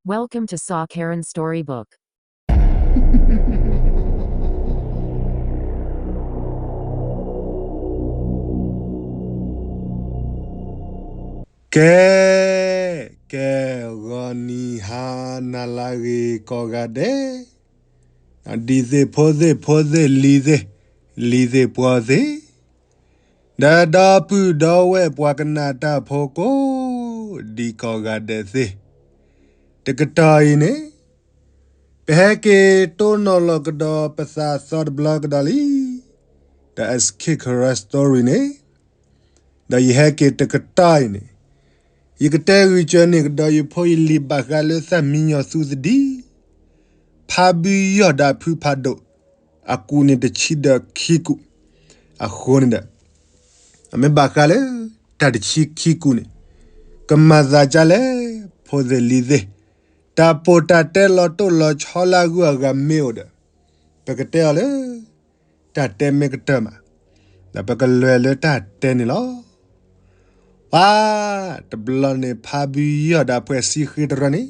Welcome to Saw Karen Storybook. ကဲ, ကဲ, ဂီၤနံၤဟါနၤလၢအဂ့ၤကိးဂၤဒဲး, ဒံသ့ၣ်ဖိသ့ၣ်ဖိသ့ၣ်လံၤသ့ၣ်, လံၤသ့ၣ်ပှီၤသ့ၣ်, ဒီးဒီပုၢ်ဒီဝဲၢ်ပှၤကနၣ်တၢ်ဖိကိးဒံကိးဂၤဒဲးသ့ၣ်, တကတီၢ်အံၤန့ၣ် ပဟဲက့ၤတိၢ်နီၣ်လီၤကဒီးပသးသီတဘျီကဒီးလံ, ဒီး Escape Karen Story န့ၣ်, ဒီးယဟဲက့ၤတကတီၢ်အံၤန့ၣ်, ယကတဲဂုာ်စၢၤန့ၢ်ကဒီးယဖိယလံၤဘၣ်ဃးလၢသၣ်မံညီၤသူသဒံ, ဖါဘုယီၢ်ဒီးဖုဖးဒိၣ်, အကူးန့ၣ်တဆံဒီးခံကူး, အဃိန့ၣ်ဒီး, အမ့ၢ်ဘၣ်ဃးလၢ တၢ်တဆံခံကူးန့ၣ်, ကမၤသးဒ်လဲၣ်, ဖိသ့ၣ်လံၤသ့ၣ်, တၢ်ပိာ်တၢ်တဲလီၤတိၢ်လီၤဆီလၢအဂုၤအဂၤမ့ၢ်အိၣ်ဒီး, ပကတဲအီၤလၢ တၢ်တဲမ့ၢ်ကတၢၢ်မး, ဒီးပကလဲၤလၢတၢ်တဲန့ၣ်လီၤ. ပှၤ, တဘျီန့ၣ်ဖါဘုယီၢ်ဒီးဖှဲးစံဃ့တရၢန့ၣ်,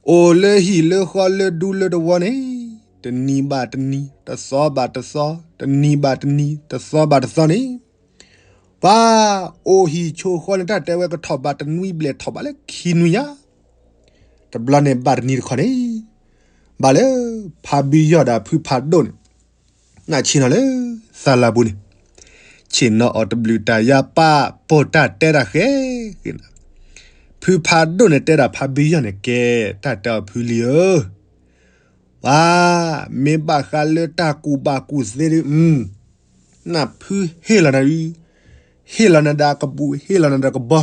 အိၣ်လၢဟံၣ်လၢဃီလၢဒူလၢတဝီန့ၣ်, တနံၤဘၣ်တနံၤ, တသီဘၣ်တသီ, တနံၤဘၣ်တနံၤ, တသီဘၣ်တသီန့ၣ်, ပှၤ, အိၣ်ဟံၣ်ဆိးဃီန့ၣ် တၢ်တဲဝဲကထီၣ်ဘးတနွံဘျဲၣ်ထီၣ်ဘးလၢခံနွံညါ, တဘျီန့ၣ်ဘၣ်တနံၤတခီန့ၣ်, ဘၣ်လၢ ဖါဘုယီၢ်ဒီးဖုဖးဒိၣ်န့ၣ်, နဆ့ၣ်နီၤလၢ သးလၢပူၤန့ၣ်, ဆ့ၣ်နီၤအီၤတဘျုးတၢ်ယါပၢ်ပိာ်တၢ်တဲတၢ်ဃဲ, ဖုဖးဒိၣ်န့ၣ်တဲဒၣ်ဖါဘုယီၢ်န့ၣ်ကဲ, တၢ်တဲအီၤဖုလံၤဧၢ, ပှၤ, မ့ၢ်ဘၣ်ဃးလၢတၢ်ကူးဘၣ်ကူးသ့ဒီး, နဖုဟ့ၣ်လီၤနၤ, ဟ့ၣ်လီၤနၤဒီးကဘူး ဟ့ၣ်လီၤနၤဒီးကဘီ,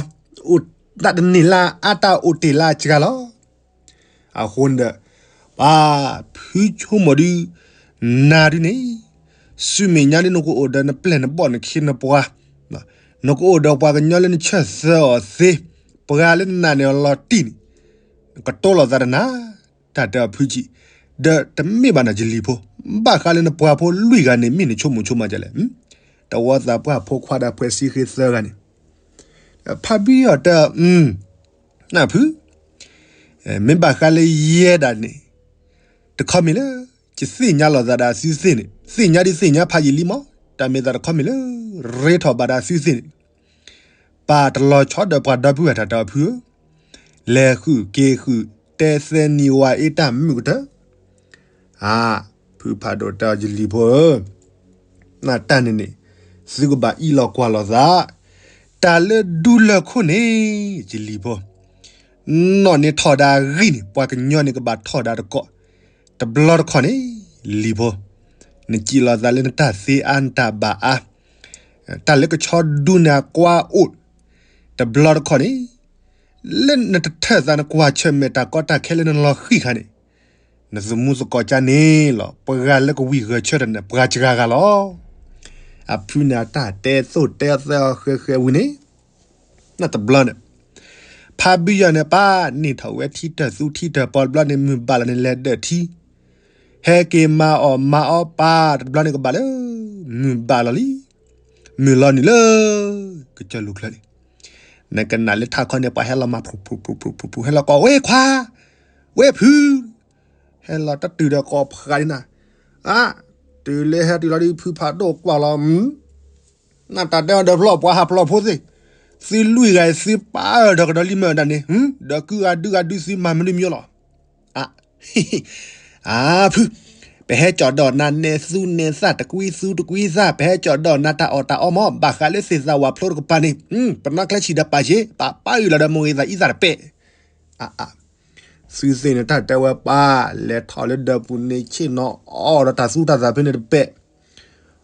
အိၣ်တၢ်တန့ၢ်လၢအတၢ်အိၣ်တ့ၢ်လၢအစှၤလီၤ. အဃိန့ၣ်ဒီး, ပှၤ, ဖုဆိကမိၣ်ဒုး, နၤဒုးန့ၣ်, ဆူမဲာ်ညါဒုးနကအိၣ်ဒီးနပျဲၢ်နဘီၣ်နခ့နပှၤ, နကအိၣ်ဒီးပှၤကညီလၢနဆၢၣ်သၢအီၤသ့, ပှၤလၢနနာ်န့ၢ်အီၤလီၤတံၢ်န့ၣ်, နကတိလိာ်သးတနၤ, တၢ်တဲအီၤဖုဆံး, ဒီးတမ့ၢ်ဘၣ်နၤယလံၤဖိ, ဘၣ်ဃးလၢနပှၤဖိလွံၢ်ဂၤန့ၣ် မ့ၢ်နဆိကမိၣ်ဆိကမးဒ်လဲၣ်, တဝီသးပှၢ်ဖိခွါဒီးဖှဲးစံဃ့သၢဂၤန့ၣ်, ဖါဘုယီၢ်တဲ, နဖု, မ့ၢ်ဘၣ်ဃးလၢယဲဒၣ်န့ၣ်, တခီမ့ၢ်လၢ, ယသ့ၣ်ညါလိာ်သးဒီးအသုသ့ၣ်န့ၣ် သ့ၣ်ညါဒ်သ့ၣ်ညါဖးယံာ်လံမး, တၢ်မ့ၢ်သးတခီမ့ၢ်လၢ, ရ့ထီၣ်ဘၣ်ဒီးအသုသ့ၣ်န့ၣ်, ပၢ်တလီၤဆီဒီးပှၤဒီပုၢ်ဝဲၢ်တၢ်တဲအီၤဖုဧၢ, လဲၤဃုာ်က့ၤဃုာ်တဲသဲနံၤဝၤအ့တၢ်မုာ်ကတၢၢ်, အါ, ဖုဖးဒိၣ်တဲအီၤယလံၤဖိဧၢ, နတၢ်န့ၣ်န့ၣ်, သုကဘၣ်အံးလီၤကွၢ်လိာ်သး, တၢ်လၢဒူလၢၢ်ခိၣ်န့ၣ်, ယလံၤဖိ, နီၣ်န့ၣ်ထီၣ်ဒါအဂံၢ်န့ၣ် ပှၤကညီန့ၣ်ကဘၣ်ထီၣ်ဒါတကိး, တဘျီတခီၣ်န့ၣ်, လံၤဖိ, နစံးလိာ်သးလၢနတၢ်သ့အါနတၢ်ဘၣ်အါ, တၢ်လၢကဆီဒူနၤကွၢ်အိၣ်, တဘျီတခီၣ်န့ၣ်, လၢနတထၢၣ်သးနကွၢ်ဆၢၣ်မဲာ်တၢ်ကီတၢ်ခဲလၢနလီၤဃံၢ်ခါန့ၣ်, နသမူသကိးကါန့ၣ်လီၤ ပှၤလၢကဝံၤဂဲၤဆၢထၢၣ်န့ၣ် ပှၤစှၤဂၤလီၤ. အဖုန့ၣ်အတၢ်တဲသိၣ်တဲသၢအီၤဃဲဃဲဝံၤန့ၣ်, နတဘျီန့ၣ်, ဖါဘုယီၢ်န့ၣ်ပၢ်, န့ၢ်ထီၣ်ဝဲထံတၢၢ်သူထံတၢၢ်ပီၤတဘျီန့ၣ် မုၢ်ဘၣ်လီၤန့ၣ်လဲၤဒၢၣ်ထံ, ဟဲက့ၤမၤအီၣ်မၤအီပၢ်တဘျီန့ၣ်ကဘၣ်လၢ, မုၢ်ဘၣ်လီၤလံ, မုၢ်လီၤနုာ်လၢ, ကစၢၢ်လူၤချၢလံ. နကနၣ်လၢထးခီန့ၣ် ပှၤဟဲလီၤမၤဖျိဖျိဖျိဖျိဖျိဖျိ ဟဲလီၤကိးဝဲခွါ, ဝဲဖု, ဟဲလီၤတတုၤဒီးကိးဖးဒံနၤ, အါ, တုၤလၢဟဲတုၤလီၤဒ်ဖုဖးဒိၣ်ကွၢ်လီၤ, နတၢ်တဲအီၤဒီးဖျီၣ်ပှၤဟးဖျီၣ်ဖိသ့ၣ်, သုလွံၢ်ဂၤအံၤသုပၢ်အၢၣ်ဒီးကဒီးလံမၢ်ဒၣ်န့ၣ်, ဒီးကုဂၤဒုဂၤဒုသုမၤမနုၤမံၤလီၤ. အါ, အါဖု, ပဟဲကၠီၣ်ဒီးနၤနဲသူနဲသၣ်တကွံသူတကွံသၣ် ပဟဲကၠီၣ်ဒီးနၤတၢ်အီၣ်တၢ်အီမး ဘၣ်ဃးလၢသ့ၣ်သၣ်ဝးဖျိတကပၤန့ၣ်, ပနီၢ်ကျဲဆံးဒီးပာ်က့ၤ, ပာ်ပၢ်အုၣ်လီၤဒီးမိၢ်ဂ့ၤသးအံသၣ်တပဲာ်. အါအါ, သုသ့ၣ်န့ၣ်တၢ်တဲဝဲပၢ်, လဲၤထီၣ်လၢဒၢးပူၤန့ၣ် ဆ့ၣ်နီၤအီၣ်ဒီးတၢ်သူတၢ်သၣ်ဖဲန့ၣ်တပဲာ်.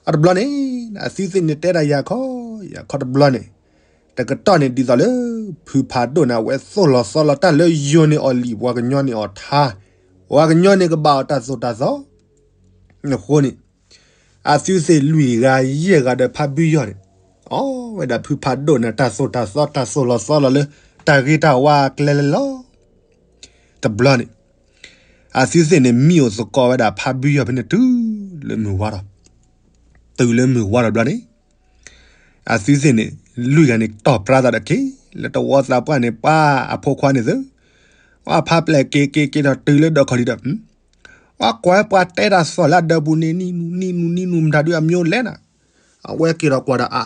အတဘျီန့ၣ်, အသုသ့ၣ်န့ၣ်တဲဒၣ်ယၤခီ, ယၤခီတဘျီန့ၣ်, တကတီၢ်န့ၣ်ဒ်သိးလၢ, ဖုဖးဒိၣ်န့ၣ်အဝဲသိၣ်လီၤသီလီၤတၢ်လၢယိၤန့ၣ်အီၣ်လံာ်ပှၤကညီန့ၣ်အီၣ်ထါ, ပှၤကညီန့ၣ်ကဘၣ်အီၣ်တၢ်သိၣ်တၢ်သီ အဃိန့ၣ်, အသုသ့ၣ်လွံၢ်ဂၤယဲၢ်ဂၤဒီးဖါဘုယီၢ်န့ၣ်, အီၣ်ဝဲဒၣ်ဖုဖးဒိၣ်န့ၣ်တၢ်သိၣ်တၢ်သီတၢ်သိၣ်လီၤသီလီၤလၢ, တၢ်ဂ့ၤတၢ်ဝါအကျဲလဲၤလီၤ. တဘျီန့ၣ်, အသုသ့ၣ်န့ၣ်မံအိၣ်သကိးဝဲဒၣ်ဖါဘုယီၢ်ဖဲန့ၣ်တုၤ, လၢမုၢ်ဝါထီၣ်, တုၤလၢမုၢ်ဝါထီၣ်ဘျီန့ၣ် အသုသ့ၣ်န့ၣ်, လွံၢ်ဂၤန့ၣ်တီၢ်ပြါသးဒီးက့ၤ, လၢတဝီသးပှၢ်န့ၣ်ပၢ်အဖိခွါန့ၣ်သု, ပှၤဖးပျဲၢ်က့ၤက့ၤက့ၤဒီးတုၤလၢဒၢးခီၣ်ထံးဒီး ပှၤကွၢ်ပှၤတဲတၢ်သီၣ်လၢအဒၢးပူၤန့ၣ် နံၣ်နူနံၣ်နူနံၣ်နူမတၤဒုးအမျိုးလဲၣ်နၤ, အဝဲက့ၤဒီးကွၢ်ဒီးအါ,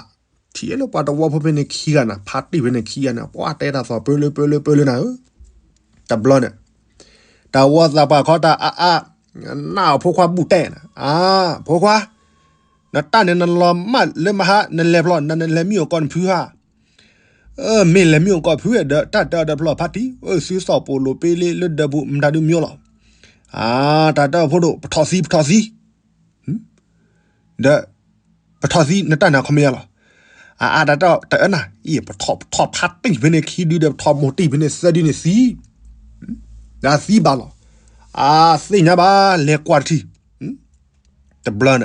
ထံၣ်လၢပှၤတဝီဖိဖဲန့ၣ်ခံဂၤနၤ, ဖါတံၢ်ဖဲန့ၣ်ခံဂၤန့ၣ် ပှၤတဲတၢ်သီၣ်ပၢလၢပၢလၢပၢလၢနၤဧၢ, တဘျီန့ၣ် တဝီသးပှၢ်ခီတၢ်အါအါ, နၢ်အီၤဖိခွါဘူၣ်တဲနၤ, အါ, ဖိခွါ, နတၢ်န့ၣ်နလီၤမၢ်လၢမဟါ နလဲၤဖျီ နလဲၤမံအိၣ်ကီၢ်နဖုဧါ, မ့ၢ်လဲၤမံအိၣ်ကီၢ်ဖုဒီး တၢ်တဲအီၤဒီးဖျီၣ်ဖါတံၢ်, သုသီၣ်ပိာ်လိာ်ပ့လ့လၢဒၢးပူၤ မတၤဒုးမံလီၤ, အါ, တၢ်တဲအီၤဖိဒိၣ် ပထီၣ်သံ ပထီၣ်သံ ဒီး ပထီၣ်သံနတၢ်န့ၣ်အခီပညီလီၤ, အါအါ တၢ်တဲအီၤတအၢနၤ, အံၤ ပထီၣ် ပထီၣ်ဖါတံၢ်ဖဲန့ၣ်ခံဒုဒီး ပထီၣ်မိၢ်တံၢ်ဖဲန့ၣ်သၢဒုန့ၣ်သံ, ဒီးသံဘၣ်လီၤ, အါ, သ့ၣ်ညါဘၣ် လဲၤကွၢ်တထံၣ်, တဘျီ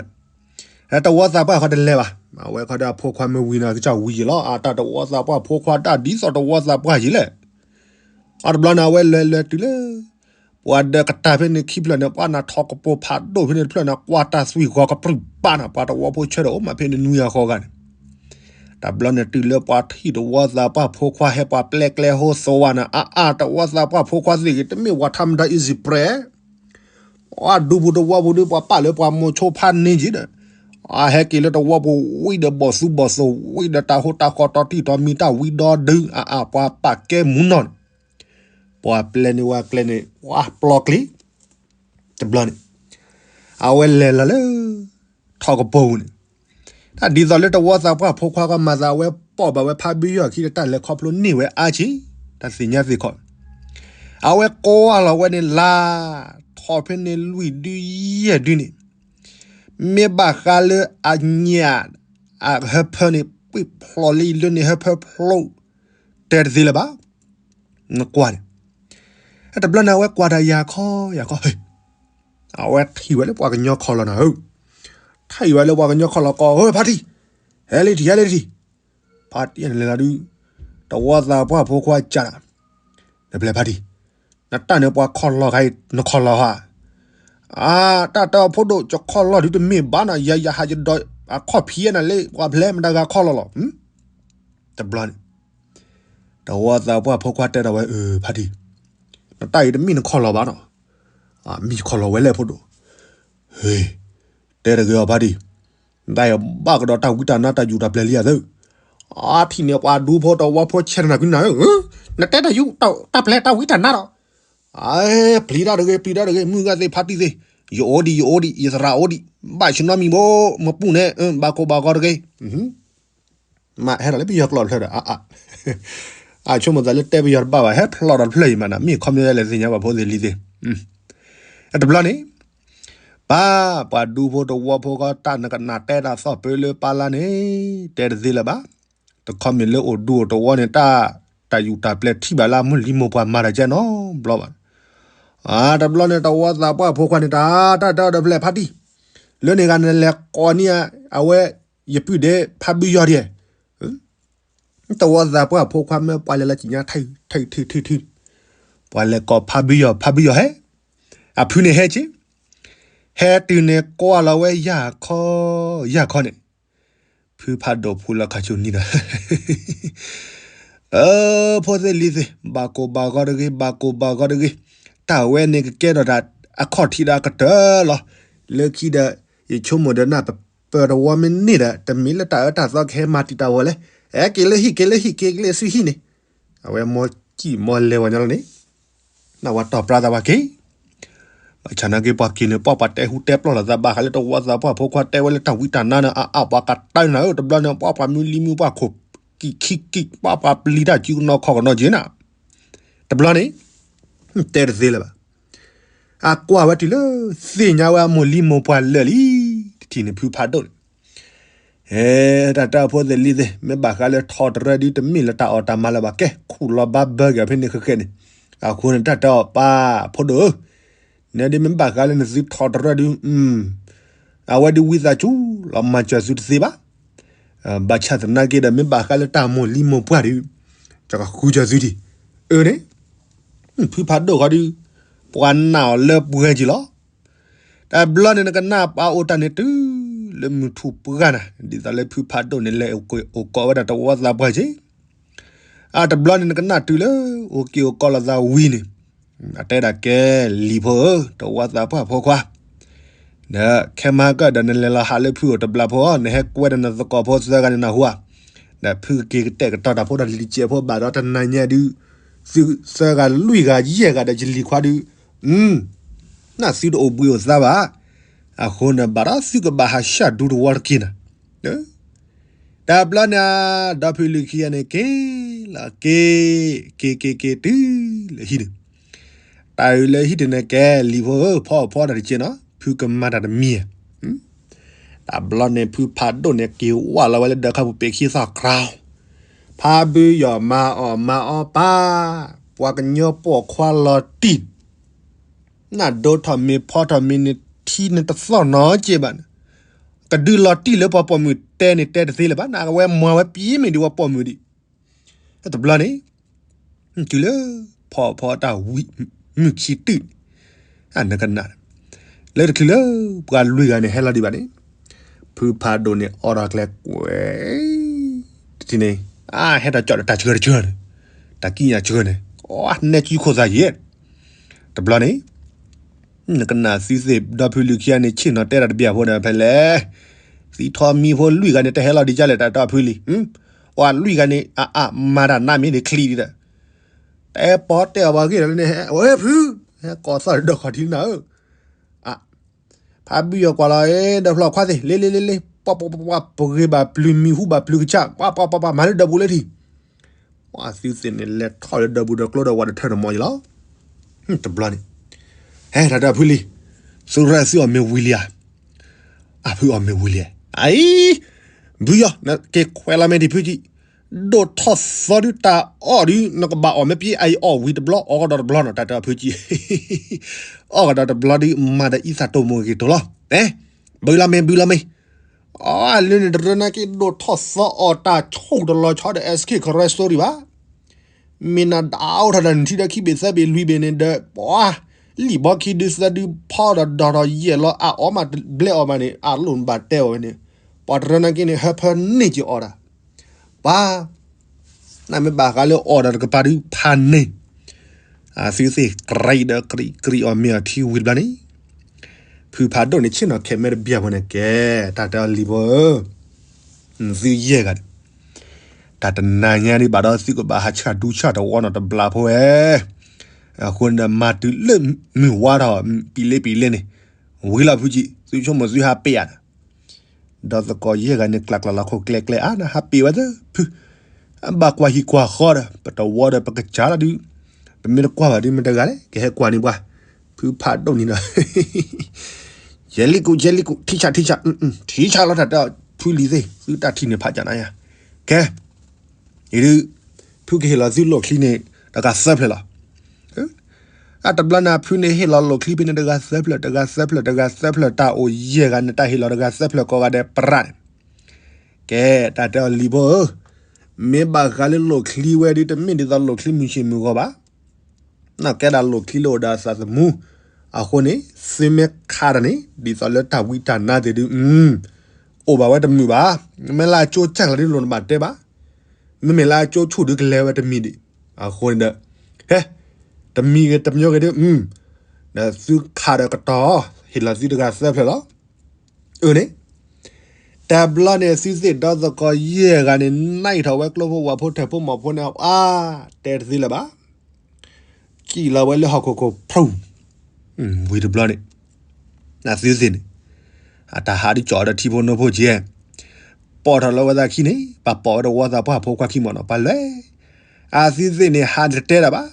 န့ၣ် တဝီသးပှၢ်ခီတလဲၤဘၣ်, အဝဲခီဒီးအဖိခွါမ့ၢ်ဝံၤန့ၣ် ကစၢ်ဝံၤယံၤလီၤ, အါ တၢ်တဝီသးပှၢ်ဖိခွါတၢ်ဒ်သိးတဝီသးပှၢ်ယံၤလဲၣ်, အါတဘျီန့ၣ် အဝဲလဲၤလဲၤတုၤလၢ ပှၤဒၢးကတၢၢ်ဖဲန့ၣ်ခံဖျၢၣ်န့ၣ် ပှၤနၢ်ထီၣ်ကပိာ်ဖးဒိၣ်ဖဲန့ၣ်တဖျၢၣ်န့ၣ် ကွၢ်တၢ်သွံၣ်ဂီၤကပြုၢ်ပာ်နၤ ပှၤတဝီဖိဆၢဒီးအိၣ်မးဖဲန့ၣ်နွံဂၤဃိးဂၤန့ၣ်, တဘျီန့ၣ်တုၤလၢပှၤထံၣ်တဝီသးပှၢ်ဖိခွါဟဲပှၤပျဲကျဲဟိသဝီန့ၣ် အါအါ တဝီသးပှၢ်ဖိခွါသ့ၣ်ဂ့ၤ တမ့ၢ်ဝၤထါမတၤ easy prey ပှၤဒူပူၤတဝီပူၤဒီး ပှၤပာ်လၢပှၤမိၤဆိဖးန့ၢ်က့ၤဒီး အဟဲက့ၤလၢတဝီပူၤဝံၤဒီးဘီၣ်သူဘီၣ်သီ ဝံၤဒီးတၢ်ဟိတၢ်ဃီတီထံၣ်တီမံၤတၢ်ဝံဒီဒု အါအါ ပှၤပာ်ကဲမူနီၢ်န့ၣ်, ပှၤပျဲန့ၢ်ဝဲကျဲန့ၣ် ပှၤပျီကျ့ တဘျီန့ၣ် အဝဲလဲၤလီၤလၢ ထီၣ်ကပိာ်ပူၤန့ၣ်, တၢ်ဒ်သိးလၢတဝီသးပှၢ်ဖိခွါကမၤသး အဝဲပိာ်ဘၣ်ဝဲဖးဘုယီၢ်ခံဒီး တၢ်လဲၤခီဖျိန့ၢ်ဝဲအါက့ၤ, တၢ်သ့ၣ်ညါသ့ၣ်ခီ, အဝဲကိးအလီၤဝဲန့ၣ်လၢ ထီၣ်ဖဲန့ၣ်လွံၢ်ဒုယဲၢ်ဒုန့ၣ်, မ့ၢ်ဘၣ်ဃးလၢအညၣ် အဟၢဖၢန့ၣ် ပှ့ၢ်ဖျိးလံလၢန့ၣ် ဟၢဖၢဖျိ တဲတသ့လၢၤဘၣ် နကွၢ်န့ၣ်, တဘျီန့ၣ် အဝဲကွၢ်တၢ်ယၤခီယၤခီ, အဝဲထံၣ်ဝဲလၢပှၤကညီခီၣ်လီၤနၤဧၢ, ထံၣ်ဝဲလၢပှၤကညီခီၣ်လီၤကီး ဧၢ ဖါတံၢ်, ဟဲလံတထံၣ် ဟဲလံတထံၣ်, ဖါတံၢ်န့ၣ်လဲၤလီၤဒုး, တဝီသးပှၢ်ဖိခွါကၢ်လီၤ, နပျဲၢ်ဖါတံၢ်, နတၢ်န့ၣ်ပှၤခီၣ်လီၤခါအံၤ နခီၣ်လီၤဧါ, အါ တၢ်တဲအီၤဖိဒိၣ် ယခီၣ်လီၤဒုးတမ့ၢ်ဘၣ်နီၤ ယၤယဟးယဒီး အခီၣ်ဖံးနၤလၢပှၤဖျဲးမတၤဂၤခီၣ်လီၤလီၤ, တဘျီန့ၣ် တဝီသးပှၢ်ဖိခွါတဲဒီးဝဲ အၢ ဖါတံၢ်, နတၢ်အံၤတမ့ၢ်နခီၣ်လီၤဘၣ်နီၤ, မ့ၢ်ယခီၣ်လီၤဝဲလဲၣ်ဖိဒိၣ်, ဟ့, တဲတဂ့ၤအီၤဖါတံၢ်, နတၢ်အံၤဘၣ်ကဒီးတၢ်ဝံတၢ်နါတၢ်ယူးတၢ်ပျဲၤလံဧါသၢ, အထံၣ်န့ၣ်ပှၤဒူဖိတဝီဖိဆဲးတနၤကွံနၤဧၢ, နတဲတၢ်ယူးတၢ်ပျဲၤတၢ်ဝံတၢ်နါဒီး ပျံၤတၢ်တဂ့ၤ ပျံၤတၢ်တဂ့ၤ မုၢ်ဂၤသ့ၣ်ဖါတံၢ်သ့ၣ်, ယအိၣ်ဒံး ယအိၣ်ဒံး ယသရၣ်အိၣ်ဒံး, ဘၣ်ဆှၢနီတမံၤဘၣ်, မပူၤန့ၣ် ဘၣ်ကိၢ်ဘၣ်ဂီၤတဂ့ၤ, မ့ၢ်ဟဲဒီးလၢပယီၤကျိာ်တဖျၢၣ်ဒီး အါအါ, အဆိကမိၣ်သးလၢတဲပယီၤတဘၣ်ဘၣ် ဟဲဖျိးဒီးတဖျၢၣ်အံၤမးနီၤ မ့ၢ်ခီပညီဒ်လဲၣ်သ့ၣ်ညါဘၣ်ဖိသ့ၣ်လံၤသ့ၣ်, တဘျီန့ၣ် ပၢ် ပှၤဒူဖိတဝီဖိဃီတၢ်နကနၣ်တဲတၢ်သီၣ်ပၢလၢပၢ်လၢ်န့ၣ် တဲတသ့လၢၤဘၣ်, တခီမ့ၢ်လၢအိၣ်ဒူအိၣ်တဝီန့ၣ် တၢ် တၢ်ယူးတၢ်ပျဲၤထံၣ်ဘၣ်လၢအမိၢ်လံၤမိၢ်ပှၢ်မၤတၢ်ကဲနီတဘျီဘၣ်, တဘျီန့ၣ် တဝီသးပှၢ်ဖိခွါန့ၣ် တၢ် တၢ်တဲအီၤဒီးဖျဲၣ်ဖါတံၢ်, လၢန့ၣ်ဂၤနလဲၤကိးန့ၢ် အဝဲ ယပုၢ်ဒဲးဖါဘုယီၤဒဲး တဝီသးပှၢ်ဖိခွါမ့ၢ်ပှၤလဲၤလီၤကံၣ်ညါထံ ထံ ထံ ထံ ထံ, ပှၤလဲၤကိးဖါဘုယီၤ ဖါဘုယီၤဟဲ, အဖုန့ၣ်ဟဲက့ၤ, ဟဲတုၤန့ၣ်ကိးလီၤဝဲယၢ်ခီ, ယၢ်ခီန့ၣ်, ဖုဖးဒိၣ်ဖူလီၤခါဆိနံၤဒီး အၢ ဖိသ့ၣ်လံၤသ့ၣ် ဘၣ်ကိၢ်ဘၣ်ဂီၤတဂ့ၤ ဘၣ်ကိၢ်ဘၣ်ဂီၤတဂ့ၤ, တၢ်ဝဲန့ၣ်ကကဲထီၣ်တၢ်အခီၣ်ထံးဒီးအကတၢၢ်လီၤ, လၢခံဒီး ယဆိကမိၣ်ဒီးနၢ်ပၢၢ်တဝီမ့ၢ်န့ၢ်ဒီး တမ့ၢ်လၢတၢ်အၢတၢ်သီကဟဲမၤတံာ်တာ်ဝဲလဲၣ်, ဟဲက့ၤလၢဟံၣ် က့ၤလၢဟံၣ် က့ၤလၢစုဟံၣ်န့ၣ်, အဝဲမိၢ်ကံၣ်မိၢ်လဲၤဝဲညီလီၤန့ၣ် နဝဲတီၢ်ပြၢသးပှၢ်က့ၤ, ဘၣ်ဆၣ်နာ်က့ပှၤက့ၤန့ၣ် ပှၤပှၤတဲဟူတဲပျီၢ်လိာ်သးဘၣ်ဃးလၢတဝီသးပှၢ်ဖိခွါတဲဝဲလၢတၢ်ဝံတၢ်နါန့ၣ် အါအါပှၤကတၢၢ်နၤဧၢ တဘျီန့ၣ် ပှၤပှၤမံလံမံပှၤခိၣ်ကံၣ်ခံကံၣ် ပှၤပှၤပျံၤတၢ်စုကနီၤခီၣ်ကနီၤက့ၤနၤ, တဘျီန့ၣ် တဲတသ့လၢၤဘၣ်, အကွၢ်ဝဲတုၤလၢ သ့ၣ်ညါဝဲအမိၢ်လံမိၢ်ပှၢ်လၢာ်လံ, တထံၣ်န့ၣ်ဖုဖးဒိၣ်န့ၣ် အဲ တၢ်တၢ်ဖိသ့ၣ်လံၤသ့ၣ် မ့ၢ်ဘၣ်ဃးလၢထီတရၢဒုတမ့ၢ်လၢတၢ်အီၣ်တၢ်မၤလၢၤဘၣ် ကဲ ခူၣ်လီၤဘါဘၢက့ၤဖဲန့ၣ်ဃဲးဃဲးန့ၣ်, အဃိန့ၣ် တၢ်တၢ်အီၣ်ပၢ်ဖိဒိၣ်ဧၢ, နဲဒုးမ့ၢ်ဘၣ်ဃးလၢနသုထီတရၢဒု အဝဲဒုးဝံသးစူၤလီၤမၤစၢၤသုတသ့ဘၣ်, ဘၣ်ဆၣ်သနာ်က့ဒီး မ့ၢ်ဘၣ်ဃးလၢတၢ်မိၢ်လံမိၢ်ပှၢ်ဒုး, ကဃုစၢၤသုဒံး, အၢန့ၣ် ဖုဖးဒိၣ်ဃီဒုး, ပှၤနာ်အီၤလၢပှဲၤက့ၤလီၤ. တဘျီန့ၣ် နကနၣ်ပှၤအိၣ်တၢ်န့ၣ်တုၤလၢမုၢ်ထူၣ်ပှၢ်နၤ, ဒ်သိးလၢဖုဖးဒိၣ်န့ၣ် လဲၤအိၣ်ကိးဝဲဒၣ်တဝီသးပှၢ်က့ၤ, အတဘျီန့ၣ် နကနၣ်တုၤလၢအိၣ်က့ၤအိၣ်ကီးလိာ်သးဝံၤန့ၣ်, အတဲဒၣ်ကဲလံၤဖိဧၢ, တဝီသးပှၢ်ဖိခွါ, ဒီးခဲမၤကၢၣ်ဒီးနလဲၤလီၤဟးလၢဖုအိၣ်တဘျီဖိ, နဟဲကွဲဒီးနသကိးဖိသၢဂၤန့ၣ်နၢ်ဟူဧါ, ဒီးဖုက့ၤကတဲာ်ကတီၤတၢ်ဖိဒီးလံၤစဲးဖိဘၣ်ဒီးတနၤညါဒုး, သုသၢဂၤလွံၢ်ဂၤယဲၢ်ဂၤဒီးယလံၤခွါဒုး, နသုတအိၣ်ဘှံးအိၣ်သါဘၣ်, အဃိန့ၣ်ဘၣ်ဒီးသုကဘၣ်ဟးဆှၣ်ဒူတဝီတက့ၢ်နၤ တဘျီန့ၣ် ဒီဖုလံၤခံဂၤန့ၣ်က့ၤလီၤက့ၤ, က့ၤက့ၤက့ၤတုၤလၢဟံၣ်န့ၣ်, တၢ်အုးလၢဟံၣ်တန့ၣ်ကဲလံၤဖိဧၢ, ဖီအီၣ်ဖီတၢ်တက့ၢ်နီၤ, ဖုကမၤတၢ်တမံၤ, တဘျီန့ၣ် ဖုဖးဒိၣ်န့ၣ်က့ၤဝၢ်လီၤဝဲလၢဒၢးခါပူၤပ့ၤခံသီၣ်ကြၤ, ဖးဘုယီၢ်မၤအီၣ်မၤအီပၢ်, ပှၤကညီပိာ်ခွါလီၤတံၢ် နဒိထီၣ်မ့ၤဖီထီၣ်မ့ၤန့ၣ် ထံန့ၣ်တသီၣ်နီၤက့ဘၣ်န့ၣ်, ကဒုးလီၤတံၢ်လၢပှၤပိာ်မုၣ်တဲန့ၣ်တဲတသ့လၢၤဘၣ်, နကဝဲမၤဝဲပံၤမ့ၢ်ဒံးပှၤပိာ်မုၣ်ဒံး, တဘျီန့ၣ်, တုၤလၢ, ဖီဖီတၢ်ဝံၤ, မုၢ်ခံတုၤန့ၣ်, နကနၣ်, လၢတချုးလၢ, ပှၤလွံၢ်ဂၤန့ၣ်ဟဲလီၤဒံးဘၣ်န့ၣ်, ဖုဖးဒိၣ်န့ၣ်အိးထီၣ်ကျဲကွဲၤ တထံၣ်န့ၣ်, အဟဲထီၣ်ကၠီၣ်ဒီးတၢ်ဆှၢတဆှၢန့ၣ်, တၢ်ကံၣ်ညါဆှၢန့ၣ်, အနဲကံခိၣ်သးယဲၢ်, တဘျီန့ၣ်, နကနၣ်သုသ့ၣ်ဒီဖုလံၤခံဂၤန့ၣ် ဆ့ၣ်နီၤတဲတၢ်တဘျီဖိဒီးဖဲလဲၣ်, သံထီၣ်မံၤဖိလွံၢ်ဂၤန့ၣ် တဟဲလီၤဒံးကလဲၣ်တၢ်ဒီဖုလံၤ, ပှၤလွံၢ်ဂၤန့ၣ် အအမၤတၢ်နးမ့ၢ်န့ၣ်ချံဒံးဒီး, တဲပီတဲအီၤပှၤဂ့ၢ်ဒီးလၢန့ၣ်, ဝဲဖု, ဟဲကိးသီၣ်ဒီးခီၣ်ထံးနၤဧၢ ဖးဘုယီၢ်ကွၢ်လီၤ, ဒီဖျီခွါသ့ၣ် လ့လ့လ့လ့, ပှၤပှၤပှၤပှၤ ပဂ့ၤဘၣ်ပျုၤမံၤဟူဘၣ်ပျုၤကစၢ်, ပှၤပှၤပှၤပှၤမၤလၢဒၢးပူၤလၢထံၣ်, ပှၤသုသ့ၣ်န့ၣ် လဲၤထီၣ်လၢဒၢးပူၤဒီးကျိဒီးဝၤဒီးထၢၣ်ဒီးမီၤယလီၤ, တဘျီန့ၣ်, ဟဲတၢ်ဒီဖုလံၤ, သုရဲၣ်သုအီၣ်မ့ၤဝံၤလံဧါ, အဖုအီၣ်မ့ၤဝံၤလံ, အအံၤ, ဘုယီၢ် နက့ၤခွဲးလီၤမ့ၢ်ဒံးဖုကံ ဒိၣ်ထီၣ်သီဒုတၢ်အီၣ်ဒု နကဘၣ်အီၣ်မ့ၢ်ပှဲၤအအံၤအီၣ်ဝံၤတဘျီ အီၣ်ကဒီးတဘျီနီၤ တၢ်တဲအီၤဖုကံ အီၣ်ကဒီးတဘျီဒု မၤဒီးအံသၣ်တိၢ်မိၢ်ဂ့ၤတိၢ်လီၤ, ဘုလီၤမ့ၢ် ဘုလီၤမ့ၢ်, အီၣ်လၢန့ၣ်တရၢနာ်က့ ဒိၣ်ထီၣ်သီအီၣ်တၢ်ဆိၣ်တလီၤဆီဒီး SK Karen Story ဘၣ် မ့ၢ်နဒၣ်အိၣ်ထီၣ်ဒီးနထံဒီးခံဘ့ၣ်သၢဘ့ၣ်လွံၢ်ဘ့ၣ်န့ၣ်ဒီး ပှၤ လံာ်ဘီခံဒုသၢဒုဖီဒီးဒီးထီၣ်ယဲၢ်လီၤ အအီၣ်မးဘျဲးအီၣ်မးန့ၣ် အလိၣ်နဘၣ်တဲအီၤဝဲန့ၣ်, ပှၤတရၢနာ်က့န့ၣ် ဟၢဖၢန့ၢ်က့ၤအီၣ်ဒၣ်, ပှၤ နမ့ၢ်ဘၣ်ဃးလၢအီၣ်ဒီးတကပၤဒုဖးန့ၢ်, အသုသ့ၣ်ကြံးဒီးကြံး ကြံးအီၣ်မ့ၤအီထံဝံၤတဘျီန့ၣ်, ဖုဖးဒိၣ်န့ၣ်ဆ့ၣ်နီၤခဲးမဲတဘျီဖိန့ၣ်ကဲ, တၢ်တဲအီၤလံၤဖိဧၢ သုယဲၢ်ဂၤန့ၣ်, တၢ်တနၤညါဒံးဘၣ်ဒီးသုကဘၣ်ဟးဆှၣ်ဒူဆှၣ်တဝီနီၤတဘျီဖိဝဲ, အဃိန့ၣ်ဒီးမၤတုၤလၢမုၢ်ဝါထီၣ်ပံၤလ့ပံၤလ့န့ၣ်, ဝံၤလီၤဖုကံ သုဆိကမိၣ်သုဟးပ့ၤဧါန့ၣ်, ဒီးသကိးယဲၢ်ဂၤန့ၣ် ကျးကျးလီၤခိၣ်ကျဲကျဲအါန့ၣ် ဟးပ့ၤဝဲသၢဖု, အဘၣ်ကွၢ်ဟံၣ်ကွၢ်ဃီဒီး ပတဝီဒီးပကစၢ်လီၤဒုး, ပမ့ၢ်တကွၢ်ဘၣ်ဒုးမ့ၢ်တဂၤလဲၣ် ကဟဲကွၢ်န့ၢ်ပှၤ, ဖုဖးဒိၣ်န့ၣ်ဒီး ယဲလံကူး ယဲလံကူး ထံဆး ထံဆး ထံဆးလီၤတၢ်တဲအီၤ ဖုလံၤသ့ၣ် သုတၢ်ထံၣ်န့ၣ်ဖးကၢ်နၤယါ, ကဲ, အံၤဒုး, ဖုကဟ့ၣ်လီၤသုလိၣ်ချံန့ၣ် တဂၤသၢဖျၢၣ်လီၤ. အတဘျီန့ၣ် ဖုန့ၣ်ဟ့ၣ်လီၤလိၣ်ချံဖဲန့ၣ် တဂၤသၢဖျၢၣ် တဂၤသၢဖျၢၣ် တဂၤသၢဖျၢၣ် တၢ်အိၣ်ယဲၢ်ဂၤန့ၣ် တၢ်ဟ့ၣ်လီၤတဂၤသၢဖျၢၣ်ကိးဂၤဒဲးပြးန့ၣ်, ကဲ, တၢ်တဲအီၤလံၤဖိဧၢ, မ့ၢ်ဘၣ်ဃးလၢလိၣ်ချံဝဲဒုး တမ့ၢ်ဒ်သိးလိၣ်ချံမုၢ်ဆ့ၣ်မုၢ်ဂီၤဘၣ် နီၢ်ကဲဒၣ်လိၣ်ချံလၢအိၣ်ဒီးအသးသမူ, အဃိန့ၣ်, သုမ့ၢ်ခးတၢ်န့ၣ် ဒ်သိးလၢတၢ်ဝံတၢ်နါသ့ၣ်ဒုး, အိၣ်ဘၣ်ဝဲတမုာ်ဘၣ်, မ့ၢ်လၢအကၠိကၢ်လီၤဒုးလိၣ်နဘၣ်တဲဘၣ်, မ့မ့ၢ်လၢအကၠိဆူၣ်ဒုးကလဲၤဝဲတမံၤဒံး, အဃိန့ၣ်ဒီး, ဟဲ, တမံၤဂ့ၤတမံၤဂ့ၤဒုး, ဒီးသုခးဒီးကတီၤ, ဟ့ၣ်လီၤသုတဂၤသၢဖျၢၣ်လီၤ. အၢန့ၣ်, တဘျီန့ၣ် သုသ့ၣ်ဒီသကိးယဲၢ်ဂၤန့ၣ် နံၣ်ထီၣ်ဝဲကျိဖိဝၤဖိထၢၣ်ဖိမီၢ်ဖိန့ၣ် အါ, တဲတသ့လၢၤဘၣ်, စံၣ်လီၤဝဲလၢဟီၣ်ခိၣ်ခိၣ်ဖျိ, ဝံၤတဘျီန့ၣ်, အသုသ့ၣ်န့ၣ်, အတၢ်ဟးဒုးကၠီၣ်ဒီးထံဖိနိဖိကဲ, ပိာ်ထီၣ်လီၤဝဲသးခံန့ၣ် ပှၤပိာ်ဝဲတဝီသးပှၢ်ဖိခွါခံမီၢ်နီၤ ပှၤလဲၤ, အသုသ့ၣ်န့ၣ် ဟးတတဲတၢ်ဘၣ်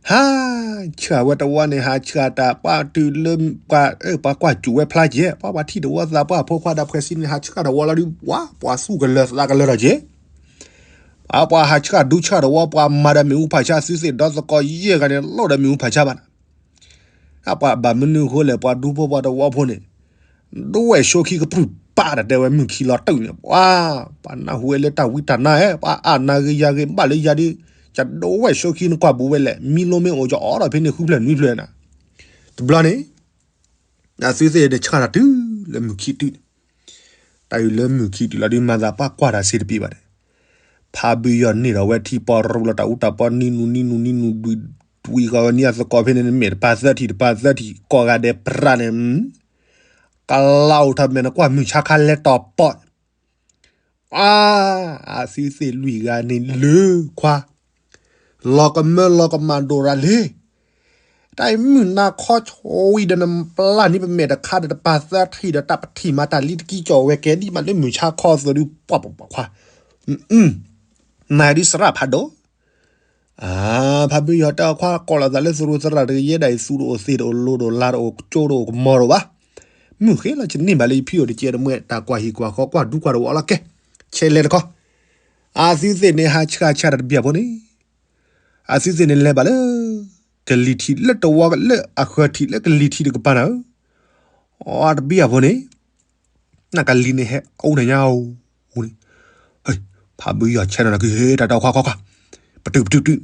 ဟးဆှၣ်ဝဲတဝီန့ၣ် ဟးဆှၣ်တၢ် ပှၤတုၤလၢ ပှၤ ပှၤကွၢ်စူၣ်ဝဲဖျါကဲ, ပှၤ ပှၤထံၣ်တဝီသးပှၢ်ဖိခွါဒီးဖှဲးစံန့ၣ် ဟးဆှၣ်တဝီလီၤဒုး ပှၤ ပှၤသူၣ်ကလၢၤသးကလၢၤထီၣ်ကဲ, ပှၤ ပှၤဟးဆှၣ်ဒူဆှၣ်တဝီ ပှၤမၤဒီးမ့ၣ်အူဖးဆါ သုသ့ၣ်ဒီသကိးယဲၢ်ဂၤန့ၣ် လိၣ်ဒီးမ့ၣ်အူဖးဆါဘၣ်န့ၣ်, ပှၤဘၣ်မနုၤဃိလဲၣ် ပှၤဒူဖိပှၤတဝီဖိန့ၣ် ဒွဲၣ်ဆိခံကပြုၢ်ပာ်တၢ်တဲဝဲမုၢ်ခံလီၤတုာ်န့ၣ် ပှၤ ပှၤနၢ်ဟူဝဲလၢတၢ်ဝံတၢ်နါဧါ ပှၤအါနါဂ့ၤယၤဂ့ၤ ဘၣ်လၢယၤဒုး ကဒွဲၣ်ဆိခံနကွၢ်ဘူးဝဲလဲၣ် မံလိမ့ၢ်အိၣ် ကအီၣ်ဒီးဖဲန့ၣ်ဃုဖျၢၣ်နွံဖျၢၣ်နၤ, တဘျီန့ၣ် အသုသ့ၣ်န့ၣ်ဆှၣ်တၢ်တုၤလၢမုၢ်ခံတုၤန့ၣ်, တၢ်အုၣ်လၢမုၢ်ခံတုၤလီၤဒုး မၤသးပှၢ်ကွၢ်တၢ်စ့တပ့ၤဘၣ်န့ၣ်, ဖးဘုယီၤန့ၢ်ဒီးဝဲထံပီရူလီၤတၢ်အူတၢ်ပီနံနူနံနူနံနူဒုး နကွၢ်ထွံဃီၤဝဲနံၣ်အသကိးဖဲန့ၣ် နမဲာ်တပၤသၢထံၣ်တပၤသၢထံၣ် ကိးဂၤဒဲးပြးန့ၣ်, ကလးအိၣ်ထီၣ်မဲာ် နကွၢ်မုၢ်ဆါခါလဲၤတီၤပီၢ်, အါ, အသုသ့ၣ်လွံၢ်ဂၤန့ၣ်လၢခွါ လီၤကမၢလီၤကမၣ်ဒိၣ်ရၤလံ. တၢ်မုၢ်နၤခီဆိဝံၤဒီးနပျၢ်န့ၢ်ပမဲာ်တခါဒီးတပၤသၢထံၣ်ဒီး တၢ်ပထံၣ်မၤတၢ်လံတကံကၠီၣ်ဝဲကဲဒ်မးလၢမုၢ်ဆါခီအသိးဒုး ပှၤပှၤပှၤခွါ, နဒုးစရၣ်ဖးဒိၣ်, အါ, ဖးဘုယီၤတဲအခွါ ကိးလီၤသးလၢသရူးသရၣ်တဂ့ၤ ယဲဒၣ်အံၤ သူတအိၣ်သ့ၣ်တအိၣ်လိၤတအိၣ်လၤတအိၣ်ကၠိတအိၣ်ကမီၤတအိၣ်ဘၣ်, မုၢ်ဃ့လီၤ ယန့ၢ်ဘၣ်လၢယဖံအိၣ်တကဲးတမှဲ တၢ်ကွၢ်ဟံၣ်ကွၢ်ဃီကွၢ်ဒူကွၢ်တဝီလီၤကဲ, ဆဲးလဲၤတခီ, အသုသ့ၣ်န့ၣ် ဟးဆှၣ်ဆှၣ်တၢ်တဘျီဖိန့ၣ်, အသုသ့ၣ်န့ၣ်လဲၤဘၣ်လၢ ကလံၤထံးလၢတဝီလၢအဃၢၤထံးလၢကလံၤထံးတကပၤနၤဧၢ, အတဘျီဖိန့ၣ် နကလံၤန့ၣ်ဟဲအူတၢ်ညါဧိၤန့ၣ်, ဖးဘုယီၤဆဲးနီၤနၤက့ၤ ဟ့ၣ်တၢ်တၢ်ခွါခွါခွါ, ပတုာ်ပတုာ်ပတုာ်,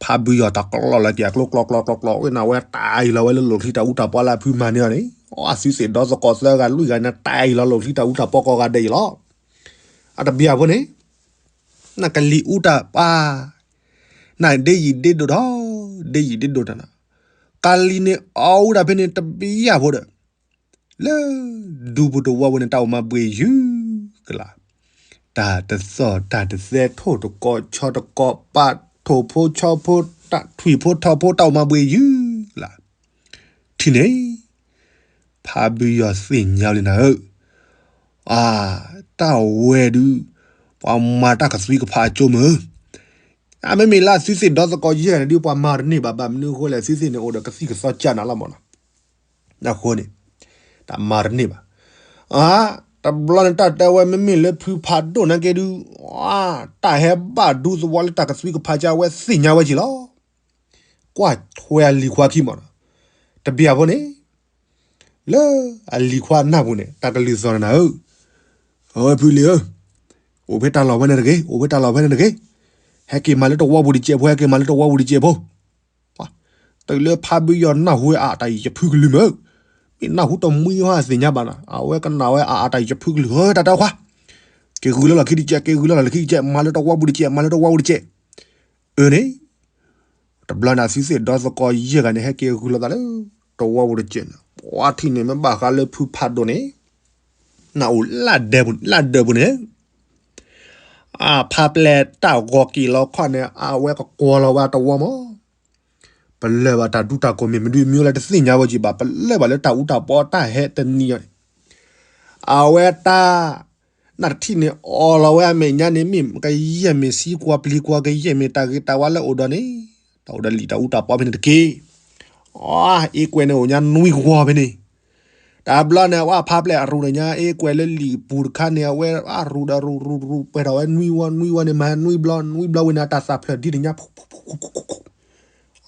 ဖးဘုယီၤတၢ်ကျီလီၤက့ၤအကျိကျီကျီကျီကျီ ဝဲနၤဝဲတၢ်အံၤလီၤဝဲလၢလိၣ်ချံတၢ်အူတၢ်ပီလၢအဖုမၤန့ၢ်အီၤန့ၣ်, အသုသ့ၣ်ဒီသကိးသၢဂၤလွံၢ်ဂၤန့ၣ် တၢ်အံၤလီၤလိၣ်ချံတၢ်အူတၢ်ပီကိးဂၤဒဲးအံၤလီၤ, အတဘျီဖိန့ၣ် နကလံၤအူတၢ်ပၢ်, နဒ့ယံာ်ဒ့ဒိၣ်ထီၣ်, ဒ့ယံာ်ဒ့ဒိၣ်တၢ်နၤ, ကလံၤန့ၣ်အူတၢ်ဖဲန့ၣ်တဘျီဖိဒီး လၢဒူပူၤတဝီပူၤန့ၣ် တၢ်အိၣ်မၤဘှံးယုၢ်ကလာ်, တၢ်တသီၣ်တၢ်တသဲ ထိၣ်တကိးဆီတကိး ပာ်ထိၣ်ဖိဆီဖိ တၢ်ထွံၣ်ဖိထီၣ်ဖိ တၢ်အိၣ်မၤဘှံးယုၢ်ကလာ်, ထံၣ်န့ၣ် ဖးဘုယီၤသ့ၣ်ညါလံနၤဧၢ, အါ, တၢ်ဝဲဒုး ပှၤမၤတၢ်ကသွံကဖးအကၠိမ့ၢ်ဧၢ, အမ့မ့ၢ်လၢအသုသ့ၣ်ဒီသကိးယဲၢ်ဂၤန့ၣ်ဒုး ပှၤမၤတန့ၢ်ဘၣ် ဘၣ်မနုၤအဃိလဲၣ် သုသ့ၣ်န့ၣ်အိၣ်ဒီးကသံၣ်ကသီကၢ်နၤလီၤမးနီၤ, အဃိန့ၣ် တၢ်မၤတန့ၢ်ဘၣ်, အါ, တဘျီန့ၣ်တၢ်တဲဝဲမ့မ့ၢ်လၢဖုဖးဒိၣ်နာ်က့ဒုး, အါ, တၢ်ဟဲဘၣ်ဒူသဝီလၢတၢ်ကသွံကဖးကၠိဝဲသ့ၣ်ညါဝဲက့ၤလီၤ, ကွၢ်ထွဲအလံၤခွါခံမးနီၤ, တဘျီဖိန့ၣ် လၢအလံၤခွါနၢ်ပူၤန့ၣ် တၢ်ကလုၢ်သီၣ်နၤဧၢ, အဝဲဖုလံၤဧၢ, အိၣ်ဖဲတၢ်လီၢ်ဖဲန့ၣ်တဂ့ၤ, အိၣ်ဖဲတၢ်လီၢ်ဖဲန့ၣ်တဂ့ၤ, ဟဲက့ၤမၤလၢတဝီပူၤတစဲးဖိ, ဟဲက့ၤမၤလၢတဝီပူၤတစဲးဖိ, တုၤလၢဖးဘုယီၤနၢ်ဟူဝဲအတၢ်အံၤယဖုကလုၢ်မ့ၢ်, မ့ၢ်နၢ်ဟူတမှံဟီသ့ၣ်ညါဘၣ်နီၤ, အဝဲကနၣ်ဝဲအတၢ်အံၤယဖုကလုၢ်ဧၢ, တၢ်တဲခွါ, က့ၤဂုာ်လၢလီၢ်ခံတစဲး, က့ၤဂုာ်လၢလီၢ်ခံတစဲး, မၤလၢတဝီပူၤတစဲး, မၤလၢတဝီပူၤတစဲး, အၢန့ၣ် တဘျီန့ၣ် အသုသ့ၣ်ဒီသကိးယဲၢ်ဂၤန့ၣ် ဟဲက့ၤဂုာ်လိာ်သးလၢ တဝီပူၤတစဲးန့ၣ်, ပှၤထံၣ်န့ၣ် မ့ၢ်ဘၣ်ဃးလၢဖုဖးဒိၣ်န့ၣ်, နအိၣ်လၢဒၢးပူၤန့ၣ်, အဖါပျဲၢ်တၢ်ဂီၤက့ၤလီၤခီၣ်န့ၣ် အဝဲကကွၢ်လီၤဝဲတဝီမး, ပလၢၢ်ဘၣ်တၢ်ဒူတၢ်ကိးမံၤ မနုၤမနုၤလဲၣ်တသ့ၣ်ညါဝဲက့ၤဘၣ်, ပလၢၢ်ဘၣ်လၢတၢ်အူတၢ်ပီတၢ်ဟဲတနံၤအံၤန့ၣ်, အဝဲတၢ် နတထံၣ်န့ၣ် အီၣ်လီၤဝဲအမဲာ်ညါန့ၣ် မ့ၢ်ကယဲၢ်မ့ၢ်ဆံကွၢ်ပျံၤကွၢ် ကယဲၢ်မ့ၢ်တၢ်ဂ့ၤတၢ်ဝါလၢအိၣ်ဒီးန့ၣ်, တၢ်အိၣ်ဒီးလံာ်တၢ်အူတၢ်ပီဖဲန့ၣ်တက့ၢ်. အ့ကွဲးန့ၣ်အိၣ်ညါနွံကဝီၤဖဲန့ၣ်, တဘျီန့ၣ် အဝဲဖါပျဲၢ်အရူၣ်ဒီးညါ အ့ကွဲးလၢလံာ်ပူၤတခါန့ၣ် အဝဲအရူၣ်ဒီးရူၣ်ရူၣ်ရူၣ် ပှဲၤထီၣ်ဝဲနွံဝီနွံဝီန့ၣ် မၤနွံဘျီနွံဘျီဝံၤန့ၣ် အတၢ်သၣ်ဖျၢၣ်ဒ်န့ၣ်ညါ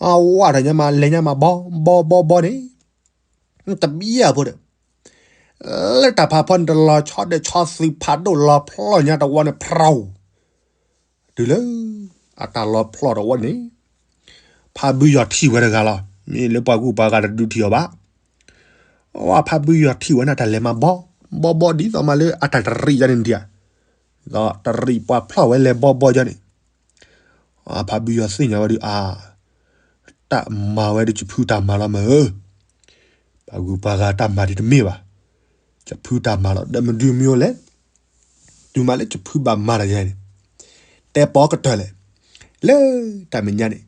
အဝဲထီၣ်ညါမးလဲၤညါမးဘီဘီဘီဘီန့ၣ်, တဘျီဖိဒီး လၢတၢ်ဖးဖီန့ၣ် တလီၤဆီဒီးဆီသုးဖးဒိၣ်လီၤဖျီၣ်ညါတဝီန့ၣ် ဖရီ, တုၤလၢ အတၢ်လီၤဖျီၣ်တဝီန့ၣ် ဖါဘုယီၤထံၣ်ဝဲတဂၤလီၤ. မ့ၢ်လၢပှၤဂုၤပှၤဂၤတဒုးထံၣ်အီၤဘၣ်. အဝဲဖါဘုယီၤထံၣ်ဝဲန့ၣ် တၢ်လဲၤမၤဘီဘီဘီဒ်သိးမးလၢအတၢ်တရံးယါန့ၣ်ဒံးဧါ, ဒီးတရံးပှၤဖျီၣ်ဝဲလဲၤဘီဘီယါန့ၣ် ဖါဘုယီၤသ့ၣ်ညါဝဲဒုးအါ, တၢ်မၤဝဲဒုး ယဖုတၢ်မၤလီၤမၢ်ဧၢ, ပှၤဂုၤပှၤဂၤတၢ်မၤဒ်တမ့ၢ်ဘၣ်, ယဖုတၢ်မၤလီၤ ဒီးမနုၤမနုၤလဲၣ်, တုၤမးလၢယဖုဘၣ်မၤတၢ်ယါန့ၣ်, တဲပီကတၢၢ်လဲၣ်, လၢတၢ်မဲာ်ညါန့ၣ်,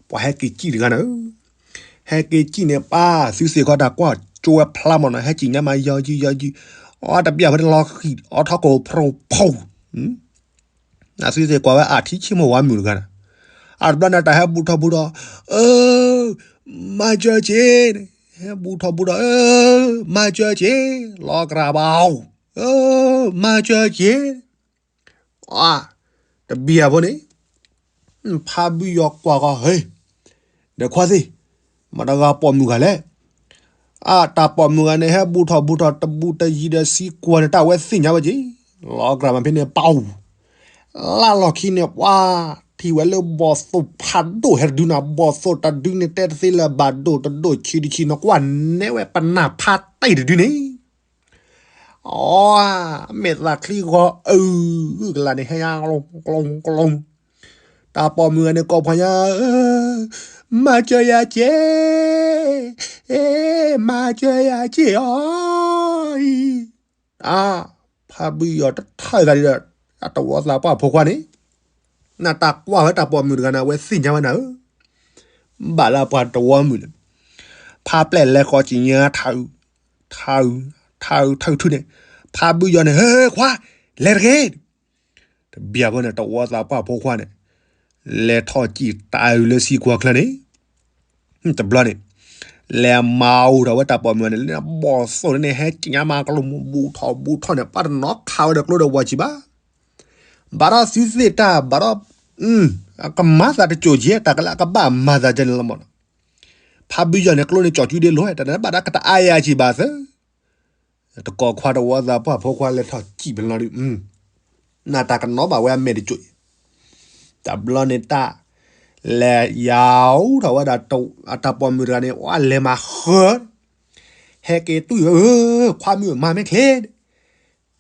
ပှၤဟဲက့ၤစံၣ်တဂၤန့ၣ်, ဟဲက့ၤစံၣ်န့ၣ် ပၢ်သုသ့ၣ်ခီတၢ်ကွၢ်ကၠိဝဲဖျါမးနီၤ ဟဲက့ၤညါမးယီယံယီယံ, အတဘျီဖဲန့ၣ်လီၤဃံၤ အီထီၣ်ကိၣ်ဖရိဖီ အသုသ့ၣ်ကွၢ်ဝဲအထံဆ့မိၢ်ဝါမုၣ်တဂၤန့ၣ်, အတဘျီန့ၣ် တၢ်ဟဲဘူးထီၣ်ဘူးဒီး, မၤစၢၤက့ၤ, ဟဲဘူးထီၣ်ဘူးဒီး, မၤစၢၤက့ၤ, လီၤကြၢးဘၣ်, မၤစၢၤက့ၤ, တဘျီဖိန့ၣ်, ဖါဘုယီၤကွၢ်ဃီၤ ဟ့, ဒီးခွါသ့ၣ်, မတၤတဂၤပိာ်မုၣ်ဂၤလဲၣ် အတၢ်ပိာ်မုၣ်ဂၤန့ၣ် ဟဲဘူးထီၣ်ဘူးထီၣ်တဘူးတယံၤဒီးသံကွၢ်န့ၣ် တၢ်ဝဲသ့ၣ်ညါဝဲက့ၤ, လီၤကြၢးမးဖဲန့ၣ် ပီ, လၢလီၢ်ခံန့ၣ် ပှၤထံၣ်ဝဲလၢဘီၣ်သိၣ်ဖးဒိၣ်ဟဲတဒုန့ၣ်, ဘီၣ်သိၣ်တဒုန့ၣ် တဲတသ့လၢၤဘၣ်ဒိၣ်တဒိၣ်ဆံးတဆံးန့ၣ် ကွၢ်နဲဝဲပနၢ်ဖးတံၢ်တဒုန့ၣ်, အီ, မဲာ်သၣ်ချံဂီၤအုၣ်ကလာ်န့ၣ် ဟဲညါကလူ, တၢ်ပိာ်မုၣ်ဂၤန့ၣ် ကိးဖီညါဧၢ မၤစၢၤယၤက့, မၤစၢၤယၤက့အီၤအံၤ. အါ, ဖးဘုယီၤတထၢၣ်သးဒီး အတဝီသးပှၢ်ဖိခွါန့ၣ်, နတၢ်ကွၢ်ဝဲတၢ်ပိာ်မုၣ်တဂၤန့ၣ် အဝဲသ့ၣ်ညါဝဲနၤဧၢ, ဘၣ်လၢပှၤတဝီမုၣ်န့ၣ်, ဖးပျဲၢ်လဲၤဃီၤကံညါထးအုး, ထးအုး, ထးအုး, ထးအုးထုန့ၣ်, ဖးဘုယီၤန့ၣ် ဟဲခွါ, လဲၤတဂ့ၤ တဘျီဖိန့ၣ် တဝီသးပှၢ်ဖိခွါန့ၣ် လဲၤထီၣ်စံၣ်တၢ်အုးလၢစံကွၢ်ချၢန့ၣ်, တဘျီန့ၣ် လဲၤမၤအိၣ်ထီၣ်ဝဲတၢ်ပိာ်မုၣ်န့ၣ် လၢဘီၣ်သိၣ်န့ၣ် ဟဲကံညါမၤကလိာ်မူ ဘူးထီၣ်ဘူးထီၣ်န့ၣ် ပၢ်တနီၤခးဝဲဒီးကျိဒီးဝီၤစံၣ်ဘၣ်. ဘၣ်ဒီးသုသ့ၣ်တၢ် ဘၣ်ဒီး ကမၤသးတစိၢ်ကဲ တၢ်ကလၢအကဘၣ်မၤသးဒ်န့ၣ်လီၤမးနီၤ. ဖးဘုယီၤန့ၣ် ကျိန့ၣ်ကၠီၤကၠူဒ့လိၤ တၢ်န့ၣ်ဘၣ်ဒီးကတအါယၤစံၣ်ဘၣ်သၢ တကိးခွါတဝီသးပှၢ်ဖိခွါလဲၤထီၣ်စံၣ်ဖဲလီၤဒုး, နတၢ်ကနီၤဘၣ်ဝဲအမဲာ်တစိၢ်အံၤ, တဘျီန့ၣ်တၢ် လဲၤယၤအိၣ်ထီၣ်ဝဲဒၣ် အတၢ်ပိာ်မုၣ်တဂၤန့ၣ် အလဲၤမၤဃၢၤ, ဟဲက့ၤတွံၢ်ဝဲ ခွါမုၣ်မၤမ့ၢ်ချ့,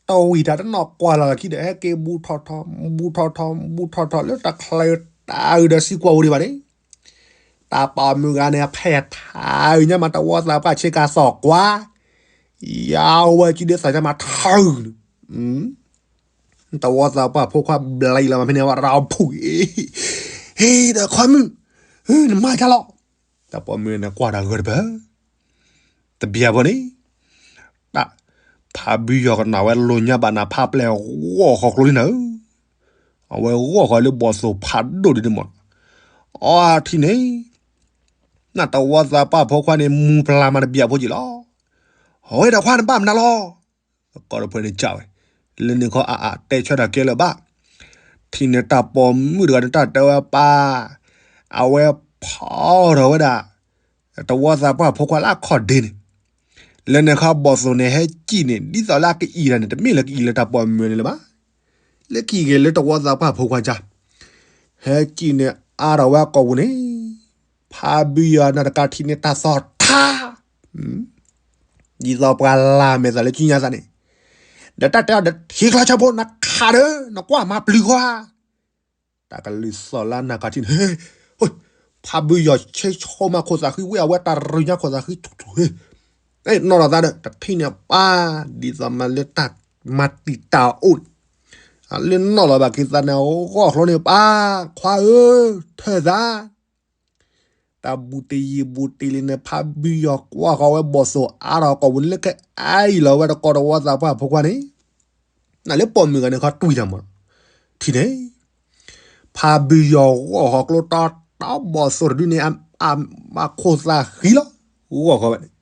တဝံၤတၢ်တနီၣ်ကွၢ်လီၤလီၢ်ခံဒီး ဟဲက့ၤဘူးထီၣ်ထီၣ် ဘူးထီၣ်ထီၣ် ဘူးထီၣ်ထီၣ်လၢတၢ်ချၢတၢ်အုးဒီးစံကွၢ်ဝူၤဒံးဘၣ်န့ၣ် တၢ်ပိာ်မုၣ်ဂၤန့ၣ် အဖဲထါအုးညါမးတဝီသးပှၢ်ဆ့ကၤသီၣ်ကွၢ်, ယၤအိၣ်ဝဲကံဒ်သိးညါမးထါအုးန့ၣ်, တဝီသးပှၢ်ဖိခွါဘျံးလီၤမးဖဲန့ၣ် ဝဲရၤဖူၣ်အံၤ, ဟ့ဒီးခွါမုၣ်, နမၤတၢ်လီၤ, တၢ်ပိာ်မုၣ်န့ၣ်ကွၢ်တၢ်ဂၢၢ်တပၢၢ် တဘျီဖိန့ၣ်, တၢ် ဖးဘုယီၤကနၣ်ဝဲလိာ်ညါဘၣ်နၤ ဖးပျဲၢ်ဂီၢ်ဃီၤကျိလံနၤဧၢ, အဝဲဂီၢ်ဃီၤလၢဘီၣ်သိၣ်ဖးဒိၣ်ဒ်န့ၣ်မး, အထံၣ်န့ၣ်, နတဝီသးပှၢ်ဖိခွါန့ၣ် မူၤပျၢ်မးတဘျီဖိက့ၤလီၤ, အဝဲဒီးခွါန့ၣ်ဘၣ်မနုၤလီၤ ကီၢ်တဖၣ်န့ၣ်ကးဝဲ, လၢန့ၣ်ခီအအတဲဆၢတၢ်ကဲလၢၤဘၣ်, ထံၣ်န့ၣ်တၢ်ပိာ်မုၣ်တဂၤန့ၣ် တၢ်တဲဝဲပၢ်, အဝဲဖီထီၣ်ဝဲဒၣ်, တဝီသးပှၢ်ဖိခွါလၢအခီၣ်ဒ့န့ၣ်, လၢန့ၣ်ခီဘီၣ်သိၣ်န့ၣ်ဟဲကံၣ်န့ၣ် ဒ်သိးလၢအကအံၣ်တၢ်န့ၣ် တမ့ၢ်လၢကအံၣ်လၢတၢ်ပိာ်မုၣ်န့ၣ်လၢၤဘၣ်, လၢကအံၣ်က့ၤလၢတဝီသးပှၢ်ဖိခွါကါ, ဟဲကံၣ်န့ၣ်အါထီၣ်ဝဲအကိာ်ပူၤန့ၣ်, ဖးဘုယီၤနတကးထံၣ်န့ၣ်တၢ်သီၣ်ထါ ဒ်သိးပှၤလၢ်မဲာ်သးလၢကံညါသးန့ၣ်, ဒီးတၢ်တဲအီၤဒီး ဟံးချီဆၢဖိ နခးဒီး နကွၢ်မၤပျုၤဃီဧါ, တၢ်ကလုၢ်သီၣ်လၢနကးထံၣ်န့ၣ်, ဖးဘုယီၤဆ့ဆိမးခိၣ်သးဃံ ဝဲအဝဲတၢ်ရူၢ်ညါခိၣ်သးဃံထူၣ်ထူၣ်, နီၢ်ဒီးသးဒီး တထံၣ်န့ၢ်ပၢ် ဒ်သိးမးလၢတၢ်မၤတံာ်တာ်အိၣ်န့ၣ်, လၢနီၢ်လီၤဘၣ်က့ၤသးန့ၣ် ဂီၢ်ကျိန့ၣ်ပၢ် ခွါဧၢ, ထၢၣ်သး တၢ်ဘူးတယံၤဘူးတ့လံန့ၣ် ဖးဘုယီၤကွၢ်ဃီၤဝဲဘီၣ်သိၣ်အါထီၣ်ကိာ်ပူၤလၢကအံၣ်လီၤဝဲတကိးတဝီသးပှၢ်ဖိခွါန့ၣ်, နလၢပိာ်မုၣ်ဂၤန့ၣ်ခီတွံၢ်တၢ်မး, ထံၣ်န့ၣ်, ဖးဘုယီၤဂီၢ်ဃီၤကျိတီတီဘီၣ်သိၣ်တဒုန့ၣ် အမၤခိၣ်သးဃံလီၤ, ဂီၢ်ဃီၤဝဲန့ၣ်,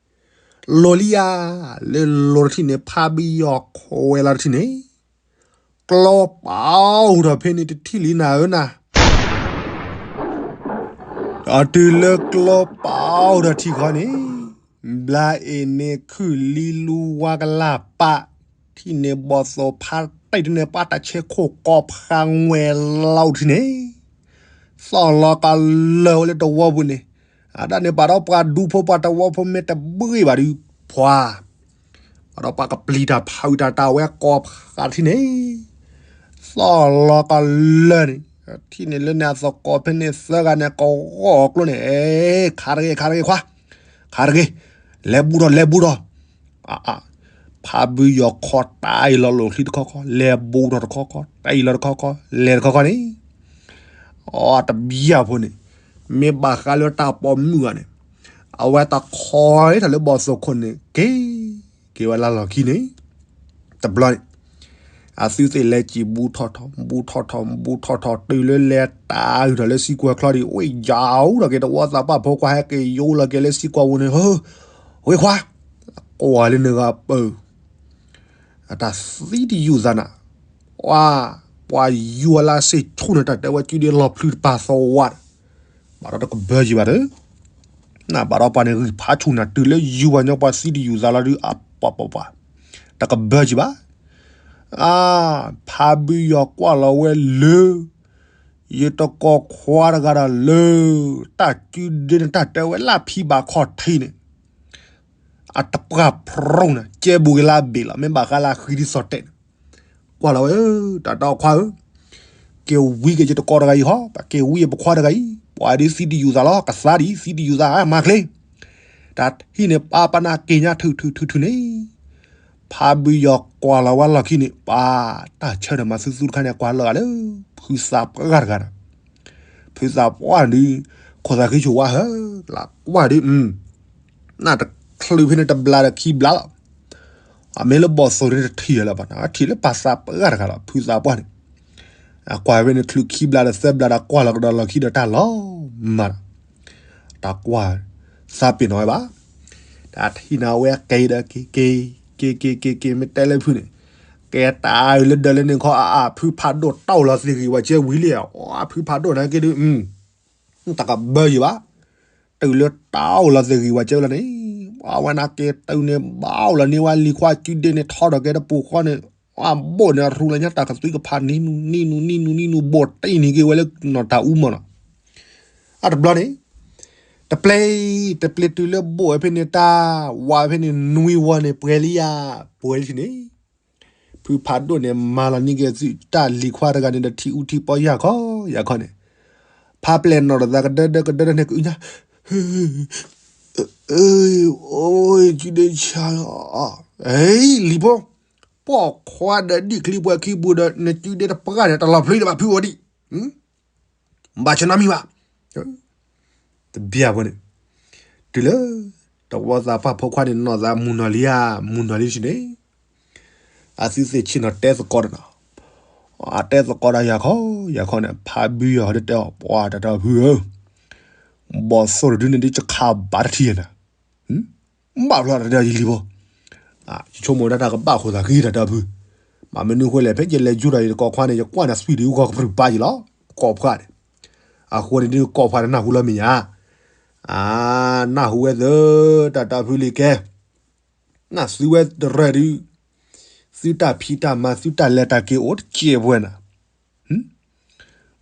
လိၤလံယၤ, လၢလိၤတထံၣ်န့ၣ် ဖးဘုယီၤခွဲးလီၤတထံၣ်န့ၣ် ကျီပာ်အိၣ်ထီၣ်ဖဲန့ၣ်တထံၣ်လံနၤဧၢနၤ, အတုၤလၢကျီပာ်အိၣ်ထီၣ်ထံၣ်ဃီန့ၣ်, ဘျါအ့ၣ်န့ၣ်ခုၣ်လံလူဝါကလၢ်ပာ်, ထံၣ်န့ၣ်ဘီၣ်သိၣ်ဖးတံၢ်တန့ၣ် ပှၤတၢ်ဆဲခိၣ်ကီဖးငွဲၣ်လီၤအိၣ်ထံၣ်န့ၣ်, သီၣ်လီၤကလၢာ်ဝဲလၢတဝီပူၤန့ၣ်, အဒၣ်န့ၣ်ဘၣ်ဒီးပှၤဒူဖိပှၤတဝီဖိမ့ၢ်တဘှ့ၣ်ဘၣ်ဒီး ပှၤ ဘၣ်ဒီးပှၤကပျံၤတၢ်ဖးအုးတၢ်တၢ်ဝဲကီဖးထံၣ်န့ၣ်, သီၣ်လီၤကလၢာ်န့ၣ်, ထံၣ်န့ၣ်လၢန့ၣ်အသကိးဖဲန့ၣ်သၢဂၤန့ၣ် ကဂီၢ်ကျိန့ၣ်, ခးတဂ့ၤ ခးတဂ့ၤခွါ, ခးတဂ့ၤ, လဲၤဘူးထီၣ်လဲၤဘူးထီၣ်, ဖးဘုယီၤခီတၢ်အံၤလီၤလိာ်ချံတခီခီ လဲၤဘူးထီၣ်တခီခီ တၢ်အံၤလီၤတခီခီ လဲၤတခီခီန့ၣ်, အတဘျီဖိန့ၣ်, မ့ၢ်ဘၣ်ဃးလၢတၢ်ပိာ်မုၣ်ဂၤန့ၣ်, အဝဲတခီထီၣ်လၢဘီၣ်သိၣ်ခိၣ်န့ၣ် က့ၤ က့ၤဝဲလၢလီၢ်ခံန့ၣ်, တဘျီန့ၣ်, အသုသ့ၣ်လဲၤစံၣ်ဘူးထီၣ်ထီၣ် ဘူးထီၣ်ထီၣ် ဘူးထီၣ်ထီၣ် တုၤလၢလဲၤတၢ်အုးထီၣ်လၢစံကွၢ်ချီဒံး ဝ့ၢ်ယၤအိၣ်ထီၣ်က့ၤတဝီသးပှၢ်ဖိခွါဟဲက့ၤယိလီၤက့ၤလၢစံကွၢ်ပူၤန့ၣ်, ဝ့ၢ်ခွါ, ကွၢ်လၢနဂၤပၢၢ် အတၢ်သံတယူၢ်သးနၤ, ပှၤ, ပှၤယူၤအလၢစ့ၣ်ဆူၣ်န့ၣ် တၢ်တဲဝဲကံဒ့လီၤဖျုးတပၤသဝး, ဘၣ်ဒီးတကဘၢယံၤဘၣ်ဒီး, နဘၣ်ဒီးပှၤန့ၣ်ဂံၢ်ဖးဆူၣ်နၤ တုၤလၢယူၤပှၤညီပှၤသံတယူၢ်သးလီၤဒုး အပှၤပှၤပှၤ, တကဘၢယံၤဘၣ်, အါ, ဖးဘုယီၤကွၢ်လီၤဝဲလၢ ယတကိးခွါတဂၤဒီးလၢ တၢ်ကံဒ့န့ၣ် တၢ်တဲဝဲလၢဖံဘၣ်ခီၣ်ထံးန့ၣ် အတပှၢ်ဖရိန့ၣ် ကဲဘူးက့ၤလၢအဘ့ၣ်လီၤ မ့ၢ်ဘၣ်ဃးလၢအဃံဒ်သိးတဲန့ၣ်, ကွၢ်လီၤဝဲ, တၢ်တီခွါဧၢ, က့ၤဝံက့ၤယတကိးတဂၤအံၤဟီ, ပက့ၤဝံယပခွါတဂၤအံၤ, ပ ပှၤဒ်သံတယူၤသးလီၤ, ကသါဒ်သံတယူၤသး မၤချ့. တၢ်ဟံၣ်န့ၣ် ပၢ်ပနၢ်က့ၤညါထုးထုးထုးထုးန့ၣ်, ဖါဘုယီၤကွၢ်လီၤဝဲလီၢ်ခံန့ၣ် ပၢ် တၢ်ဆၢဒီးမၤသူသူတခါန့ၣ် ကွၢ်လီၤဂာ်လၢ ဖုသးပှၢ်တဂၤဒီး, ဖုသးပှၢ်ဒုး ခိၣ်သးဃံဆိၣ်ဝါဟၢ လၢကွၢ်ဒုး နၢ်တချုးဖဲန့ၣ်တဘျါဒီးခံဘျါလီၤ. အမ့ၢ်လၢဘီၣ်သိၣ်န့ၣ်တထံၣ်လၢၤဘၣ်နီၤ, ထံၣ်လၢပၢ်သးပှၢ်တဂၤလီၤ ဖုသးပှၢ်န့ၣ်. အကွၢ်ဖဲန့ၣ်ချုးခံဘျါဒီးသၢဘျါဒီး ကွၢ်လီၤကဒီးလီၢ်ခံဒီးတၢ်လီၤမၢ်ဒီး, တၢ်ကွၢ် သးပ့ၤနီၣ်ဝဲဘၣ်. တၢ်ထံၣ်န့ၣ်ဝဲက့ၤဒီးက့ၤက့ၤ က့ၤက့ၤက့ၤက့ၤ မ့ၢ်တဲလၢဖုန့ၣ် ကဲတၢ်အုးလၢဒၢးလၢန့ၣ်ခီအအါ ဖုဖးဒိၣ်တၢ်အိၣ်လီၤသ့ၣ်ဂံၢ်ဝဲကဲဝံၤလံ, အဖုဖးဒိၣ်နာ်က့ဒုး တၢ်ကဘၢယံၤဘၣ်. တၢ်အုးလၢတၢ်အိၣ်လီၤသ့ၣ်ဂံၢ်ဝဲကဲလီၤန့ၣ်, အဝဲနာ်က့တၢ်အုးန့ၣ် ဘၣ်အိၣ်လီၤန့ၢ်ဝဲလံၤခွါကုဒ့န့ၣ် ထီၣ်ဒီးကဲတပူၤဃီန့ၣ်, အဘိၣ်န့ၣ်ရူလၢညါတၢ်ကသွံကဖးနံၤနူနံၤနူနံၤနူနံၤနူ ဘိၣ်တ့ၢ်န့ၢ်က့ၤဝဲလၢနီၢ်တၢ်အူမၢ်နီၤ. အတဘျီန့ၣ် တပျဲ တပျဲတုၤလၢဘိၣ်ဝဲဖဲန့ၣ် တၢ်ဝါဝဲဖဲန့ၣ် နွံဝီန့ၣ် ပှဲၤလံယၤ ပှဲၤလံန့ၣ်, ဖုဖးဒိၣ်န့ၣ် မၤလီၤန့ၢ်က့ၤသုတၢ်လံၤခွါတဂၤန့ၣ်ဒီး ထံအူထံပီယၢ်ခီယၢ်ခီန့ၣ်, ဖးပျဲၢ်နီၣ်ဒီးသးကဒၢဒၢကဒၢဒၢန့ၣ်ကအုညါ, အိၣ် ကုဒ့ဆါလီၤ, လံၤဖိ, ပိာ်ခွါဒီးဒံၣ်ချံပှဲၤခံပူၤဒီး နကုဒ့တပှၢ်န့ၣ် တလီၤဖျုးဒံးဘၣ်ဖုအိၣ်ဒံး ဘၣ်ဆၢနီတမံၤဘၣ်. တဘၣ်ဝဲန့ၣ်, တုၤလၢ တဝီသးပှၢ်ဖိခွါန့ၣ် နီၢ်သးမုၢ်နီၢ်လံဧါ, မုၢ်နီၢ်လံဆံးန့ၣ်, အသုသ့ၣ်ဆ့ၣ်နီၤတဲသကိးဒီးနီၤ, အတဲသကိးဒီးယၤခီ, ယၤခီန့ၣ် ဖးဘုယီၤဒီးတဲအီၤ ပှၤတၢ်တီဖုဧၢ, ဘီၣ်သိၣ်တဒုန့ၣ်ဒ်ယခးဘၣ်တထံၣ်နၤ ဘၣ်ဖျါတၢ်ယလံၤဖိ, ယဆိကမိၣ်ဒၣ်တၢ်ကဘၣ်ဃိသးဃံတၢ်တီဖု, မ့ၢ်မနုၤဃိလဲၣ် ဖဲယလဲၤယူၤဒီးယတကိးခွါန့ၣ် ယကွၢ်နၤသွံၣ်ဒံးအူဂီၢ်ကပြုၢ်ပာ်ယံၤလီၤ, ကိးခွါန့ၣ်, အဃိန့ၣ်ဒုးကိးခွါန့ၣ်နၢ်ဟူလီၤမ့ၢ်ဧါ, နၢ်ဟူဝဲသၢ တၢ်တီဖုလံၤကဲ နသုဝဲတရၢၢ်ဒုး, သုတၢ်ဖံးတၢ်မၤ သုတၢ်လဲၤတၢ်က့ၤအိၣ်တစဲးပှဲၤနၤ,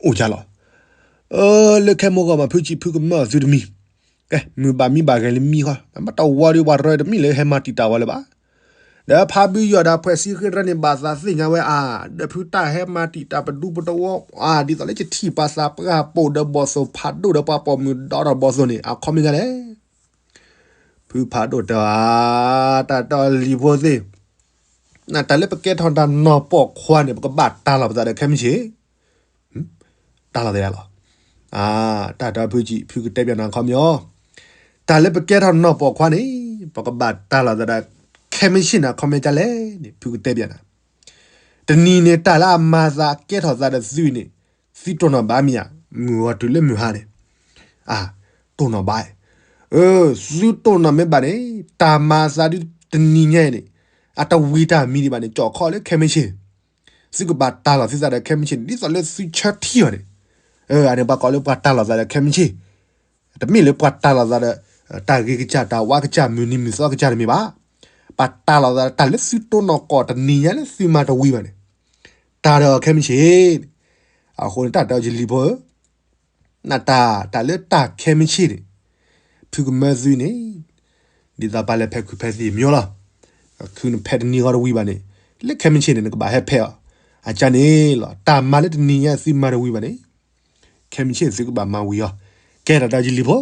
အိၣ်ယါလီၤ, လၢခဲမိၢ်ဂီၢ်မး ဖုစံးဖုကမၢအီၤသုတမံၤ, ကဲ မုၢ်ဘၣ်မံဘၣ်ဂဲၤလံမံဃီ, မ့ၢ်တဝီဒုးပှၤရၢတမံၤလၢဟဲမၤတံာ်တာ်ဝဲလၢၤဘၣ်, ဒီးဖါဘုယီၤဒီးဖှဲးစံဃ့ရၢန့ၣ် ဘၣ်သးသ့ၣ်ညါဝဲအါ, ဒီးဖုတၢ်ဟဲမၤတံာ်တာ်ပဒူပတဝီ, ဒ်သိးလၢယထံၣ်ပှၤသးပှၢ်ပိာ်ဒီးဘီၣ်သိၣ်ဖးဒိၣ်ဒီးပှၤပိာ်မုၣ်ဒီဒီးဘီၣ်သိၣ်န့ၣ် အခီပညီဒ်လဲၣ် ဖုဖးဒိၣ်တဲအီၤ, တၢ်တီလံၤဖိသ့ၣ်, တၢ်လၢပကဲထီၣ်တၢ်နီၢ်ပိာ်ခွါန့ၣ် ပကဘၣ်တၢ်လီၤပသးဒီးခဲမုၢ်ဆ့ၣ်, တၢ်လီၤသးလီၤ, တၢ်တီဖုကံး ဖုကတဲပျးနၤခီပညီ, တၢ်လၢပကဲထီၣ်နီၢ်ပိာ်ခွါန့ၣ် ပကဘၣ်တၢ်လီၤသးဒီးခဲမုၢ်ဆ့ၣ်န့ၣ် အခီပညီဒ်လဲၣ်န့ၣ် ဖုကတဲပျးနၤ တနံၤန့ၣ် တၢ်လၢအမၤသးကဲထီၣ်သးဒီးသုန့ၣ်, သုတိၢ်နီၣ်ဘၣ်မ့ၢ်ဧါ, မုၢ်ဂီၤတုၤလၢမုၢ်ဟါန့ၣ်, တိၢ်နီၣ်ဘၣ်, သုတိၢ်နီၣ်မ့ၢ်ဘၣ်န့ၣ် တၢ်မၤသးဒ်တနံၤညါအံၤန့ၣ်, အတဝံၤတၢ်မံဒံးဘၣ်န့ၣ် ကၠီၣ်ခီလၢခဲမုၢ်ဆ့ၣ်, သုကဘၣ်တၢ်လီၤသုသးဒီးခဲမုၢ်ဆ့ၣ်န့ၣ် ဒ်သိးလၢသုဆၢထံအီၤန့ၣ်, အန့ၣ်ပှၤကိးလၢပှၤတၢ်လီၤသးဒီးခဲမုၢ်ဆ့ၣ် တမ့ၢ်လၢပှၤတၢ်လီၤသးဒီး တၢ်ဂ့ၤကစၢ် တၢ်ဝါကစၢ် မုၢ်နံၤမုၢ်သီကစၢ်တမ့ၢ်ဘၣ်, ပှၤတၢ်လီၤသးဒီးတၢ်လၢသုတိၢ်နီၣ်ကီၢ်တနံၤညါလၢသုမၤတဝံၤဘၣ်န့ၣ်, တၢ်ဒီးခဲမုၢ်ဆ့ၣ်န့ၣ်, အဃိန့ၣ် တၢ်တဲအီၤယလံၤဖိဧၢ, နတၢ် တၢ်လၢတၢ်ခဲမုၢ်ဆ့ၣ်န့ၣ်, ဖုကမၢသုန့ၣ်, ဒ်သိးပှၤလဲၤဖဲးခုးဖဲးသံၣ်မ့ၢ်လီၤ, ခုနဖဲးတနံၤဃီတဝံၤဘၣ်န့ၣ်, လၢခဲမုၢ်ဆ့ၣ်န့ၣ် နကဘၣ်ဟဲဖဲးအီၤ, အကန့ၣ်လီၤ တၢ်မၤလၢတနံၤညါသုမၤတဝံၤဘၣ်န့ၣ် ခဲမုၢ်ဆ့ၣ်သုကဘၣ်မၤဝံၤအီၤ, ကဲတၢ်ဒီးယလံၤဖိ,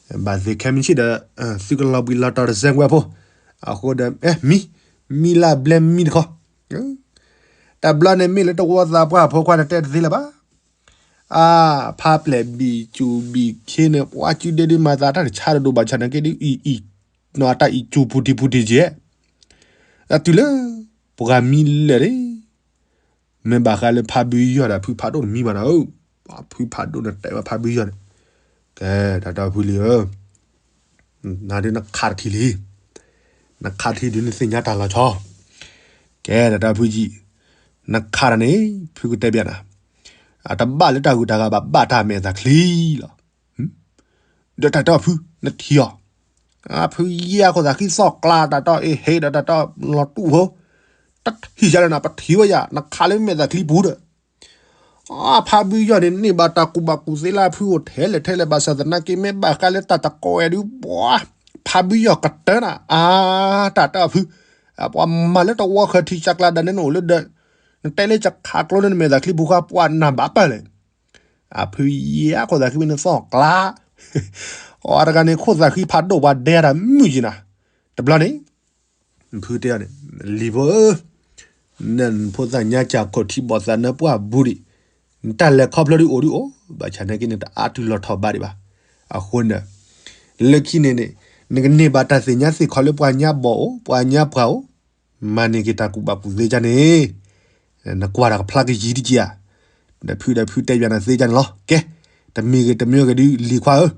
ဘၣ်သ့ၣ်ခဲမုၢ်ဆ့ၣ်ဒီး သုကလီၤဘှံးလီၤတီၤတစဲးဝဲဖိ, အဃိဒီး မံ, မံလၢဘျဲမံတခီ, တဘျီန့ၣ်မ့ၢ်လၢတဝီသးပှၢ်ဖိခွါန့ၣ်တဲတသ့လၢၤဘၣ်, အါ, ဖါပျဲၢ်ဘံၣ်စူၣ်ဘံၣ်ခ့န့ၣ် ပှၤစုဒ့ဒုးမၤသးတၢ်တဆါတဒိၣ်ဘၣ်ဆၣ်နာ်က့ဒ်အံၤအံၤ, နီၢ်တၢ်အံၤစူၣ်ပူၤတံၢ်ပူၤတံၢ်ကဲ, ဒီးတုၤလၢ ပှၤမံလၢာ်န့ၣ် မ့ၢ်ဘၣ်ဃးလၢဖါဘုယီၢ်ဒီးဖုဖးဒိၣ်တမံၤဘၣ်နီၤဧၢ, ဖုဖးဒိၣ်န့ၣ်တဲဝဲဖါဘုယီၢ်န့ၣ်, ကဲ တၢ်တီဖုလံၤဧၢ, နၤဒုးနခးတထံၣ်လံ, နခးတထံၣ်ဒုးနသ့ၣ်ညါတၢ်လီၤဆီ, ကဲ တၢ်တီဖုကံး, နခးတၢ်န့ၣ် ဖုကတဲပျးနၤ, အတဘၣ်လၢတၢ်ဂုၤတၢ်ဂၤဘၣ် ဘၣ်တၢ်မဲာ်သးချံလီၤ ဒီးတၢ်တီဖု နထံၣ်အီၤ, ဖုယဲၢ်ခိၣ်သးဃံသီၣ်ကျါ တၢ်တီအ့ဟ့ဒီးတၢ်တီလီၤတူၢ်ဖိ, တထံၣ်ယါလၢနၤ ပထံၣ်ဝဲယၤ နခးလၢမဲာ်သးချံပူၤဒီး, ဖါဘုယီၢ်န့ၣ် န့ၢ်ဘၣ်တၢ်ကူၣ်ဘၣ်ကူၣ်သ့လၢဖုအိၣ်ထဲလဲၣ်ထဲလဲၣ် ဘၣ်ဆၣ်သနာ်က့ မ့ၢ်ဘၣ်ဃးလၢတၢ်တကိးဝဲဒုး ပှၤ ဖါဘုယီၢ်ကတၢၢ်နၤ အါ တၢ်တီဖု, ပှၤမၤလၢတဝီဃၢၤထံဆးကျါဒီး နအိၣ်လၢဒီး, နတဲလၢယခးကျိလၢနမဲာ်သးချံပူၤဃါ ပှၤနၢ်ဘၣ်ပၢၢ်လဲၣ် အဖုယဲၢ်ခိၣ်သးဃံမ့ၢ်နသီၣ်ကျါ, အတဂၤန့ၣ်ခိၣ်သးဃံဖးဒိၣ်ပှၤဒဲတၢ်မုာ်က့ၤနၤ, တဘျီန့ၣ် ဖုတဲအီၤန့ၣ်, လံၤဖိဧၢ, နဖိသၣ်ညါကၢ်ခိၣ်ထံဘီၣ်သးနၢပှၢ်ဘူးဒံး, နတၢ်လဲၤခီဖျိဒုးအိၣ်ဒုးအိၣ်, ဘၣ်ဆၣ်နာ်က့န့ၣ် တအါတုၤလီၤထီၣ်ဘးဒံးဘၣ်. အဃိန့ၣ် လၢခံန့ၣ်န့ၣ် နကန့ၢ်ဘၣ်တၢ်သ့ၣ်ညါသ့ၣ်ခီလၢပှၤညါဘီၣ်အိၣ် ပှၤညါပှၢ်အိၣ်, မၤန့ၢ်က့ၤတၢ်ကူၣ်ဘၣ်ကူၣ်သ့ကန့ၣ် နကွၢ်တၢ်ကဖျါကယံၤတက့ၢ်ဧါ, ဒီးဖုဒီးဖုတဲဘၣ်နၤသ့ကန့ၣ်လီၤ. ကဲ, တမံၤဂ့ၤတမံၤဂ့ၤဒုး လံၤခွါဧၢ,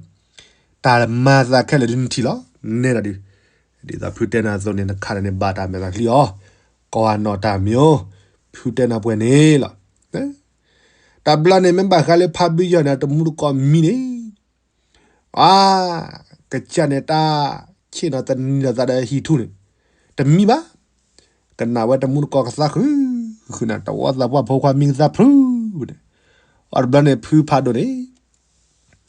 တၢ်မၤသးခဲလၢာ်ဒုးနထံၣ်လီၤ, နဲဒၣ်ဒုး, ဒ်သိးဖုတဲနၤအသိးန့ၣ် နခးတၢ်န့ၣ် ဘၣ်တၢ်မဲာ်သးချံအီၤ, ကိးအနီၣ်တၢ်မံၤဧိၤ, ဖုတဲနၤပှဲၤန့ၣ်လီၤ. တဘျီန့ၣ် မ့ၢ်ဘၣ်ဃးလၢဖါဘုယီၢ်န့ၣ် တမူတကိးမံန့ၣ် အါ, ကစၢ်န့ၣ်တၢ်ဆ့ၣ်နီၤတနံၤဒီးသးဒီးဟံၣ်ထူၣ်န့ၣ် တမံဘၣ်. ကနၣ်ဝဲတမူတကိးကသါဃုာ်ဃုာ်န့ၣ် တဝီသးပှၢ်ဖိခွါမံကသါဖုန့ၣ်, အီၤတဘျီန့ၣ် ဖုဖးဒိၣ်န့ၣ်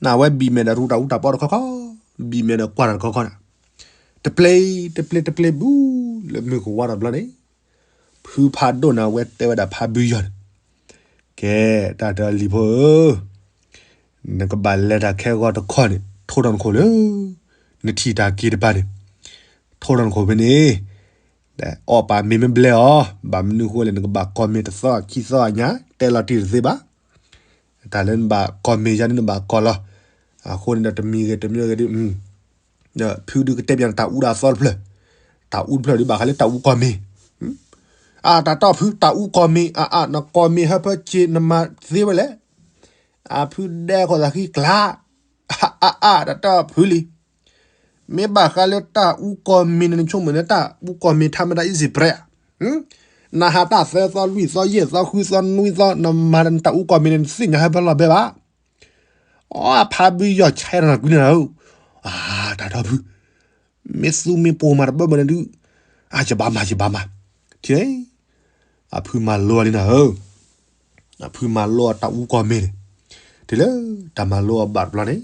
နဝဲဘံၣ်မဲာ်ဒီးရူတၢ်အူတၢ်ပီတခီခီ, ဘံၣ်မဲာ်ဒီးကွၢ်တၢ်တခီခီန့ၣ်, တပျ့ၤတပျ့ၤတပျ့ၤဘူး လၢမုၢ်ကဝါတဘျီန့ၣ် ဖုဖးဒိၣ်န့ၣ် အဝဲတဲဝဲဒၣ်ဖါဘုယီၢ်န့ၣ်, ကဲ, တၢ်တလံၤဖိဧၢ, နကဘၣ်လဲၤတၢ်ခဲဂီၤတခီန့ၣ် ထိထီၣ်နခိၣ်လၢ နထံၣ်တၢ်က့ၤတပၤန့ၣ်, ထိထီၣ်နခိၣ်ဖဲန့ၣ် အီၣ်ပာ်မ့ၤမ့ၢ်ဘျဲအီၤ, ဘၣ်မနုၤဃိလဲၣ် နကဘၣ်ကီၢ်မ့ၤတသီခံသီအညါ တဲလီၤတံၢ်တသ့ဘၣ်. တၢ်လၢနဘၣ်ကီၢ်မ့ၤယါန့ၣ် နဘၣ်ကီၢ်လီၤ. အဃိန့ၣ်ဒီးတမံၤဂ့ၤတမံၤဂ့ၤဒုး ဒီးဖုဒုးကတဲပၠးနတၢ်အူဒၣ်သီတဖျၢၣ်, တၢ်အူတဖျၢၣ်ဒုးဘၣ်ဃးလၢတၢ်အူကီၢ်မ့ၤ, အါ တၢ်တီၢ်ဖု တၢ်အူကီၢ်မ့ၤ အါအါ နကီၢ်မ့ၤဟၢဖၢက့ၤနမၤသ့ဝဲလဲၣ်. အဖုဒဲခိၣ်သးဃံကျါ, အါအါ တၢ်တီၢ်ဖုလံ. မ့ၢ်ဘၣ်ဃးလၢတၢ်အူကီၢ်မ့ၤန့ၣ် နဆိကမိၣ်န့ၣ် တၢ်အူကီၢ်မ့ၤ ထါမတၤ easy bread, နဟးတၢ်သၢသီလွံၢ်သီယဲၢ်သီဃုသီနွံသီ နမၤဒီးနတၢ်အူကီၢ်မ့ၤန့ၣ် နသ့ၣ်ညါဟၢဖၢလီၤဘဲဘၣ်. အီ အဖါဘုယီၢ်ဆဲးထီၣ်နၤကွံန့ၣ်ဧၢ, အါ တၢ်တီၢ်ဖု မ့ၢ်သူမ့ၢ်ပိာ်မၤတဘၢဘၢန့ၣ်ဒုး, အါ ယဘၣ်မၤ ယဘၣ်မၤ, ထံၣ်န့ၣ်, အဖုမၤလိအီၤလံနၤဧၢ, အဖုမၤလိအီၤတၢ်အူကီၢ်မ့ၤန့ၣ်, တုၤလၢတၢ်မၤလိအီၤဘၣ်တဘျီန့ၣ်,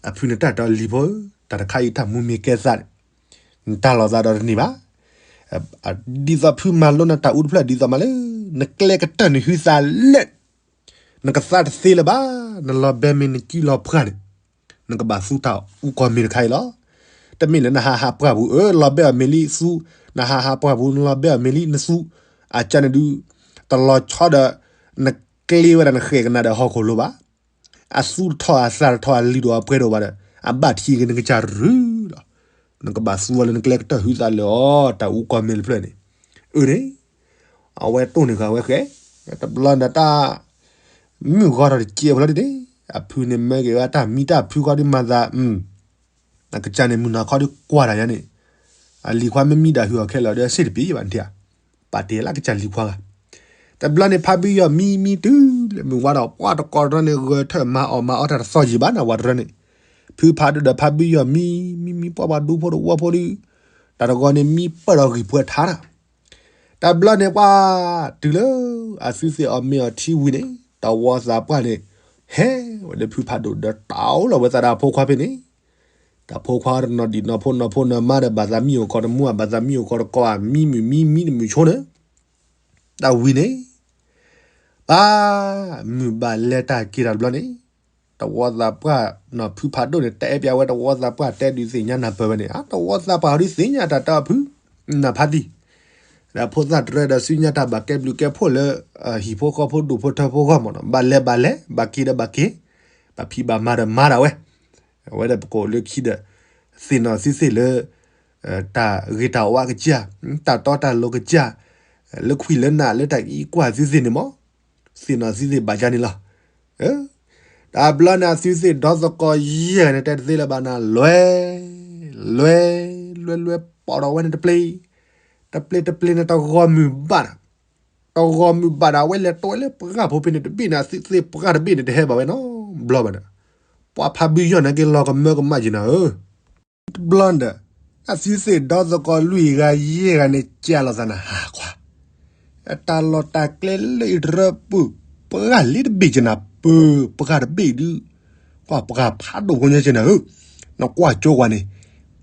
အဖုန့ၣ်တၢ်တီလံၤဖိဧၢ, တၢ်တခါအံၤတၢ်မူမ့ၢ်ကဲသးန့ၣ်, နတၢ်လီၤသးဒီးတန့ၢ်ဘၣ်. ဒ်သိးဖုမၤလိနတၢ်အူတဖျၢၣ်ဒ်သိးမးလၢ နကျဲကတၢၢ်နဟုသးလၢ နကသါတသ့လၢၤဘၣ်, နလီၤဘဲမ့ၢ်နကံလီၤဖှၣ်န့ၣ်, နကဘၣ်သူတၢ်အူကီၢ်မ့ၤတခါအံၤလီၤ. တမ့ၢ်လၢနဟးဟးပှၢ်ပူၤ အၢ လီၤဘဲအီၤမ့ၢ်လံသူ, နဟးဟးပှၢ်ပူၤ နလီၤဘဲအီၤမ့ၢ်လံ နသူ, အကန့ၣ်ဒုး တလီၤဆီဒီး နကျ့ဝဲဒၣ်နဃဲၣ်ကနၣ်ဒီးဟီၣ်ခိၣ်လိၤဘၣ်. အသူတထီၣ်အသးတထီၣ်အလံၤဒိၣ်အပှဲၤဒိၣ်ဘၣ်ဒီး အဘၣ်ထံက့ၤနကစၢ်ရုလီၤ. နကဘၣ်သူအီၤလၢနကျဲကတၢၢ်ဟုသးလၢအီၤ တၢ်အူကီၢ်မ့ၤတဖျၢၣ်န့ၣ်, အၢန့ၣ် အဝဲတိၢ်န့ၢ်ဃာ်ဝဲဃဲ, တဘျီန့ၣ်တၢ် မုၢ်ဂီၤထီၣ်တစဲးဖိလီၤဒ်န့ၣ်, အဖုန့ၣ်မၢက့ၤဝဲတၢ်မံတၢ်ဖုဃီဒုးမၤသး, အကစၢ်န့ၣ်မုၢ်နၤခီဒုးကွၢ်တၢ်ယါန့ၣ်, အလံၤခွါမ့ၢ်မံဒၣ်ဟုအီၤခဲလၢာ်ဒီးစ့ၣ်တပံၤဘၣ်နထံၣ်ဧါ, ပာ်တ့ၢ်လၢကစၢ်လံၤခွါဂၤ တဘျီန့ၣ် ဖါဘုယီၢ်မံမံတုၤလၢမုၢ်ဝါဒီး ပှၤတကိးတရၢန့ၣ် ဂဲၤထၢၣ်မၤအီၣ်မၤအီတၢ်တသီယံာ်ဘၣ်နၤ ဝဲတရၢန့ၣ်, ဖုဖးဒိၣ်ဒီးဖါဘုယီၢ်မံ, မံမံပှၤပှၤဒူဖိတဝီဖိဒုး, တၢ်တဂီၤန့ၣ်မံပၢၢ်ဒီးဂံၢ်ပှဲၤထါတၢ်, တဘျီန့ၣ်ပှၤ, တုၤလၢအသုသ့ၣ်အီၣ်မ့ၤအီထံဝံၤန့ၣ် တဝီသးပှၢ်န့ၣ်, ဟဲဝဲလၢဖုဖးဒိၣ်ဒီးတၢ်အိၣ်လီၤဝဲသးဒီးအဖိခွါဖဲန့ၣ်, တၢ်ဖိခွါတနီၤဒံၣ်နီၤဖိနီၤဖိနီၤမါဒီး ဘၣ်သးမံအိၣ်ကီၢ်တမူ ဘၣ်သးမံအိၣ်ကီၢ်တကိး မံမုၢ်မံမံတမုၢ်ဆိန့ၣ်, တၢ်ဝံၤန့ၣ်, ပၢ်, မုၢ်ဘၣ်လဲၤတၢ်က့ၤတၢ်တဘျီန့ၣ်, တဝီသးပှၢ်, ဖုဖးဒိၣ်န့ၣ် တဲပၠးဝဲတဝီသးပှၢ်တဲဒုးသ့ၣ်ညါနၢ်ပၢၢ်ဝဲန့ၣ် အတဝီသးပှၢ်ဒုးသ့ၣ်ညါတၢ်တၢ်ဖု, နၢ်ဖးသံ, ဒီးဖိသၣ်တရၢဒီးစုညါတၢ်ဘၣ်ကဲဘျုးကဲဖှိၣ်လၢ ဟံၣ်ဖိဃီဖိဒိၣ်ဖိထၢဖိဂီၢ်မးနီၤ ဘၣ်လဲၤဘၣ်လဲၤ ဘၣ်က့ၤဒီးဘၣ်က့ၤ, ဘၣ်ဖံးဘၣ်မၤဒီးမၤဒၣ်ဝဲ, အဝဲဒၣ်ပကိးလၢခံဒီး, သ့ၣ်နီၣ်သုသ့ၣ်လၢ တၢ်ဂ့ၤတၢ်ဝါကစၢ်, တၢ်တီတၢ်လိၤကစၢ်, လၢခွံလၢနးလၢတၢ်အံၤကွၢ်သုသ့ၣ်န့ၣ်မး, သ့ၣ်နီၣ်သုသ့ၣ်ဘၣ်ယါန့ၣ်လီၤ. တဘျီန့ၣ်အသုသ့ၣ်ဒီသကိးယဲၢ်ဂၤန့ၣ် တဲတသ့လၢၤဘၣ်နၤ လွဲ, လွဲ, လွဲလွဲပိာ်ထီၣ်ဝဲန့ၣ်တပျ့ၤ, တပျ့ၤတပျ့ၤန့ၣ် တဂီၤမုၢ်ဘၣ်ဒီး, တဂီၤမုၢ်ဘၣ်ဒီး အဝဲလဲၤတိဝဲလၢပှၢ်ဖိဖဲန့ၣ်တဘ့ၣ်န့ၣ် အသုသ့ၣ်ပှၢ်တဘ့ၣ်န့ၣ် တဟဲဘၣ်ဝဲနီတဘျီဘၣ်ဒီး, ပှၤဖးဘုယီၢ်န့ၣ်က့ၤလီၤကမၢကမၣ်က့ၤနၤဧၢ တဘျီဒီး, အသုသ့ၣ်ဒီသကိးလွံၢ်ဂၤယဲၢ်ဂၤန့ၣ် ကးလိာ်သးနၤဟးခွါ, အတၢ်လီၢ်တၢ်ကျဲလၢအံၤတရၢပၢၢ်, ပှၢ်လံတဘ့ၣ်က့ၤနၤပၢၢ်, ပှၢ်တဘ့ၣ်ဒုး, ကွၢ်ပှၢ်ဖးဒိၣ်ဖိညါက့ၤနၤဧၢ, နကွၢ်ကၠိကွၢ်န့ၣ်,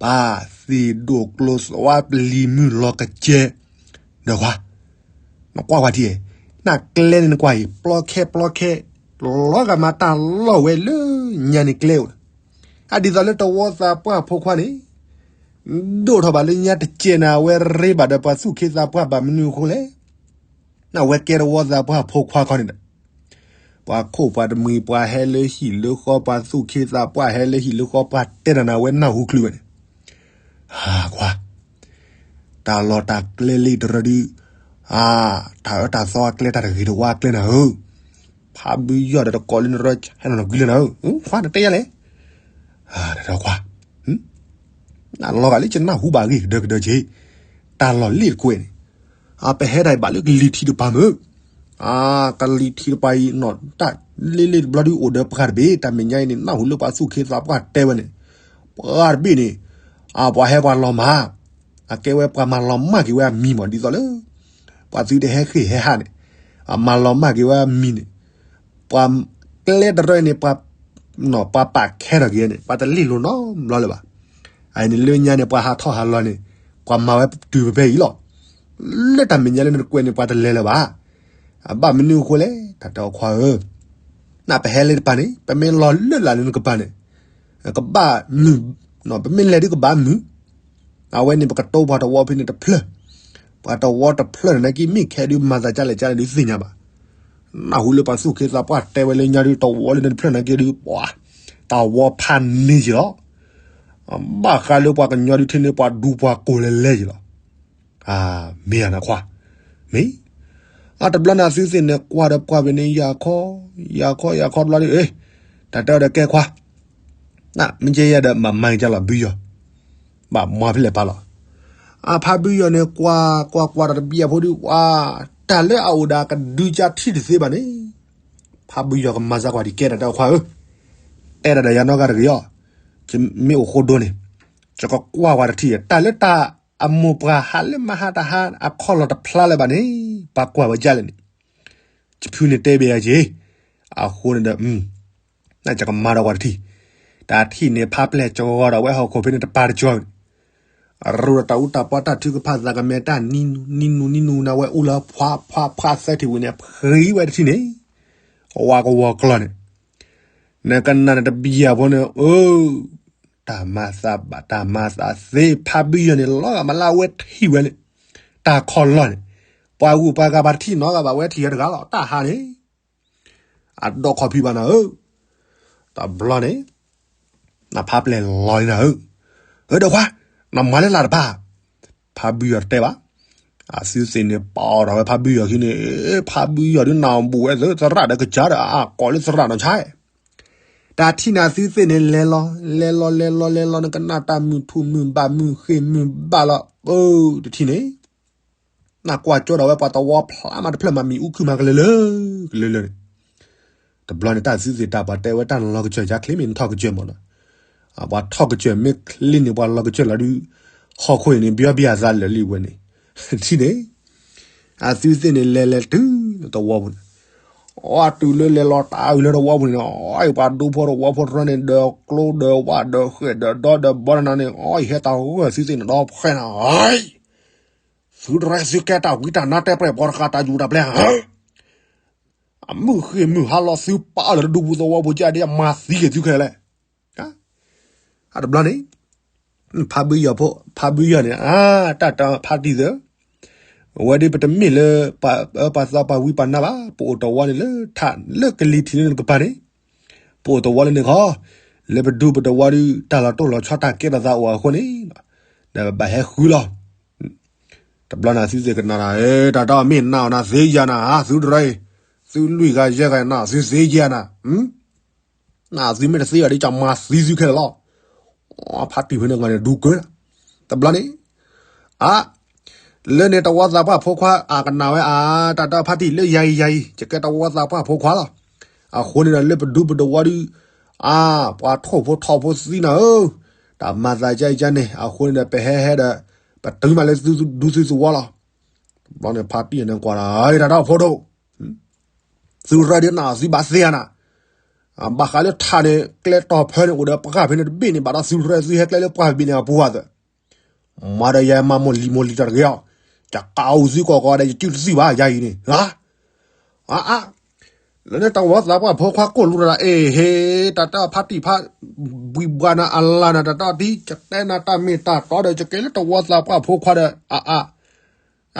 ပၢ်သ့ၣ်ဒိၣ်ကျိၤသွါပလံၤမုၢ်လီၤကစဲ, ဒီးကွၢ်, နကွၢ်ကွၢ်ထံၣ်, နကျဲန့ၣ်နကွၢ်အံၤ ပျီခဲပျီခဲ, တ လီၤဂာ်မးတၢ်လီၢ်ဝဲလၢညါန့ၣ်ကျဲအိၣ်, အဒ်သိးလၢတဝီသးပှၢ်ဖိခွါန့ၣ် ဒိၣ်ထီၣ်ဘၣ်လၢညါတစဲးန့ၣ် အဝဲရ့ဘၣ်ဒီးပှၤသူၣ်ခ့သးပှၢ်ဘၣ်မနုၤအဃိလဲၣ်, အဝဲကဲတဝီသးပှၢ်ဖိခွါခီန့ၣ်ဒီး ပှၤခိၣ်ပှၤတမှံၤ ပှၤဟဲလၢဟံၣ်လၢဃီ ပှၤသူၣ်ခ့သးပှၢ်ဟဲလၢဟံၣ်လၢဃီ ပှၤတဲတၢ်န့ၣ် အဝဲနၢ်ဟူချုးဝဲန့ၣ်, ဟးခွါ တၢ်လီၢ်တၢ်ကျဲလံတရၢဒုး, အါ, တၢ်အၢတၢ်သီအကျဲ တၢ်တဂ့ၤတဝါအကျဲနၤဧၢ, ဖးဘုယီၢ်ဒီးတကိးလၢနရၢ ဟဲနီၤနီၤကွံလၢနၤဧၢ, ခွါနတဲယၤလဲၣ်, တၢ်ခွါ, နလီၤဂာ်လၢယနၢ်ဟူဘၣ်အဂ့ၢ်ကဒၢကဒၢက့ၤ, တၢ်လီၢ်လံတကွဲးန့ၣ်, အပဟဲဒၣ်အံၤဘၣ်လၢကလံၤထံးတပၤမုၢ် အါ, ကလံၤထံးတပၤအံၤနီၤ တၢ်လ့လ့တဘျီဒုးအိၣ်ဒီးပှၤတဘ့ၣ် တၢ်မဲာ်ညါအံၤန့ၣ် နၢ်ဟူလၢပှၤသူၣ်ခ့သးပှၢ်တဲဝဲန့ၣ်, ပှၤတဘ့ၣ်န့ၣ်, အါ, ပှၤဟဲပှၤလီၤမၢ်, အကဲဝဲပှၤမၤလီၤမၢ်က့ၤဝဲအမံၤမး ဒ်သိးလၢ ပှၤသုတဟဲဃ့ၢ်ဟဲဟးန့ၣ်, အမၤလီၤမၢ်က့ၤဝဲအမံၤန့ၣ်, ပှၤကျဲတရၢန့ၣ် ပှၤ, ပှၤပာ်ခဲထီၣ်က့ၤန့ၣ် ပှၤတလ့ၢ်လိၤနီတဘျီလၢၤဘၣ်. အအံၤန့ၣ်လၢညါန့ၣ် ပှၤဟးထီၣ်ဟးလီၤန့ၣ် ပှၤမၤဝဲတုၤဖဲအံၤလီၤ. လၢတၢ်မဲာ်ညါလၢနတကွဲးန့ၣ် ပှၤတလဲၤလၢၤဘၣ်. အဘၣ်မနုၤအဃိလဲၣ် တၢ်တဲအီၤခွါဧၢ, နပဟဲလၢတပၤန့ၣ် ပမ့ၢ်လီၤလၢလၢ်လၢနကပၤန့ၣ်, ကဘၣ်မုာ်, ပမ့ၢ်လဲၤဒုးကဘၣ်မုာ်. အဝဲန့ၣ် ပကတိၤပှၤတဝီဖဲန့ၣ်တဖျၢၣ်, ပှၤတဝီတဖျၢၣ်န့ၣ် နကမ့ၢ်ခဲဒုးမၤသးဒ်လဲၣ်ဒ်လဲၣ်ဒုးသ့ၣ်ညါဘၣ်. နၢ်ဟူလၢပှၤသူၣ်ခ့သးပှၢ်တဲဝဲလၢညါဒုး တဝီလၢနတဖျၢၣ်နာ်က့ဒုး ပှၤ, တၢ်ဝီဖးန့ၢ်ယံၤလီၤ. ဘၣ်ဃးလၢပှၤကညီဒုးထဲန့ၣ် ပှၤဒူပှၤကိၢ်လဲၤလဲၤယံၤလီၤ. မ့ၢ်ဧါနခွါ, မ့ၢ်, အတဘျီန့ၣ် အသုသ့ၣ်န့ၣ် ကွၢ်ဒီးပှၢ်ပ့ၤန့ၣ် ယၤခီ, ယၤခီ ယၤခီတဘျီဒုး, တၢ်တဲအီၤဒီးကဲခွါ, မ့ၢ်ကဲယၤဒီးမၤမၤကလီၤ ဘုယီၤ, ဘၣ်မၤဖဲလဲၣ်ပာ်လီၤ. အဖးဘုယီၤန့ၣ် ကွၢ်ကွၢ်ကွၢ်တဘျီဖိဒုး ကွၢ်, တၢ်လၢအအိၣ်ဒီးကဒုကထံၣ်တသ့ဘၣ်န့ၣ်, ဖးဘုယီၤကမၤစၢ်ကွၢ်ဒံးကဲတၢ်တဲခွါဧၢ, တဲဒၣ်ဒီးယၤနီၢ်ဂၤတဂ့ၤအီၤ, ယမ့ၢ်အိၣ်ဃိဒိန့ၣ်, ယကကွၢ်ဝဲတထံၣ် တၢ်လၢတၢ်အမိၢ်ပှၢ်ဟးလၢမဟါတဟါ အခီၣ်လီၢ်တဖျါလၢၤဘၣ်န့ၣ်, ပှၤကွၢ်ဝဲဒ်လဲၣ်န့ၣ်, ယဖုန့ၣ်တဲဘၣ်ယၤက့ၤ, အဃိန့ၣ်ဒီး နကမၤဒီးကွၢ်တထံၣ်, တၢ်ထံၣ်န့ၣ် ဖးပျဲၢ်ကဝီၤဒီးဝဲဟီၣ်ခိၣ်ဖဲန့ၣ်တပၤတကီ, အရူၢ်ဒီးတၢ်အူတၢ်ပီတၢ်ထုကဖၣ်သးကမဲာ်တၢ်နံနူနံနူနံနူနၤဝဲအိၣ်လၢဖှါဖှါဖှါသၢထံၣ်ဝံၤန့ၣ် ဖှံဝဲတထံၣ်န့ၣ်, ဝါကဝီၤကျီၢ်န့ၣ်, နကနၣ်န့ၣ်တဘံယၤဖိန့ၣ် အၢ တၢ်မၤသးဘၣ်တၢ်မၤသးသ့ ဖးဘုယီၤန့ၣ် လီၤဂာ်မးလၢအဝဲထံၣ်ဝဲန့ၣ်, တၢ်ခီၣ်လီၢ်န့ၣ်, ပှၤဂုၤပှၤဂၤပှၤတထံၣ်နီတဂၤဘၣ် ဝဲထံၣ်ဝဲတဂၤလီၤ တၢ်ဟးန့ၣ်, အဒီးခီၣ်ဖံးဘၣ်နၤဧၢ, တဘျီန့ၣ်, နဖးပျဲၢ်လီၤန့ၣ်နၤဧၢ, အၢ ဒီးခွါ, နမၤလၢလၢ်တပၤ, ဖးဘုယီၤတတဲဘၣ်, အသုသ့ၣ်န့ၣ် ပာ်အီၤဒီးဝဲဖးဘုယီၤခံန့ၣ်, ဖးဘုယီၤဒုးနၢ်ဘူးဝဲသရၣ်ဒီးကစၢ်ဒီး အကိးလၢသရၣ်နီၢ်ဆါ တၢ်ထံၣ်န့ၣ်အသုသ့ၣ်န့ၣ် လဲၤလီၤ လဲၤလီၤ လဲၤလီၤ လဲၤလီၤ နကနၣ်တၢ်မုာ်ထူၣ်မုာ်ဘၣ်မုာ်ဃ့ၢ်မုာ်ဘၣ်လီၤ, အၢ တထံၣ်န့ၣ်, နကွၢ်ကၠိဒီးဝဲပှၤတဝီဖျါမးတဖျၢၣ်မးမံၤအူခုၣ်မးကလၢာ်လၢာ်, ကလၢာ်လၢာ်န့ၣ်, တဘျီန့ၣ် တၢ်သုသ့ၣ်တၢ်ပှၤတဲဝဲတၢ်လီၤကစၢၢ်ယါချ့မ့ၢ်နထီၣ်ကစၢၢ်မးနီၤ, ပှၤထီၣ်ကစၢၢ်မ့ၢ်ချ့န့ၣ် ပှၤလီၤကစၢၢ်လီၤဒုး, ဟီၣ်ခိၣ်အံၤန့ၣ် ဘံဘံအသးလၢာ်လံဝဲန့ၣ်, တထံၣ်န့ၣ် အသုသ့ၣ်န့ၣ် လဲၤလဲၤတုၤလၢတဝီပူၤန့ၣ်, အီတုၤလၢလဲၤလီၤတၢ်အုးလၢတဝီပူၤန့ၣ်, အီပှၤဒူဖိတဝီဖိတရၢန့ၣ် ဒီးကျိဒီးဝၣ်ဒီးဃဲၣ်ဒီးဒီဒီးဘီနၤန့ၣ်, အီအံၤဟဲတၢ်ဂီၢ်သုသ့ၣ်န့ၣ်ဒီးဖှဲနၤ, သုတရဲသုကဲတၢ်ဝံတၢ်နါတဲပြဲၢ်ပှၤတဃာ်တၢ်ယူၤတၢ်ပျဲ, အမုၢ်ဃ့ၢ်မုၢ်ဟါလီၤသုပာ်အီၤလၢတဒူပူၤသဝီပူၤကဒ်အမၤသံက့ၤသုခဲလၢာ်, အတဘျီန့ၣ်, ဖးဘုယီၤဖိ ဖးဘုယီၤန့ၣ် အါ တၢ်တဖးတံၢ်သၢ, အဝဲဒၣ်ပတမ့ၢ်လၢ ပှၤသးပှၢ်ဝံပှၤနါဘၣ်, ပအိၣ်တဝီန့ၣ်လၢထး လၢကလံၤထံးလၢနကပၤန့ၣ်, ပအိၣ်တဝီလၢန့ၣ်ခီ, လၢပဒူပတဝီဒုး တၢ်လီၤတိၢ်လီၤဆီတၢ်ကဲထီၣ်သးအိၣ်အဃိန့ၣ်, ဒီးပဘၣ်ဟဲဃုလီၤ. တဘျီန့ၣ်သုသ့ၣ်ကနၣ်ဒီး တၢ်တမ့ၢ်နၤအီၤနၤသ့ယၤနၤ သုတရၢအံၤ, သုလွံၢ်ဂၤယဲၢ်ဂၤနၤ သုသ့ယၤနၤ နသုမ့ၢ်တသ့အီၤဒ်ကမၤသံသုခဲလၢာ်လီၤ. ဖးတံၢ်ဖဲန့ၣ်ဂီၢ်န့ၣ် ဒူကၢ, တဘျီန့ၣ်, အါ, လၢန့ၣ်တဝီသးပှၢ်ဖိခွါ အကနၣ်ဝဲအါ တၢ်တဖးတံၢ်လၢယၤအံၤယၤအံၤ ယကဲတဝီသးပှၢ်ဖိခွါလီၤ. အဃိန့ၣ်ဒီးလၢပဒူပတဝီဒုး, အါ, ပှၤထိၣ်ဖိထီဖိသံနၤဧၢ, တၢ်မၤသးကါအံၤကါန့ၣ် အဃိန့ၣ်ဒီး ပဟဲဟဲဒီး, ပတုၤမးလၢသုဒူသုသဝီလီၤ. တဘျီန့ၣ်ဖးတံၢ်န့ၣ်ကွၢ်ဒီး တၢ်တၢ်ဖိဒိၣ် သုရၢဒ်နၤ သုဘၣ်သ့ဧါနၤ, ဘၣ်ဃးလၢထးန့ၣ် ကျဲတီၤဖၢန့ၣ် အိၣ်ဒီးပှၢ်ဖဲန့ၣ်တဘ့ၣ်န့ၣ် ဘၣ်ဒီးသုရၢသုဟဲကျဲလၢပှၢ်ဖဲန့ၣ်အပူၤဝဲသ့ၣ်, မၤဒီးယၤမၤမိၢ်လံၤမိၢ်လံၤတၢ်တဂ့ၤအီၤ, ယကးအိၣ်သုကိးကိးဒီး ယစုၣ်တသံၣ်ဘၣ် ယၤအံၤန့ၣ်, အါ, အါ, လၢန့ၣ်တဝီသးပှၢ်ဖိခွါကိၣ်လိတၢ် အ့ၣ်ဟ့ၣ် တၢ်တၢ်ဖါတံၢ်ဖါ ဘှံးဘှါနၤအလါနၤ တၢ်တၢ်တံၢ် ကတဲနၤတၢ်မ့ၢ်တၢ်တီဒီး ကကဲလၢတဝီသးပှၢ်ဖိခွါဒီး အါအါ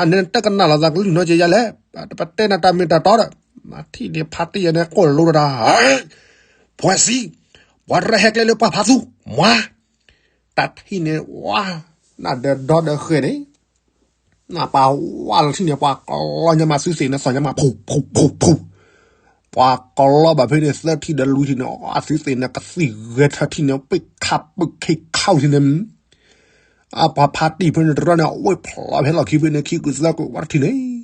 အန့ၣ်တကနၣ်လိာ်သးကလုၢ်နီကယါလဲၣ်, ပတဲနၤတၢ်မ့ၢ်တၢ်တီဒီး မၤထံၣ်န့ၢ်ဖါတံၢ်ယဲန့ၣ်ကိၣ်လိတၢ်, ဖှဲးစံ, ပှၤရဲၣ်ဟဲကျဲလၢပှၢ်ဖးသူ, မၤ, တၢ်ထံၣ်န့ၢ်ဝါ, နဒီဒီဒီဃဲန့ၣ် နပှၤဝါလီၤထံၣ်န့ၢ် ပှၤကလီညါမးသုသ့ၣ်န့ၣ် သီၣ်ညါမး ဖူ ဖူ ဖူ ဖူ, ပှၤကလီဘၣ်ဖဲန့ၣ် သၢထံၣ်ဒီးလွံၢ်ထံၣ်န့ၣ် အသုသ့ၣ်န့ၣ် ကသံၣ်ဂဲၤထၢၣ်ထံၣ်န့ၣ် ပ့ၢ်ခးပၢၢ်ခ့ခါထံၣ်န့ၣ် အပှၤဖါတံၢ်ဖဲန့ၣ်တရၢန့ၣ် အဝဲဖျီဖဲလီၢ်ခံဖဲန့ၣ် ခံကုာ်သၢကုာ်ဝဲတထံၣ်န့ၣ်,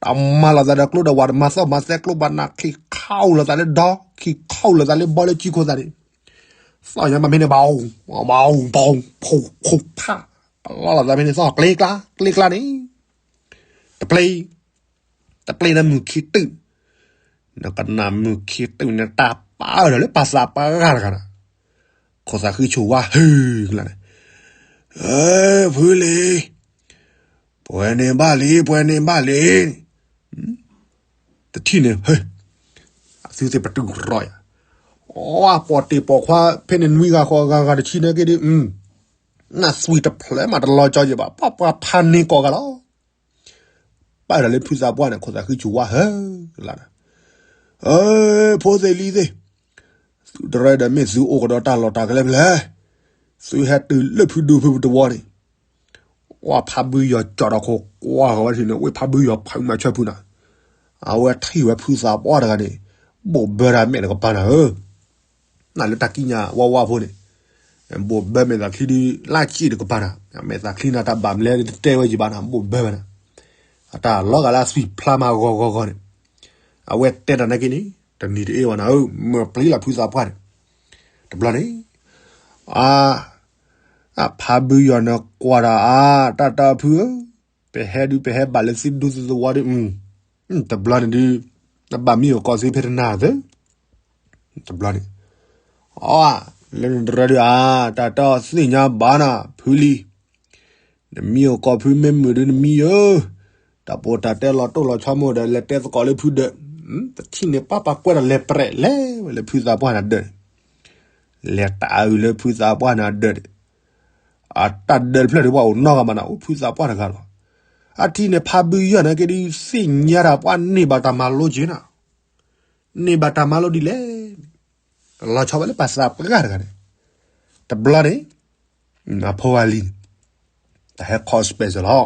တမၤလိာ်သးဒီးကျိဒီးဝး တမၤသီၣ်မၤသဲကျိဘၣ်နၤ ချံခီလိာ်သးလၢဒီ ခံခီလိာ်သးလၢဘီလၢကံခိၣ်သးန့ၣ်, သီၣ်ညါမးဖဲန့ၣ် ဘီ ဘီ ဘီ ဖူ ဖူ ဖး, ပလီၢ်လိာ်သးဖဲန့ၣ် သီၣ်ကျ့ကျါ ကျ့ကျါန့ၣ်, တပျ့ တပျ့န့ၣ်မုၢ်ခံတုၤ, နကနၣ်မုၢ်ခံတုၤန့ၣ် တၢ်ပာ်အၢၣ်ဒီးလၢပှၤသးပှၢ်တဂၤတဂၤန့ၣ်, ခိၣ်သးဃံဆိၣ်ဝါဟုကလါန့ၣ်, ဖုလံၤ, ပှဲၤန့ၢ်ဘၣ်လံ ပှဲၤန့ၢ်ဘၣ်လံ, တထံၣ်န့ၣ်, သုသ့ၣ်ပတုာ်ရီယၤ, အပိာ်တ့ၢ်ပိာ်ခွါ ဖဲန့ၣ်နွံဂၤဃိးဂၤဂၤတဆံန့ၣ်က့ၤဒီး, နသွံၣ်တဖျၢၣ်မးတလီၤကၠီယံၤဘၣ် ပှၤပှၤဖးန့ၢ်ကိးဂၤလီၤ ပာ်ဒီးလၢဖုသးပှၢ်န့ၣ် ခိၣ်သးဃံဆိၣ်ဝါဟုလါန့ၣ်, ဖိသ့ၣ်လံၤသ့ၣ်, သုတရၢဒီးမ့ၢ်သုအိၣ်ကဒီးတၢ်လီၢ်တၢ်ကျဲဖဲလဲၣ်, သုဟဲတုၤလၢဖုဒူဖုတဝီန့ၣ်, ဝဲဖးဘုယီၤကၠီဒီးခိၣ်ကွၢ်ဃီၤဝဲထံၣ်န့ၣ် ဝဲဖးဘုယီၤဖးမၤဆၢဖုနၤ, အဝဲထံၣ်ဝဲဖုသးပှၢ်တဂၤန့ၣ်, ဘိၣ်ဘၢတၢ်မဲာ်တကပၤနၤဧၢ နလၢတၢ်ကံးညာ်ဝါဝါဖိန့ၣ်, ဘိၣ်ဘၢမဲာ်သးချံဒုး လၢကံၣ်တကပၤနၤ, မဲာ်သးချံနၤတၢ်ဘၣ်မလဲၣ်တတဲဝဲယံၤဘၣ်နၤ ဘိၣ်ဘၢဝဲနၤ, အတၢ်လီၤဂာ်လၢအသွံၣ်ဖျါမးဂီၤဂီၤဂီၤန့ၣ်, အဝဲတဲတၢ်နာ်က့န့ၣ် တနံၤတအ့ၣ်ဝဲနၤဧၢ မၢပျံၤလီၤဖုသးပှၢ်န့ၣ်, တဘျီန့ၣ်, အ အဖးဘုယီၤန့ၣ်ကွၢ်ဒီးအါ တၢ်တၢ်ဖုဧၢ, ပဟဲဒုးပဟဲဘၣ်လၢသုဒူသုသဝီဒုး, တဘျီန့ၣ်ဒုး, နဘၣ်မံအိၣ်ကီၢ်သုဖဲတနၤသၢ, တဘျီန့ၣ်, အ လၢနတရၢဒုးအါ တၢ်တၢ်သ့ၣ်ညါဘၣ်နၤ ဖုလံၤ, နမံအိၣ်ကီၢ်ဖုမ့ၢ်မုာ်ဒုးနမံယၢ, တၢ်ပိာ်တၢ်တဲလီၤတိၢ်လီၤဆီမိၢ်ဒီး လဲၤတဲသကိးလၢဖုဒၢး, တထံၣ်န့ၣ်ပၢ်ပၢ်ကွဲးဒီးလဲၤပြဲးလဲၤဝဲလၢဖုသးပှၢ်န့ၣ်ဒၢးန့ၣ်, လဲၤတၢ်အုးလၢဖုသးပှၢ်န့ၣ်ဒၢးန့ၣ်, အတၢ်ဒၢးတဖျၢၣ်ဒုးပှၤအိၣ်နီတဂၤမးနၤ အိၣ်ဖုသးပှၢ်တဂၤလီၤ, အထံၣ်န့ၣ်ဖးဘုယီၤန့ၣ်က့ဒုးသ့ၣ်ညါတၢ်ပှၤန့ၢ်ဘၣ်တၢ်မၤလိက့ၤနၤ, န့ၢ်ဘၣ်တၢ်မၤလိဒ်လဲၣ်, လီၤဆီဝဲလၢပှၤသးပှၢ်တဂၤန့ၣ်, တဘျီန့ၣ်, အဖိဝါလံၤန့ၣ်, တၢ်ဟဲခီၣ် special လီၤ,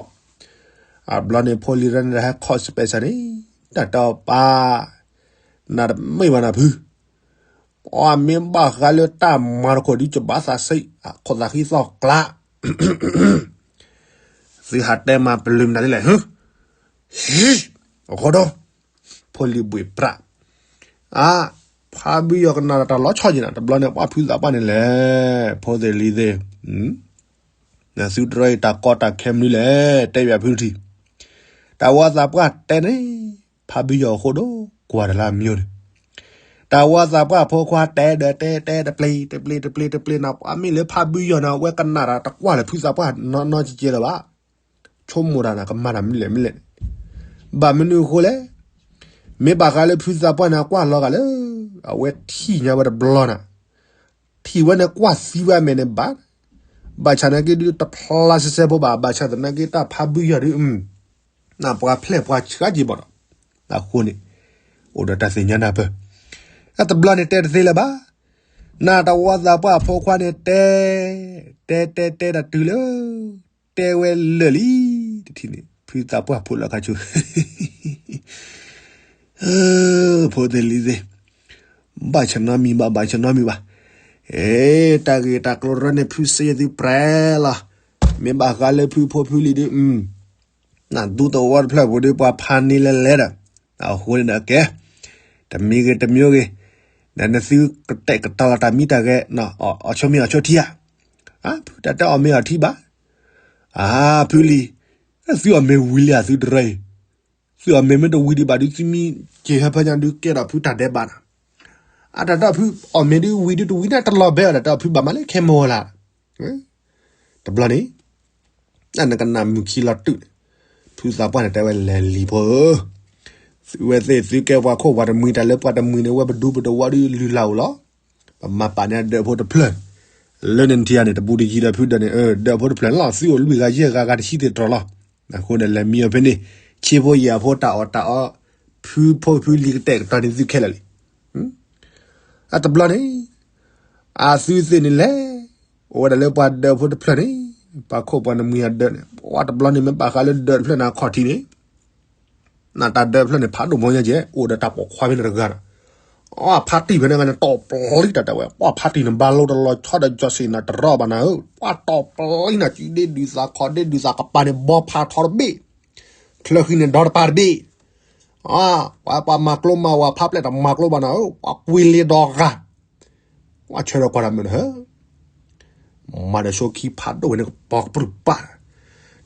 အဘျီန့ၣ်ဖိလံၤရၢန့ၣ် တၢ်ဟဲခီၣ် special န့ၣ်, တၢ်တပၢ်, နတမ့ၢ်ဘၣ်နၤဖု, အမ့ၢ်ဘၣ်ဃးလၢတၢ်မၤတခိၣ်ဒုးကဘၣ်သးစံး, ခိၣ်သးဃံသီၣ်ကျါ သုဟးတဲမၤပလၢၢ်မနုၤလဲၣ်, ဟံ, ဟံ, အဃိဒီး, ဖိလံၤဘှံးပြး, အ, ဖးဘုယီၤကနၣ်တၢ်လီၤဆီယံၤနၤ တဘျီန့ၣ် ပှၤဖုသးပှၢ်န့ၣ်လဲၣ်, ဖိသ့ၣ်လံၤသ့ၣ်, နသုတရၢအံၤတၢ်ကီတၢ်ခဲမနုၤလဲၣ် တဲဘၣ်ဖုတထံၣ်, တၢ်ဝီသးပှၢ်တဲန့ၣ်, ဖးဘုယီၤအဃိဒီး, ကွၢ်တၢ်လၢအမံၤန့ၣ် တၢ်ဝီသးပှၢ်ဖိခွါတဲဒီးတဲတဲတပျ့ၤ တပျ့ၤ တပျ့ၤ တပျ့ၤနၤ ပှၤမ့ၢ်လၢဖးဘုယီၤန့ၣ် အဝဲကနၣ်တၢ်တကွၢ်လၢဖုသးပှၢ်နီတကဲလၢၤဘၣ်, ဆိကမိၣ်တၢ်နၤ ကမၤတၢ်မနုၤလဲၣ်မနုၤလဲၣ်န့ၣ်, ဘၣ်မနုၤအဃိလဲၣ်, မ့ၢ်ဘၣ်ဃးလၢဖုသးပှၢ်န့ၣ် အကွၢ်လီၤဂာ်လၢ, အဝဲထံၣ်ညါဝဲတဘျီနၤ, ထံၣ်ဝဲန့ၣ်ကွၢ်သံဝဲအမဲာ်န့ၣ်ဘၣ်, ဘၣ်ဆၣ်သနာ်က့ဒုးတဖျါစဲစဲဖိဘၣ် ဘၣ်ဆၣ်သနာ်က့တၢ်ဖးဘုယီၤဒုး နပှၤဖျဲၣ်ပှၤဆှးက့ၤဘၣ်ဒီး, အဃိန့ၣ်, အိၣ်ဒီးတၢ်သ့ၣ်ညါနၢ်ပၢၢ်, တဘျီန့ၣ်တဲတသ့လၢၤဘၣ်, နတဝီသးပှၢ်ဖိခွါန့ၣ်တဲ, တဲတဲတဲတၢ်တုၤလၢ, တဲဝဲလၢာ်လံ, တထံၣ်န့ၣ် ဖုသးပှၢ်ဖိလၢခါဆိ ဖိသ့ၣ်လံၤသ့ၣ်, ဘၣ်ဆၢနီတမံၤဘၣ် ဘၣ်ဆၢနီတမံၤဘၣ်, အဲ, တၢ်ဂ့ၢ်တၢ်ကျိၤရၢန့ၣ် ဖုစ့ယသုပြဲလီၤ, မ့ၢ်ဘၣ်ဃးလၢဖုဖိဖုလံၤဒုး, နဒူသဝီတဖျၢၣ်ပူၤဒုး ပှၤဖးန့ၢ်လဲၤလဲၤဒီး, အဃိန့ၣ်ဒီးကဲ, တမံၤဂ့ၤတမံၤဂ့ၤ, နသုကတဲာ်ကတီၤလီၤတၢ်မံတၢ်ဂဲၤ, အီၣ်ဆိမ့ၤအီၣ်ဆိထံဧါ, ဖုတၢ်တဲအီၣ်မ့ၤအီၣ်ထံဘၣ်, အါဖုလံၤ, သုအီၣ်မ့ၤဝံၤလံဧါသုတရၢအံၤ, သုအီၣ်မ့ၤမ့ၢ်တဝံၤဒံးဘၣ်ဒုး သုမံက့ၤဟၢဖၢညါဒုးကဲထီၣ်ဖုတၢ်ဒဲးဘးနၤ, အတၢ်တၢ်ဖုအီၣ်မ့ၤဒုးဝံၤဒုးတဝံၤန့ၣ်တလီၤဘဲအီၤဒီး တၢ်ဖုဘၣ်မၤလၢခဲမီၤလၢ် တဘျီန့ၣ်, နကနၣ်မုၢ်ခံလီၤတုၤန့ၣ်, ဖုသးပှၢ်န့ၣ်တဲဝဲလဲၤလံၤဖိဧၢ, သုဝဲသ့ၣ်သုကဲပှၤခိၣ်ပှၤတမှံၤ တၢ်လၢပှၤတမှံၤန့ၣ် ဝဲပဒူပတဝီဒုးလုၢ်လၢ်အိၣ်လီၤ. ပမၤပာ်န့ၢ်အဒၢးဖိတဖျၢၣ်, လၢန့ၣ်ထံဧါန့ၣ် တဘူးတယံၤဒီးဖုဒၢးန့ၣ် ဒၢးဖိတဖျၢၣ်န့ၣ်လီၤ သုအိၣ်လွံၢ်ဂၤယဲၢ်ဂၤဂၤတဆံသ့ၣ်တြီၤလီၤ. အဃိန့ၣ် လဲၤမံအီၤဖဲန့ၣ် ဆ့ဖိယာ်ဖိတၢ်အီၣ်တၢ်အီ ဖုဖိဖုလံၤကတဲာ်ကတီၤန့ၣ်သုခဲလၢာ်လံ. အတဘျီန့ၣ် အသုသ့ၣ်န့ၣ်လဲၤ အိၣ်ဝဲဒၣ်လၢပှၤဒၢးဖိတဖျၢၣ်န့ၣ် ပှၤခိၣ်ပှၤနမှံၤအဒၢးန့ၣ် ပှၤတဘျီန့ၣ်မ့ၢ်ဘၣ်ဃးလၢဒၢးတဖျၢၣ်န့ၣ်အခီၣ်ထံးန့ၣ် နတၢ်ဒၢးတဖျၢၣ်န့ၣ် ဖးဒိၣ်မီညါကဲ အိၣ်ဒီးတၢ်ပိာ်ခွါဖဲန့ၣ်တဂၤဒီး အဖါတံၢ်ဖဲန့ၣ်ဂၤန့ၣ် တီၢ်ပျံၤတၢ်တဲဝဲ ပှၤဖါတံၢ်န့ၣ် ဘၣ်လိတလီၤဆီဒီး ကၠီၣ်စ့ၣ်နၤတရီဘၣ်နၤဧၢ, ပှၤတီၢ်ပျံၤနၤ စုဒ့ဒုးသးခီၣ်ဒ့ဒုးသးကပၤန့ၣ် ဘီဖးထီတဘ့ၣ်, ချၢဃံန့ၣ်ဒီတပၤတဘ့ၣ်, ပှၤပှၤမၤကျိမၤဝၤဖးပျဲၢ်တမၤကျိဘၣ်နၤဧၢ, ပှၤကွံလ့ဒီဂၤ ပှၤဆၢထၢၣ်ကွၢ်တၢ်မုာ်နဟၢ, မၤဒီးဆိခံဖးဒိၣ်ဝဲန့ၣ်ကပီၤကပြုၢ်ပာ်,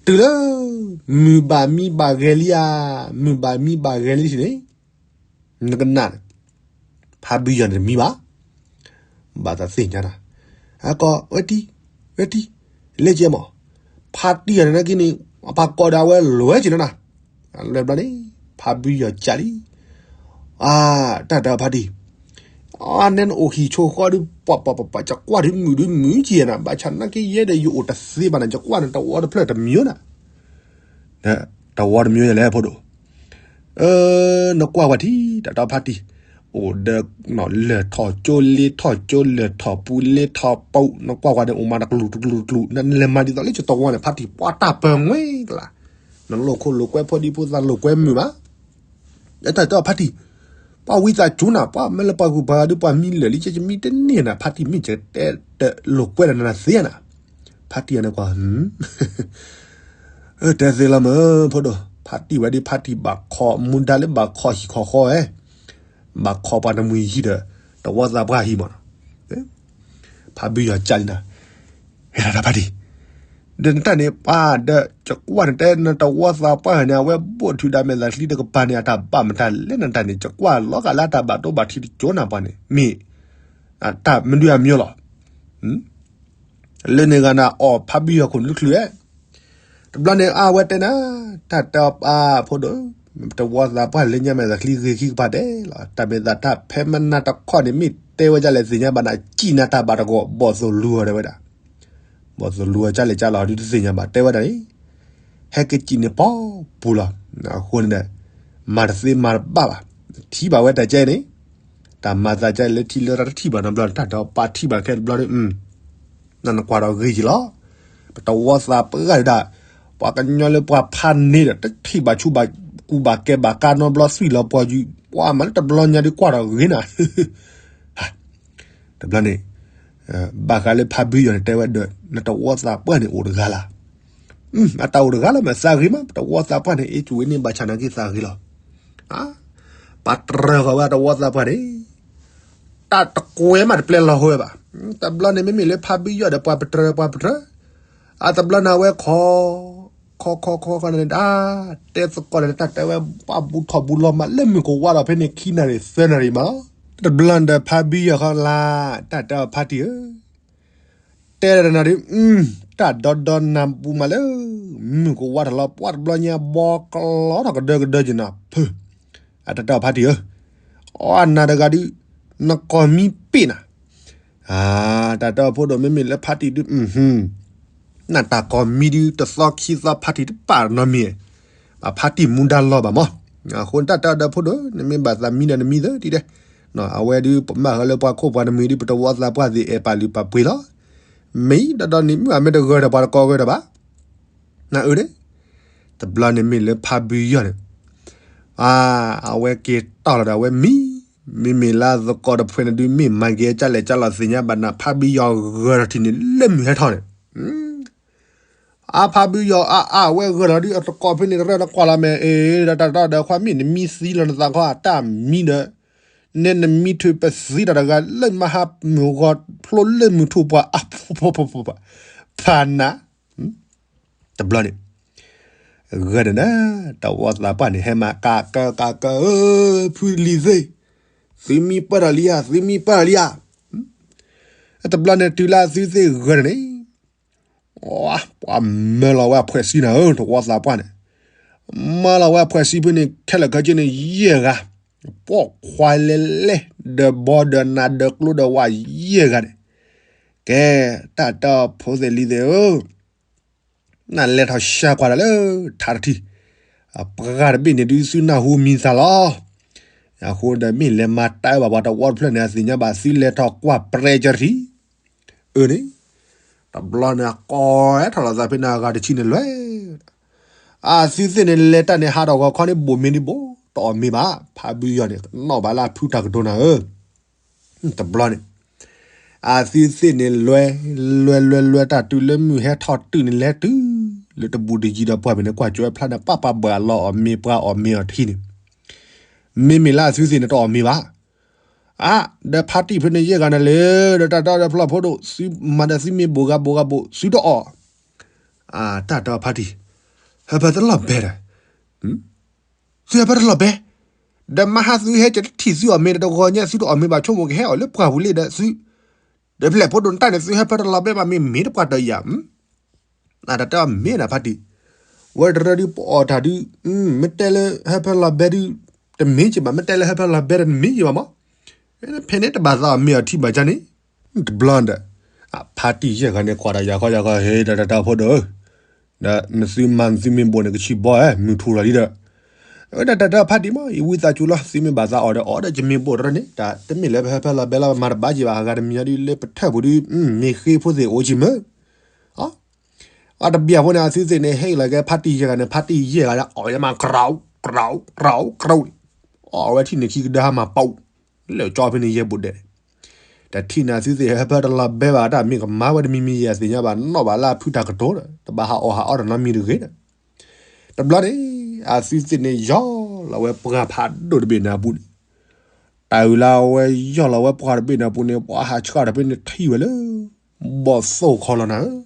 တုၤလၢ မုၢ်ဘၣ်မံဘၣ်ဂဲၤလံဧါ, မုၢ်ဘၣ်မံဘၣ်ဂဲၤလံန့ၣ်, နကနၣ်န့ၣ်, ဖါဘုယီၤန့ၣ်တမံဘၣ်, ဘၣ်သးသ့ၣ်ညါတၢ်, အကီၢ်ဝဲတံၢ်, ဝဲတံၢ်, လဲကဲမး, ဖါတံၢ်ယီၤန့ၣ်နာ်က့န့ၣ်, အပၢ်ကိးဒီးအဝဲလဲၤက့ၤနၤနၤ, လဲၤဘျီန့ၣ်, ဖါဘုယီၤကၢ်လံ အၢ, တၢ်တဲအီၤဖါတံၢ်, အန့ၣ်နအိၣ်ဟံၣ်ဆိဃီဒီး ပှၤပှၤပှၤပှၤ ယကွၢ်ဒုးမုာ်ဒုးမုာ်က့ၤနၤ, ဘၣ်ဆၣ်နာ်က့ယဲဒီးယအိၣ်တသ့ဘၣ်နၤ, ယကွၢ်န့ၣ်တဝီတဖျၢၣ်တမံၤနၤ, တဝီတမံၤလဲၣ်ဖိဒိၣ်, နကွၢ်ဝဲထံၣ် တၢ်တဲအီၤဖါတံၢ်, အိၣ်ဒီး လၢၢ်ထီၣ်ကၠိလ့ထီၣ်ကၠိ လၢၢ်ထီၣ်ပူၤလ့ထီၣ်ပူၤ နကွၢ်ဝဲန့ၣ် အိၣ်မးတကလူးတကလူးတကလူး, နလဲၤမၤဒ်သိးလၢယတဝီန့ၣ် ဖါတံၢ် ပှၤတၢ်ပၢၤငွ့ကလါ, နလိာ်ခိၣ်လိာ်ကွဲဖိဒံဖိသၣ်လိာ်ကွဲမုာ်ဘၣ် တၢ်တဲအီၤဖါတံၢ်, ပှၤဝံသးစူၤနၤ, ပှၤမ့ၢ်လၢပှၤဂုၤပှၤဂၤဒုး ပှၤမံလၢာ်လံ ကမံတန့ၢ်နၤ, ဖါတံၢ်မ့ၢ်ကတဲတလိာ်ကွဲဒီးနၤသ့နၤ, ဖါတံၢ်အန့ၣ်ကွၢ်, တဲသ့လီၤမး ဖိဒိၣ်, ဖါတံၢ်ဝဲဒ်ဖါတံၢ်ဘၣ်ခီ မူဒါလၢဘၣ်ခီဟံၣ်ခီဃီဝဲ, ဘၣ်ခီပှၤတမှံၤဟံၣ်ဒီး တဝီသးပှၢ်ဟံၣ်မး ဖါဘုယီၤကၢ်လံနၤ, ဟဲလီၤတၢ်ဖါတံၢ်, ဒီးနတၢ်န့ၣ် ပှၤဒီး ယကွၢ်နတဲနတဝီသးပှၢ်န့ၣ် အဝဲဘိၣ်ထုးဒၣ်မဲာ်သးချံတကပၤန့ၣ် အတၢ်ဘၣ်မတၤလဲၣ်နတၢ်န့ၣ် ယကွၢ်လီၤဂာ်လၢအတၢ်ဘၣ်ဒိဘၣ်ထံးတကၠိနၤပှၤန့ၣ် မ့ၢ် တၢ်မနုၤအမံၤလီၤ လၢန့ၣ်ဂၤနၤအီၣ်ဖးဘံယီၤခိၣ်နုာ်ချုးဧဲ, တဘျီန့ၣ်အဝဲတဲနၤ, တၢ်တဲအီၤပၢ်ဖိဒိၣ်, တဝီသးပှၢ်လၢညါမဲာ်သးချံဂ့ၤခံကပၤဒဲးလီၤ, တၢ်မဲာ်သးတၢ်ဖဲမနၤတခီန့ၣ် မ့ၢ်တဲဝဲဒ်လဲၣ်သ့ၣ်ညါဘၣ်နၤ စံၣ်နၤတၢ်ဘၣ်တဂီၢ် ဘီၣ်သိၣ်လူၤအီၤတဲဝဲဒၣ်, ဘီၣ်သိၣ်လူၤအီၤကၢ်လဲၣ်ကၢ်လီၤဒုးတသ့ၣ်ညါဘၣ်တဲဝဲဒၣ်န့ၣ်, ဟဲက့ၤစံၣ်န့ၣ်ပီပူၤလီၤ, အဃိန့ၣ်ဒီး, မၤတသ့မၤတဘၣ်ဘၣ်, ထံၣ်ဘၣ်ဝဲတၢ်ကဲန့ၣ် တၢ်မၤသးကဲလၢထံလၢရၢ်တထံၣ်ဘၣ်နီတဘျီ တၢ်ဒီးပာ်ထံၣ်ဘၣ်ခဲတဘျီဒီး, နနကွၢ်ဒီးဂ့ၤက့ၤလီၤ, ပတဝီသးပှၢ်ဒၣ်, ပှၤကညီလၢပှၤဖးန့ၣ်ဒီး တထံၣ်ဘၣ်ဆူၣ်ဘၣ်ကူဘၣ်ကဲဘၣ်ကါ နီတဘျီသွံၣ်လီၤပှီၤယူၤ ပှၤမၤလၢတဘျီညါဒုးကွၢ်ဒီးဂ့ၤနၤ တဘျီန့ၣ်, ဘၣ်ဃးလၢဖးဘံယီၤန့ၣ် တဲဝဲဒီး နတဝီသးပှၢ်န့ၣ်အိၣ်တဂၤလၢ်, အတၢ်အိၣ်တဂၤလၢ်မး သးဂ့ၤမး ပတဝီသးပှၢ်န့ၣ် အ့ၣ်ကူဝဲန့ၣ်ဘၣ်ဆၣ်နာ်က့သးဂ့ၤလီၤ, ပာ်တြၢၤဃီၤဝဲတဝီသးပှၢ်န့ၣ်, တၢ်တကွဲမးတပျဲလီၤဟိဝဲဘၣ်, တဘျီန့ၣ် မ့မ့ၢ်လၢဖးဘံယီၤဒီးပှၤပတြၢၤပှၤပတြၢၤ, အတဘျီန့ၣ်ဝဲခီ ခီခီခီခီန့ၣ်ဒၣ်, တဲသကိးန့ၣ် တၢ်တဲဝဲ ပှၤဘူးထီၣ်ဘူးလီၤမးလၢမုၢ်ကဝါဒီးဖဲန့ၣ် ခံနၣ်ရံၣ်သၢနၣ်ရံၣ်မးလီၤ, တဘျီန့ၣ်ဒီးဖးဘံယီၤဃီလၢ်, တၢ်တဲအီၤဖးတံၢ်ဧၢ တဲဒီးနၤဒုး, တၢ်ဒီဒီနၤဘူးမးလၢ မုၢ်ကဝါထီၣ်လီၤ ပှၤတဘျီညါဘီကျီထီၣ်ကဒၢကဒၢက့ၤနၤ, ဖု, အတၢ်တဲအီၤဖးတံၢ်ဧၢ, အီနၤတဂၤဒုး, နကီၢ်မံပ့ၣ်နၤ, တၢ်တဲအီၤဖိဒိၣ် မ့မ့ၢ်လၢဖးတံၢ်ဒုး, နတၢ်ကီၢ်မံဒုး တသီခံသီဖးတံၢ်တပာ်နီတမံၤ, ဘၣ်ဖးတံၢ်မူဒါလီၤဘၣ်မး, အဃိန့ၣ်တၢ်တဲအီၤဒီးဖိဒိၣ် နမ့ၢ်ဘၣ်သးမံဒီးနမံသ့ဒ်လဲၣ်, အဝဲဒုးပမၤဃာ်လၢပှၤခိၣ်ပှၤနမှံၤဒုး ပတဝီသးပှၢ်သ့ၣ်အဲၣ်ပာ်လုၢ်ပာ်ပှ့ၤလီၤ, မ့ၢ်ဒီးဒီးန့ၣ်မုၢ်အမ့ၢ်တဂၢၢ်ဒီးပှၤတကီၢ်ဂၢၢ်ဒီးဘၣ် နအၢန့ၣ်, တဘျီန့ၣ်မ့ၢ်လၢဖးဘံယီၤန့ၣ်, အဝဲက့ၤတီၢ်လီၤဒီးအဝဲမံ, မ့မ့ၢ်လၢသကိးတဖုန့ၣ်ဒုး မ့ၢ်မၤက့ၤကၢ်လဲၣ်ကၢ်လီၤသ့ၣ်ညါဘၣ်နၤ ဖးဘံယီၤဂၢၢ်ထီၣ်ထံၣ်န့ၣ် လၢမုၢ်ဟဲထီၣ်န့ၣ်, အဖးဘံယီၤအါအါဝဲဂၢၢ်ထီၣ်ဒုး အသကိးဖဲန့ၣ်တရၢၢ်နကွၢ်လီၤမဲာ် အ့ၣ် ဒီးတၢ်ဒီးခွါမ့ၢ်နမံသံလီၤ နသးခီအတၢ်မံဒီး နဲနမံထုးပသံတၢ်တဂၤလၢမဟါမုၢ်ဂီၤဖျိလၢမုၢ်ထူၣ်ပှၤအါ ဖးနၤ တဘျီန့ၣ်, ဂၢၢ်န့ၣ်ဒီး တဝီသးပှၢ်န့ၣ် ဟဲမၤကးကၢကးကၢဧၢ, ဖုလံၤသ့ၣ်, သုမံပၢၢ်ထီၣ်လံဧါ, သုမံပၢၢ်ထီၣ်လံဧါ, တဘျီန့ၣ်တုၤလၢသုသ့ၣ်ဂၢၢ်န့ၣ်န့ၣ်, ပှၤမၢလီၤဝဲအဖှဲးစံနၤဧၢ တဝီသးပှၢ်န့ၣ်, မၤလီၤဝဲအဖှဲးစံဖုန့ၣ် ခဲလၢာ်ခဲဆ့န့ၣ် ယဲၢ်ဂၤ, ပိာ်ခွါလဲလဲၣ်, ဒီးဘီဒီးနၤဒီးကျိဒီးဝးယဲၢ်ဂၤန့ၣ်, ကဲ, တၢ်တဲအီၤဖိသ့ၣ်လံၤသ့ၣ်ဧၢ, နလဲၤထီၣ်ဆှၢကွၢ်တၢ်လၢထးတထံၣ်, ပှၢ်တဘ့ၣ်န့ၣ်ဒုးသုနၢ်ဟူမံသးလီၤ. အဃိဒီးမ့ၢ်လဲၤမၤတၢ်အၢဘၣ်ပှၤတဝီတဖျၢၣ်န့ၣ် အသ့ၣ်ညါဘၣ်သုလဲၤထီၣ်ကွၢ်ပြဲးကၢတထံၣ်, အၢန့ၣ်, တဘျီန့ၣ် အကိးထီၣ်လီၤသးဖဲန့ၣ်အဂၤတဆံန့ၣ်လွဲ, အသုသ့ၣ်န့ၣ်လဲၤတၢ်န့ၣ် ဟးထီၣ်ဂီၤခီန့ၣ် ဘိၣ်မ့ၢ်ဒံးဘိၣ် တအီၣ်မ့ၤဘၣ်, ဖးဘုယီၤန့ၣ် နီၣ်ဘၣ်လၢအဖုတၢ်ကတိၤနၤဧၢ တဘျီန့ၣ်, အသုသ့ၣ်န့ၣ်လဲၤ, လဲၤလဲၤလဲၤတၢ်တုၤလၢမုၢ်ဟဲထီၣ်တုၤန့ၣ်လဲၤတုၤ, လၢတဘူးတယံၤဒီးပှၢ်မ့ၢ်န့ၣ် ကွၢ်ကၠီဝဲဖျါန့ၣ် ပၢ်ပၢ်ဘၣ်အလီၢ်အီၣ်မ့ၤပှၤအီၣ်မ့ၤအီၤထံန့ၣ်, မ့မ့ၢ်လၢအသုသ့ၣ်န့ၣ်တအီၣ်မ့ၤဘၣ်, အါ, ဒီးဖါတံၢ်ဖဲန့ၣ်ယဲၢ်ဂၤန့ၣ်လဲၤ, ဒီးတၢ်တီဒီးဖျီၣ်ဖိဒိၣ်, သုမၤဒီးသုမ့ၢ်ဘိၣ်ဂၤဘိၣ်ဂၤဘိၣ် သုတအီၣ်, အါ, တၢ်တီဖါတံၢ်, ဟၢဖၢတလီၤဘဲဒီး သုဟၢဖၢတလီၤဘဲ, ဒီးမဟါသုဟဲကၢတထံၣ်သုအီၣ်မ့ၤဒီးတဂီၤညါသုတအီၣ်မ့ၤဘၣ်ဆိကမိၣ်ကဟဲအီၣ်လၢပှၢ်ပူၤလံဒီးသု, ဒီးဖဲလဲၣ်ဖိဒိၣ်နတၢ်န့ၣ် သုဟၢဖၢတလီၤဘဲဘၣ်မ့ၢ်မ့ၢ်တပှၢ်တၢၢ်ယၤ, အတၢ်တဲအီၤမ့ၢ်နၤဖါတံၢ်, ဝဲတရၢဒုးပအီၣ်တၢ်ဒုး, မ့ၢ်တဲလၢဟၢဖၢလီၤဘဲဒုး, တမ့ၢ်က့ၤဘၣ် မ့ၢ်တဲလၢဟၢဖၢလီၤဘဲဒီးတမ့ၢ်က့ၤဘၣ်မး, ဖဲန့ၣ်တဘၣ်သးအီၣ်မ့ၤအီၤထံဘၣ်ကၢန့ၣ်, တဘျီဒီး, ဖါတံၢ်ယဲၢ်ဂၤန့ၣ် ကွၢ်တၢ်ယၤဃီယၤဃီ ဟ့ဒီးတၢ်တီဖိဒိၣ်ဧၢ ဒီးနသုမၤနသုမ့ၢ်ဘိၣ်န့ၣ် ကဆံးဘီဧၢ မုၢ်ထူၣ်လီၤလံဒီး, အဝဲဒၣ်တၢ်တီဖါတံၢ်မး ယဝံသးစူၤလီၤ သုမ့ၢ်ဘၣ်သးအီၣ်ဒီးအီၣ်ဒီး ယမ့ၢ်ဘိၣ်တရၢန့ၣ် တၢ်တမ့ၢ်လၢပဟၢဖၢလီၤဘဲလီၤ မၤတဘၣ်က့ၤဘၣ် အဂၤတမံၤညါဒုး လၢပထၢၣ်ပူၤဒုး မ့ၢ်ဃ့ဖိသ့ၣ်အိၣ်ကံမၢ်, အတဘျီဖိန့ၣ် အသုသ့ၣ်န့ၣ် ဟ့ၣ်လီၤကဲဖါတံၢ်ယဲၢ်ဂၤန့ၣ် ဖါတံၢ်ယဲၢ်ဂၤန့ၣ် အီၣ်ယဲမး ကြး, ကြး, ကြးန့ၣ်, အီၣ်ဝဲထံၣ်န့ၣ်ခံကဒါဟါမၢ်ပူၤ, လၢကၠီဖဲန့ၣ်ယဲၢ်ဘိၣ်ဒဲးန့ၣ်, တထံၣ်န့ၣ် အသုသ့ၣ်ဟၢဖၢတလီၤဘဲဘၣ် တၢ်မ့ၢ်ကမၤဝဲတမံၤမံၤယဲၢ် အသ့ၣ်ညါဘၣ် နီၣ်ဘၣ်လၢအဖုတၢ်ကတိၤဒီး တဘၣ်ဟးအီၣ်ဟးအီတနီတမံၤတဂ့ၤဒီး, တဘျီန့ၣ် အသုသ့ၣ်န့ၣ် ယီၢ်လီၤဝဲပှၢ်ဖးဒိၣ်တဘ့ၣ်န့ၣ်အပူၤန့ၣ်, တၢ်အုၣ်လၢအဝဲယီၢ်လီၤဝဲပှၢ်တဘ့ၣ်န့ၣ်အပူၤန့ၣ် ပှၤဟးဆှၣ်တဘ့ၣ်န့ၣ်ထံၣ်ဝဲလၢ ဘီၣ်သိၣ်ခီလီၤနၤဧၢ,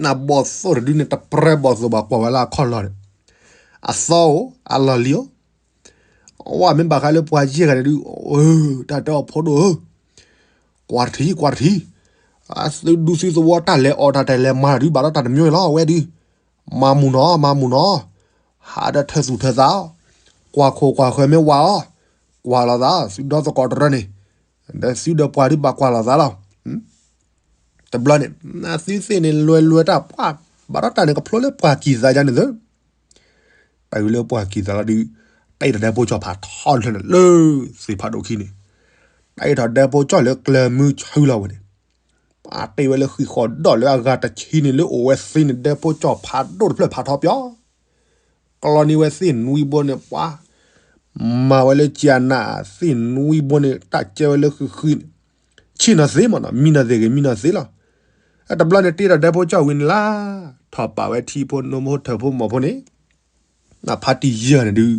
နဘီၣ်သိၣ်တဒုန့ၣ် တပြဲဘီၣ်သိၣ်ဘၣ်ကွၢ်ဝဲလၢအခီၣ်လီၤန့ၣ်, အသီအိၣ် အလီၢ်လံၤအိၣ်, အဝဲမ့ၢ်ဘၣ်ဃးလၢပှၤယဲၢ်ဂၤန့ၣ်ဒုး တၢ်တဲအီၤဖိဒိၣ်ဧၢ, ကွၢ်တထံၣ် ကွၢ်တထံၣ်, သုဒူသုသဝီတၢ်လဲၤအီၣ်တၢ်တၢ်လဲၤမၤတဒုး ဘၣ်ဒီးတၢ်တမျိုးလီၤ အဝဲဒုး, မၤမုာ်နီၤ မၤမုာ်နီၤ, ဟးဒီးထၢသူၣ်ထၢသး, ကွၢ်ခိၣ်ကွၢ်ဃၢၤမ့ၢ်ဝးအီၤ, ကွၢ်လိာ်သး သုဒီသကိးတရၢန့ၣ်, ဒီးသုဒီးပှၤဒုးဘၣ်ကွၢ်လိာ်သးလီၤ. တဘျီန့ၣ် သုသ့ၣ်န့ၣ် လွဲလွဲတၢ်ပှၢ် ဘၣ်ဒီးတၢ်န့ၣ် ကဖျိလၢပှၢ်ကံၢ်သးယါန့ၣ်သၢ တၢ်အုၣ်လၢပှၢ်ကံၢ်သးလီၤဒုး တၢ်အံၤတၢ်ဒဲဖိကၠီၣ်ဖးထီတဖျၢၣ်န့ၣ် လၢသ့ၣ်ဖးဒိၣ်ခံန့ၣ်, တၢ်အံၤထီၣ်ဒဲဖိကၠီၣ်လၢကျၢၤမုဆူလီၤဝဲန့ၣ်, ပှၤတ့ၢ်ဝဲလၢဃံးဃီၤဒီးလၢအဂၤတဆံန့ၣ် လၢအိၣ်ဝဲသ့န့ၣ် ဒဲဖိကၠီၣ်ဖးဒိၣ်တဖျၢၣ်ဖးထီပၠီ ကလီန့ၢ်ဝဲသ့ၣ်နွံဘိန့ၣ် ပှၤမၤဝဲလၢကၠၤနး သ့ၣ်နွံဘိန့ၣ် တၢ်ကဲဝဲလၢဃံးဃံးန့ၣ်, ဆ့ၣ်နီၤသ့မးနီၤ မံနီၤသ့ဂ့ၤ မံနီၤသ့လီၤ. တဘျီန့ၣ်တ့ထီၣ်ဒဲဖိကၠီၣ်ဝံၤန့ၣ်လၢ် ထီၣ်ပာ်ဝဲထံဖိနိဖိထၢဖိမိၢ်ဖိန့ၣ်, နဖါတံၢ်ယဲၢ်ဂၤန့ၣ်ဒုး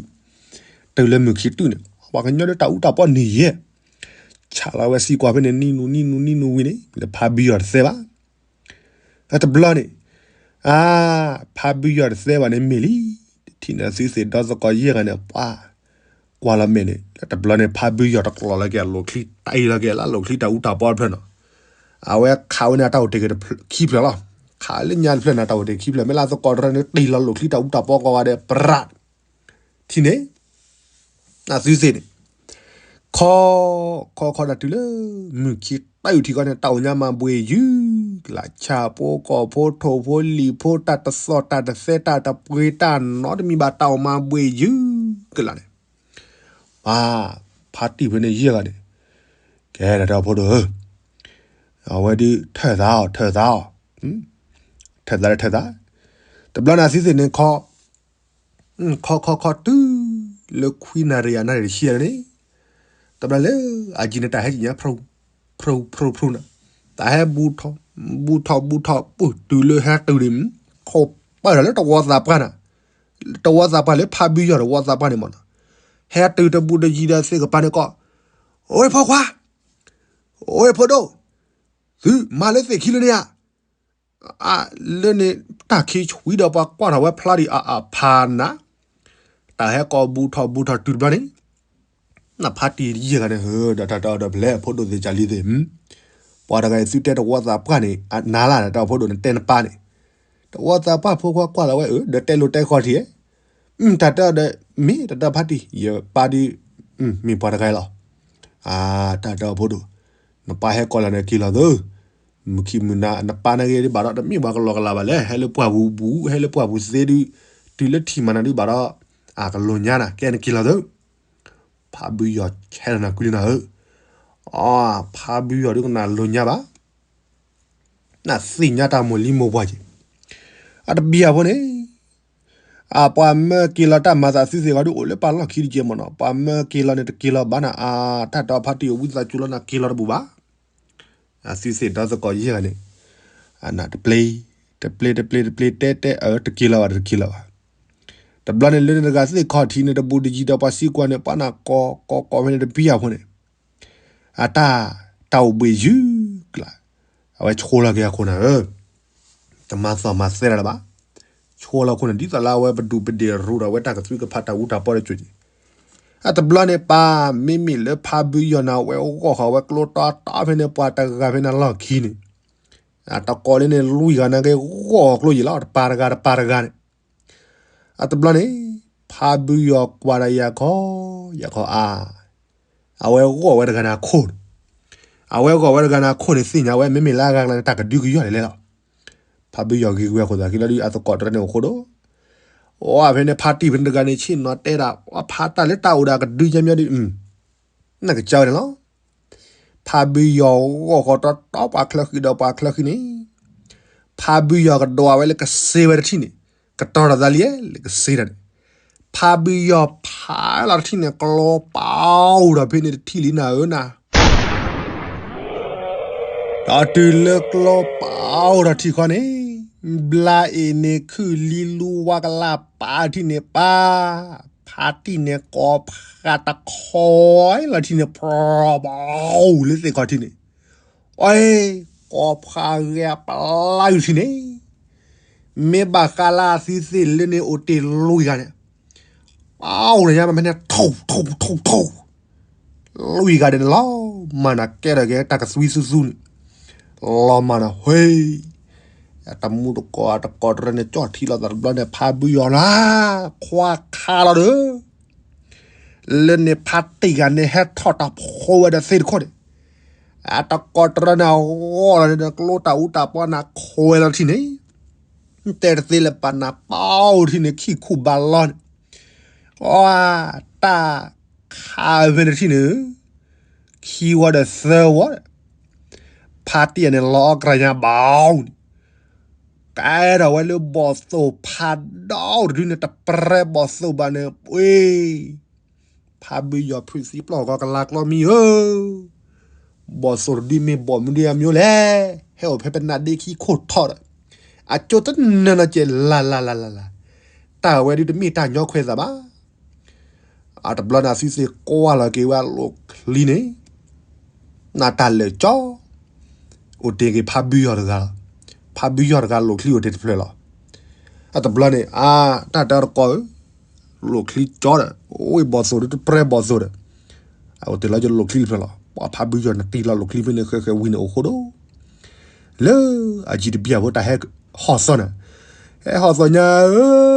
တုၤလၢမုၢ်ခံတုၤန့ၣ် ပှၤကညီလၢတၢ်အူတၢ်ပီန့ၣ်ယဲၢ်, ဆးလီၤဝဲစံးကွၢ်ဖဲန့ၣ် နံၣ်နူနံၣ်နူနံၣ်နူဝံၤန့ၣ် လၢဖါဘုယီၤတသဲဘၣ် တဘျီန့ၣ်, အါ, ဖါဘုယီၤတသဲဘၣ်န့ၣ်မ့ၢ်လံ, ထံၣ်န့ၢ်သုသ့ၣ်ဒီသကိးယဲၢ်ဂၤန့ၣ် ပှၤကွၢ်လီၤမဲာ်န့ၣ် တဘျီန့ၣ် ဖါဘုယီၤတကျိးလီၤက့ၤအလိၤချံ တၢ်အံၤလီၤက့ၤလၢအလိၤချံတၢ်အူတၢ်ပီတဖျၢၣ်နီၤ, အဝဲခးဝဲန့ၣ်တၢ်အိၣ်တ့ၢ်က့ၤခံဖျၢၣ်လီၤ, ခးလၢညါတဖျၢၣ်န့ၣ် တၢ်အိၣ်တ့ၢ်ခံဖျၢၣ် မ့ၢ်လၢသကိးတရၢန့ၣ် တ့ၢ်လီၤလိၤချံတၢ်အူတၢ်ပီကိးဂၤဒဲး ပြး ထံၣ်န့ၣ် အသုသ့ၣ်န့ၣ်, ခီ, ခီခီတၢ်တုၤလၢ မုၢ်ခံတၢ်အုၣ်ထံကီၢ်န့ၣ် တၢ်အိၣ်ညါမၤဘှ့ၣ်ယုၢ်ကလး ဆၣ်ဖိကီၢ်ဖိထိၣ်ဖိလံာ်ဖိ တၢ်တသီၣ်တၢ်တသဲ တၢ်တပှ့ၤတၢ်နီတမံၤဘၣ် တၢ်အိၣ်မၤဘှ့ၣ်ယုၢ်ကလးန့ၣ်, ပှၤဖါတံၢ်ဖဲန့ၣ်ယဲၢ်ဂၤန့ၣ်, ကဲဒၣ်ဒီဖိဒိၣ်ဧၢ, အဝဲဒုးထၢၣ်သးအီၤ ထၢၣ်သးအီၤ, ထၢၣ်သးလၢထၢၣ်သး, တဘျီန့ၣ်အသုသ့ၣ်န့ၣ်ခီ ခီခီခီတုၤလၢခွံနၣ်ရံၣ်အနၣ်ရံၣ်တဆံန့ၣ်, တဘျီလၢအကံၣ်န့ၣ် တၢ်ဟဲက့ၤညါ ဖြူဖြူဖြူန့ၣ်, တၢ်ဟဲဘူးထီၣ်, ဘူးထီၣ်ဘူးထီၣ် ပူၤတုၤလၢဟဲတုၤန့ၣ်, ခိၣ်ပၢၢ်ထီၣ်လၢတဝီသးပှၢ်န့ၣ်, တဝီသးပှၢ်လၢဖါဘုယီၤတဝီသးပှၢ်န့ၣ်မးနီၤ, ဟဲတုၤတဘူးတယံၤဒီးသ့ၣ်ကပၤန့ၣ်ကီး, အိၣ်ဖိခွါ, အိၣ်ဖိဒိၣ်, သုမၤလၢသ့ၣ်ခံလၢန့ၣ်ဧါ အလၢန့ၣ် တၢ်ခံဆွံဒီးပှၤကွၢ်ထီၣ်ဝဲဖျါဒံးအအဖးနၤ, တၢ်ဟဲကိးဘူးထီၣ်ဘူးထီၣ်တုၤတဘျီန့ၣ်, နဖါတံၢ်ယဲၢ်ဂၤန့ၣ် ဟၢဒီးတၢ်တအီၣ်ဒီးဖဲလဲၣ် ဖိဒိၣ်သ့ၣ်ကၢ်လံသ့ၣ်, ပှၤတဂၤအံၤသုတဲတဝီသးပှၢ်န့ၣ် အနၤလၢ်ဒီးတၢ်ဖိဒိၣ်န့ၣ်တဲနပၢ်န့ၣ်, တဝီသးပှၢ်ဖိခွါကွၢ်လီၤဝဲအၢ ဒီးတဲလိာ်တဲဃီၤထံၣ် တၢ်တဲအီၤဒီး မ့ၢ်တၢ်တဲအီၤဖါတံၢ် ယပၢ်ဒုး မ့ၢ်ပှၤတဂၤလီၤ. အတၢ်တဲအီၤဖိဒိၣ်, နပၢ်ဟဲကိးလၢနက့ၤလီၤသု, မုၢ်ခံမုၢ်နၤ နပၢ်န့ၣ်ဂ့ၤဒုးဘၣ်ဒီး တမ့ၢ်ပှၤကလီကလးဘၣ်လဲၣ်, ဟဲလၢပှၢ်ပူၤပူၤ ဟဲလၢပှၢ်ပူၤသ့ဒုး, တုၤလၢထံၣ်မၤနၤဒုးဘၣ်ဒီး အကလိာ်ညါနၤ ကဲနက့ၤလီၤသု. ဖါဘုယီၤဆဲးလီၤနၤကွံလၢနၤဧၢ, အဖါဘုယီၤဒုးကနၣ်လိာ်ညါဘၣ် နသ့ၣ်ညါတၢ်မိၢ်လံမိၢ်ပှၢ်က့ၤ, အတဘံၣ်အဖိန့ၣ်, အပှၤမၢက့ၤလီၤတၢ်မၤသးသုသ့ၣ်ဂီၤဒုးအိၣ်လၢပၢ်လီၢ်ခံတက့ၢ်မ့ၢ်နီၤ, ပှၤမၢက့ၤလီၤန့ၣ်တက့ၤလီၤဘၣ်နၤ, အတၢ်တီဖါတံၢ်အိၣ်ဝံသးစူၤလီၤနၤက့ၤလီၤတဘူၣ်ဘၣ်. အသုသ့ၣ်ဒီသကိးယဲၢ်ဂၤန့ၣ်, အနတပျ့, တပျ့တပျ့တပျ့တဲတဲအၢတက့ၤလီၤဘၣ်တက့ၤလီၤဘၣ်. တဘျီန့ၣ်လၢန့ၣ်တဂၤသ့ၣ်ခီၣ်ထံးန့ၣ်တဘူးတယံၤဒီးပှၤစံးကွၢ်န့ၣ် ပှၤနၢ်ကိးကိးကိးဖဲန့ၣ်တဘံၣ်အဖိန့ၣ် အတၢ်, တၢ်အိၣ်ဘှံးယုၢ်ကျါ, အဝဲဆိလီၤက့ၤအခိၣ်နၢ်ဧၢ, တမၤသီၣ်မၤသဲတၢ်လၢၤဘၣ်. ဆိလီၤခိၣ်န့ၣ် ဒ်သိးလၢအဝဲပဒူၣ်ပဒ့ၣ်ရူဒီးအဝဲတၢ်ကသွံကဖးတၢ်အူတၢ်ပီတစိၤက့ၤ, အတဘျီန့ၣ်ပၢ်မ့မ့ၢ်လၢဖါဘုယီၤနၤ အဝဲဂီၢ်ဃီၤဝဲကျိတီတီဖဲန့ၣ် ပှၤတဂၤဖဲန့ၣ်လီၢ်ခံန့ၣ်, အတကိးလၢန့ၣ်လွံၢ်ဂၤန့ၣ်က့ၤဂီၢ်ကျိယံာ်လီၤ တပၤတဂၤတပၤတဂၤန့ၣ် အတဘျီန့ၣ်, ဖါဘုယီၤကွၢ်ဒီးယၤခီ, ယၤခီအါ, အဝဲဂီၢ်ဝဲတဂၤန့ၣ်အခိၣ်န့ၣ်, အဝဲဂီၢ်ဝဲတဂၤန့ၣ်အခိၣ်န့ၣ်သ့ၣ်ညါဝဲ မ့မ့ၢ်လၢအဂၤကျါန့ၣ် တၢ်ကဒုကယီၢ်လဲၤလဲၤလီၤ. ဖါဘုယီၤဂ့ၤဝဲအခိၣ်သးက့လီၤဒုး အသကိးတရၢန့ၣ်အိၣ်ဃိဒီး, အဖဲန့ၣ်ဖါတံၢ်ဖဲန့ၣ်တဂၤန့ၣ် ဆ့ၣ်နီၤတဲဒၣ် အဖါတၢ်လၢတၢ်အိၣ်ဒီးအကဒုကဲမီဒုး, နကစၢ်ဝဲန့ၣ်လီၤ. ဖါဘုယီၤဂီၢ်ဃီတီတီပှၤချၢဃံဒီးပှၤချၢဃံန့ၣ်, ဖါဘုယီၤကဒွးဝဲလၢကစ့ဝဲတထံၣ်န့ၣ်, ကတီၤဒီးသးလံလၢကစ့တၢ်န့ၣ်, ဖါဘုယီၤဖးလီၤတထံၣ်န့ၣ် ကျီပာ်အိၣ်ဒီးဖဲန့ၣ်တထံၣ်လံနၤဧၢနၤ ဒီးတုၤလၢကျီပာ်အိၣ်ဒီးထံၣ်ခီန့ၣ်, ဘျါအ့ၣ်န့ၣ်ခုၣ်လံလူဝါကလၢပာ်ထံၣ်န့ၣ်ပၢ်, ဖါတံၢ်န့ၣ်ကိးဖးတခီလီၤထံၣ်န့ၣ် ဖျီဘၣ်အိၣ်လၢသ့ၣ်ခီထံၣ်န့ၣ်, အ, ကိးဖးဂဲၤအပျါယူၤထံၣ်န့ၣ် မ့ၢ်ဘၣ်ဃးလၢအသုသ့ၣ်လၢန့ၣ်အိၣ်တ့ၢ်လွံၢ်ဂၤန့ၣ်, ပအိၣ်န့ၣ်ညါမ့ၢ်ဖဲန့ၣ် ထိၣ်ထိၣ်ထိၣ်ထိၣ်, လွံၢ်ဂၤဒဲးန့ၣ်လီၤမၢ်နၤကဲထီၣ်က့ၤတၢ်ကသွံသူသူန့ၣ်, လီၤမၢ်နၤဟဲ, တမူတကိးတကိးတရၢန့ၣ် ကၠီၣ်ထံလီၤသးတဘျီန့ၣ် ဖါဘုယီၤလၢ, ခွါခါလီၤဒီး လၢန့ၣ်ဖါတံၢ်ဂၤန့ၣ် ဟဲထီၣ်တၢ်ဖိဝဲဒီးသ့ၣ်တခိၣ်န့ၣ်, အတကိးတရၢန့ၣ်အဂီၢ်လီၤန့ၣ် ကျိတၢ်အူတၢ်ပီနၤခိးဝဲလီၤထံၣ်န့ၣ်, တဲတသ့လၢၤပာ်နၤပာ်အိၣ်ထံၣ်န့ၣ် ခံခူၣ်ဘၣ်လီၤန့ၣ်, အ, တၢ်ခးဝဲန့ၣ်ထံၣ်န့ၣ်, ခံဝီဒီးသၢဝီဒီး ဖါတံၢ်အန့ၣ်လီၤအီၣ်ကြၢညါဘၣ်န့ၣ်, ကဲထီၣ်ဝဲလၢဘီၣ်သိၣ်ဖးဒိၣ်တဒုန့ၣ် တပြဲဘီၣ်သိၣ်ဘၣ်န့ၣ်, ဖါဘုယီၤဖုးသံပျီၢ်ဂီၤကလၤကျီမံၤဧၢ, ဘီၣ်သိၣ်တဒုမ့ၢ်ဘီၣ်မနုၤအမံၤလဲၣ်, ဟဲအိၣ်ဖဲပနၢ်ဒ့ခံခိၣ်ထီၣ်ဒီး, အကၠိတနၢၤနီၤကဲလၢ်လၢ်လၢ်လၢ်လၢ်, တၢ်ဝဲဒုးတမ့ၢ်တၢ်ညီခွဲးသးဘၣ် အတဘျီန့ၣ် အသုသ့ၣ်ကွၢ်လီၤက့ၤဝဲအလိၣ်ချံန့ၣ်, နတၢ်လၢာ်ကၠီ, အိၣ်တ့ၢ်က့ၤဖါဘုယီၤတဂၤလီၤ, ဖါဘုယီၤတဂၤလိၣ်ချံအိၣ်တ့ၢ်တဖျၢၣ်လီၤ. အတဘျီန့ၣ် အ, တၢ်တၢတကိးဧၢ, လိၣ်ချံကၠီဒီး အိၣ်ဘီၣ်သိၣ်ဒီးတပြဲဘီၣ်သိၣ်ဒီး, အအိၣ်တ့ၢ်လီၤက့ၤလိၣ်ချံတဖျၢၣ်လီၤ. ပှၤဖါဘုယီၤန့ၣ်တ့ၢ်လီၤလိၣ်ချံဖဲန့ၣ် ဃဲဃဲဝံၤန့ၣ်အိၣ်ဃိဒီး လၢအယံၤတဘံၣ်အဖိတၢ်ဟဲဟီၣ်သီၣ်န့ၣ်, ဟဲဟီၣ်သီၣ်ညါဧၢ,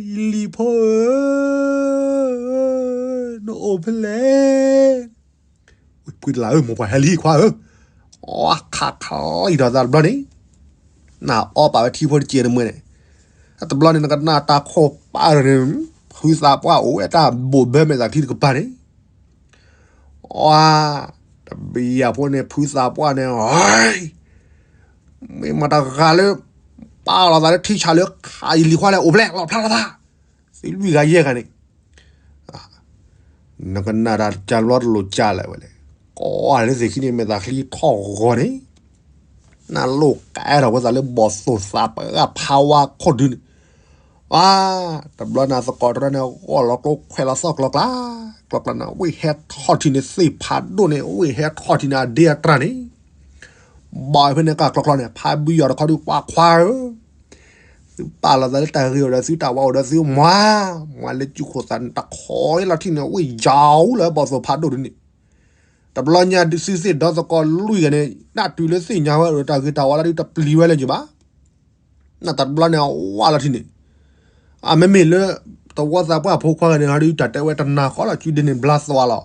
ယလံၤဖိဧၢ, နအိၣ်ဖဲလဲၣ်, ဖုတလးဧၢ မိၢ်ပှၢ်ဟဲလံခွါဧၢ, အီခးခးလံဒီးသးတဘျီန့ၣ်, နအီပာ်ဝဲထံဖိတစဲးတမှဲန့ၣ်, တဘျီန့ၣ် နကနၣ်တၢ်ခိၣ်ပာ်ဒီးန့ၣ်, ဖုသးပှၢ်အိၣ်ဝဲတၢ်ဘိၣ်ဘၢမဲာ်သၣ်ချံတကပၤန့ၣ် အ, တဘံၣ်အဖိန့ၣ် ဖုသးပှၢ်န့ၣ်, မ့ၢ်မတၤတဂၤလၢ ပာ်လီၤသးလၢထံဆးလၢခးယလံၤခွါလဲၣ် အိၣ်ဖဲလဲၣ် လီၣ်ဖျါလီၤသး, သုလွံၢ်ဂၤယဲၢ်ဂၤန့ၣ်, နကနၣ်တၢ်ကၢ်ဘျီတလိၣ်ကၢ်လၢၤဝဲလဲၣ်, ကိးလၢသ့ၣ်ခံန့ၣ် မဲာ်သၣ်ချံထီၣ်ဂီၤန့ၣ် နလိၣ်ကဲထီၣ်ဝဲသးလၢဘီၣ်သိၣ်သးပှၢ်ဖးဝါခိၣ်ဒုန့ၣ်, အ, တဘျီန့ၣ်သကိးတရၢန့ၣ် ဂီၢ်လီၤကျိခွဲးလီၤသီၣ်ကျီကျါ, ကျီကျါန့ၣ် ဝ့ၢ်ဟဲထီၣ်ထံၣ်န့ၣ်သ့ၣ်ဖးဒိၣ်န့ၣ် ဝ့ၢ်ဟဲထီၣ်ထံၣ်န့ၣ်အဒ့အတြၢ်န့ၣ်, ဘၣ်ဖဲန့ၣ်ကကျီကျီန့ၣ် ဖါဘုယီၤတခီဒုး ပှၤခွါဧၢ သုပာ်လီၤသးလၢတၢ်ဂ့ၤအိၣ်ဒီးသု တၢ်ဝါအိၣ်ဒီးသု မွၤ, မွၤလၢစုခိၣ်သးန့ၣ် တခီလီၤထံၣ်န့ၣ် ဝ့ၢ်ယီၤလၢဘီၣ်သိၣ်ဖးဒိၣ်ဒုန့ၣ်, တဘျီညါဒုးသုသ့ၣ်ဒီသကိးလွံၢ်ဂၤန့ၣ် နၢ်တုၤလၢသ့ၣ်ညါဝဲဒီးတၢ်ဂ့ၤတၢ်ဝါလၢဒုးတပျံၤဝဲလၢၤဘၣ်, နတဘျီန့ၣ်အဝဲလီၤထံၣ်န့ၣ်, အမ့မ့ၢ်လၢ တဝီသးပှၢ်ဖိခွါဂၤန့ၣ် ဟီဒုးတၢ်တဲဝဲတနၤဃီလီၤ စုဒ့န့ၣ်ဘျါသွးလီၤ.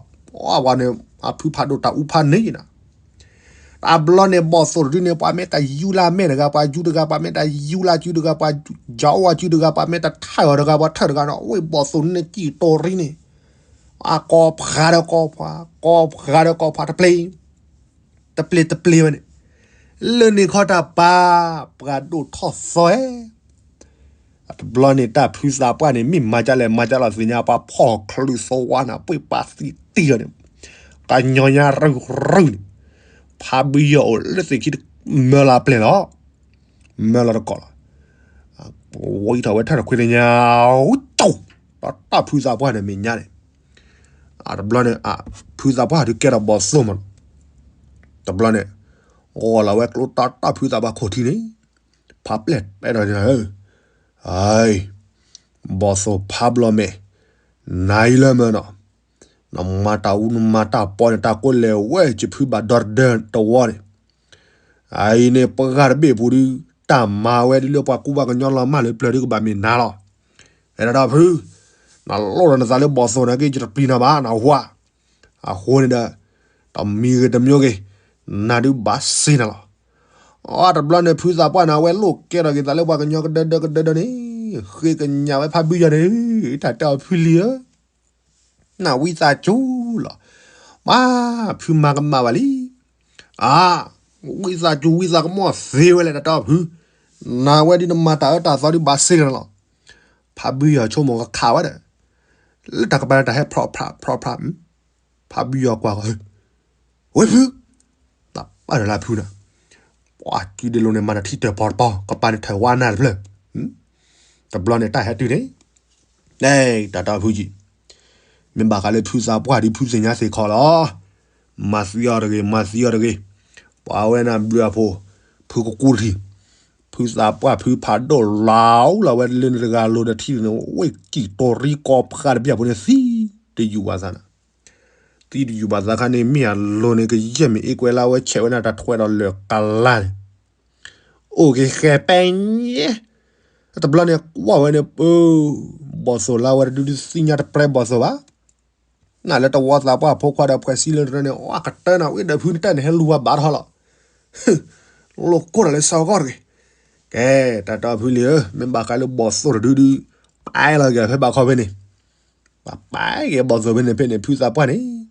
အဝဲန့ၣ် အဖုဖးဒိၣ်တၢ်အူဖးန့ၣ်နီၤ. တဘျီန့ၣ် ဘီၣ်သိၣ်တဒုန့ၣ် ပှၤမ့ၢ်တယူလၢမဲာ်တဂၤ ပှၤယူတဂၤ ပှၤမ့ၢ်တယူလၢစုတဂၤ ပှၤယီအီၣ်စုတဂၤ ပှၤမ့ၢ်တထၢၣ်အီၤတဂၤ ပှၤထၢၣ်တဂၤနီၤ အဝဲဘီၣ်သိၣ်န့ၣ်ကံၣ်တိၤရံန့ၣ် အကိးဖးဒီးကိးဖး ကိးဖးဒီးကိးဖးတပျ့ၤ တပျ့ၤတပျ့ၤဝဲန့ၣ် လၢန့ၣ်ခီတၢ်ပာ် ပှၤဒိၣ်ထီၣ်သီဧါ အတဘျီန့ၣ် တၢ်ဖုသးပှၢ်န့ၣ် မ့ၢ်မၤကလဲၣ်မၤကလီၤသ့ၣ်ညါ ပှၤဖီၣ်ချုးသဝါနၤ ပှ့ၤပာ်သံတံၢ်အီၤန့ၣ် ကညီညါရုၢ်ရုၢ်န့ၣ် ဖးဘုယီၤအိၣ်လၢသ့ၣ်ခံ မၢလီၤပျဲၢ်လီၤ မၢလီၤတကိးလီၤ ဝံထီၣ်ဝဲထၢၣ်တခွ့တညါ ဝံကၠိ တၢ်ဖုသးပှၢ်န့ၣ်မဲာ်ညါန့ၣ် အတဘျီန့ၣ် ဖုသးပှၢ်ဒုးကဲထီၣ်ဘီၣ်သိၣ်မးနီၤ တဘျီန့ၣ် ဂီၤလီၤဝဲကျိတၢ်တၢ်ဖုသးပှၢ်ခိၣ်ထံးန့ၣ် ဖးပျဲၢ်တဲဒီး ဧၢ ဘီၣ်သိၣ်ဖးဘျီမဲာ် နၤအံၤလၢမၢနီၤ နမၤတၢ်အူနမၤတၢ်ပီန့ၣ် တၢ်ကိးလဲၤဝဲ ယဖုဘၣ်ဒီတဒၢတဝီန့ၣ် အအံၤန့ၣ် ပှၤဂၤတဘ့ၣ်ပူၤဒုး တၢ်မၤဝဲဒ်လၢပှၤကူပှၤကညီလီၤမၢ်လၢပျၢၤဒုးကဘၣ်မ့ၢ်နၤလီၤ. အဲၣ်ဒိးတၢ်ဖု နလိၣ်ဒီးနသးလၢဘီၣ်သိၣ်နာ်က့ ယတပျံၤနၤဘၣ် နဟူဧါ အဃိန့ၣ်ဒီး တမံၤဂ့ၤတမံၤဂ့ၤ နၤဒုးဘၣ်စ့နၤလီၤ. အတဘျီန့ၣ် ဖုသးပှၢ်န့ၣ် အဝဲလိၣ်ကဲထီၣ်က့ၤသးလၢပှၤကညီကဒၢဒၢကဒၢဒၢန့ၣ် ဃ့ကညးဝဲဖးဘုယီၤန့ၣ် တၢ်တဲအီၤဖုလံၤဧၢ နဝံသးစူၤလီၤ. ဘၣ် ဖုမၤကမၣ်ဘၣ်လံ. အါ ဝံသးစူၤဝံသးကမီၣ်သ့ဝဲလဲၣ် တၢ်တဲအီၤဖု, နၤဝဲဒုးနမၤတၢ်အၢတၢ်သီဒုးဘၣ်စ့ကလီၤ. ဖးဘုယီၤဆိကမိၣ်ကခးဝဲဒီး လၢတၢ်ကပၤန့ၣ်တၢ်ဟဲဖျီဖျးဖျီဖျး, ဖးဘုယီၤကွၢ်ဃီၤ ဝဲဖု, တၢ်ပာ်တၢ်လၢဖုန့ၣ်, ပှၤစုဒ့လိၤန့ၣ် မၤတၢ်ထံတၢၢ်ပီတပီ, ကပၤန့ၣ်ထၢၣ်ဝါနၢ်တဖျၢၣ်, တဘျီန့ၣ်တၢ်ဟဲတုၤန့ၣ်, တၢ်တဲအီၤဖုကံ, မ့ၢ်ဘၣ်ဃးလၢဖုသးပှၢ်ဒ်ဖုသ့ၣ်ညါသ့ၣ်ခီလီၤ, မၤသံအီၤတဂ့ၤ မၤသံအီၤတဂ့ၤ, ပှၤဝဲန့ၣ်ဘျုးအဖိ, ဖုကကူတထံၣ်, ဖုသးပှၢ်ဖုဖးဒိၣ်လီၤလီၤဝဲလၢနတဂၤလိၤဒီးထံန့ၣ် ဝ့ၢ်ကံၣ်တိၤရံကိးဖးတဘျီဖိန့ၣ် သံတယူာ်ဘၣ်သးနၤ သံတယူာ်ဘၣ်သးခါန့ၣ် မ့ၢ်အလိၤန့ၣ် ကယဲၢ်မ့ၢ်အ့ကွဲလၢအဝဲဆဲးဝဲန့ၣ် တၢ်ထွဲဒီးလၢာ်ကလါန့ၣ်, အိၣ်က့ၤဃဲပဲညဲ, တဘျီန့ၣ် ကွၢ်ဝဲန့ၣ်ပၢ, ဘီၣ်သိၣ်လၢဝဲတဒုဒုသ့ၣ်ညါတပြဲဘီၣ်သိၣ်ဘၣ်, နလၢတဝီသးပှၢ်ဖိခွါဒီးဖှဲးစံလၢတရၢန့ၣ် အကတၢၢ်နၤဝံၤဒီးဖုနတၢ်န့ၣ် ဟဲလူၤဝါဘၣ်ထီၣ်လီၤ, လိၣ်ကိၢ်တၢ်လၢစီၤဂီၢ်တဂ့ၤ, ကဲ, တၢ်တဲအီၤဖုလံၤဧၢ, မ့ၢ်ဘၣ်ဃးလၢဘီၣ်သိၣ်တဒုဒု, ပာ်လီၤက့ၤဖဲဘၣ်ခီဖဲန့ၣ် ပှၤပာ်က့ၤဘီၣ်သိၣ်ဖဲန့ၣ် ဖဲန့ၣ်ဖုသးပှၢ်န့ၣ်,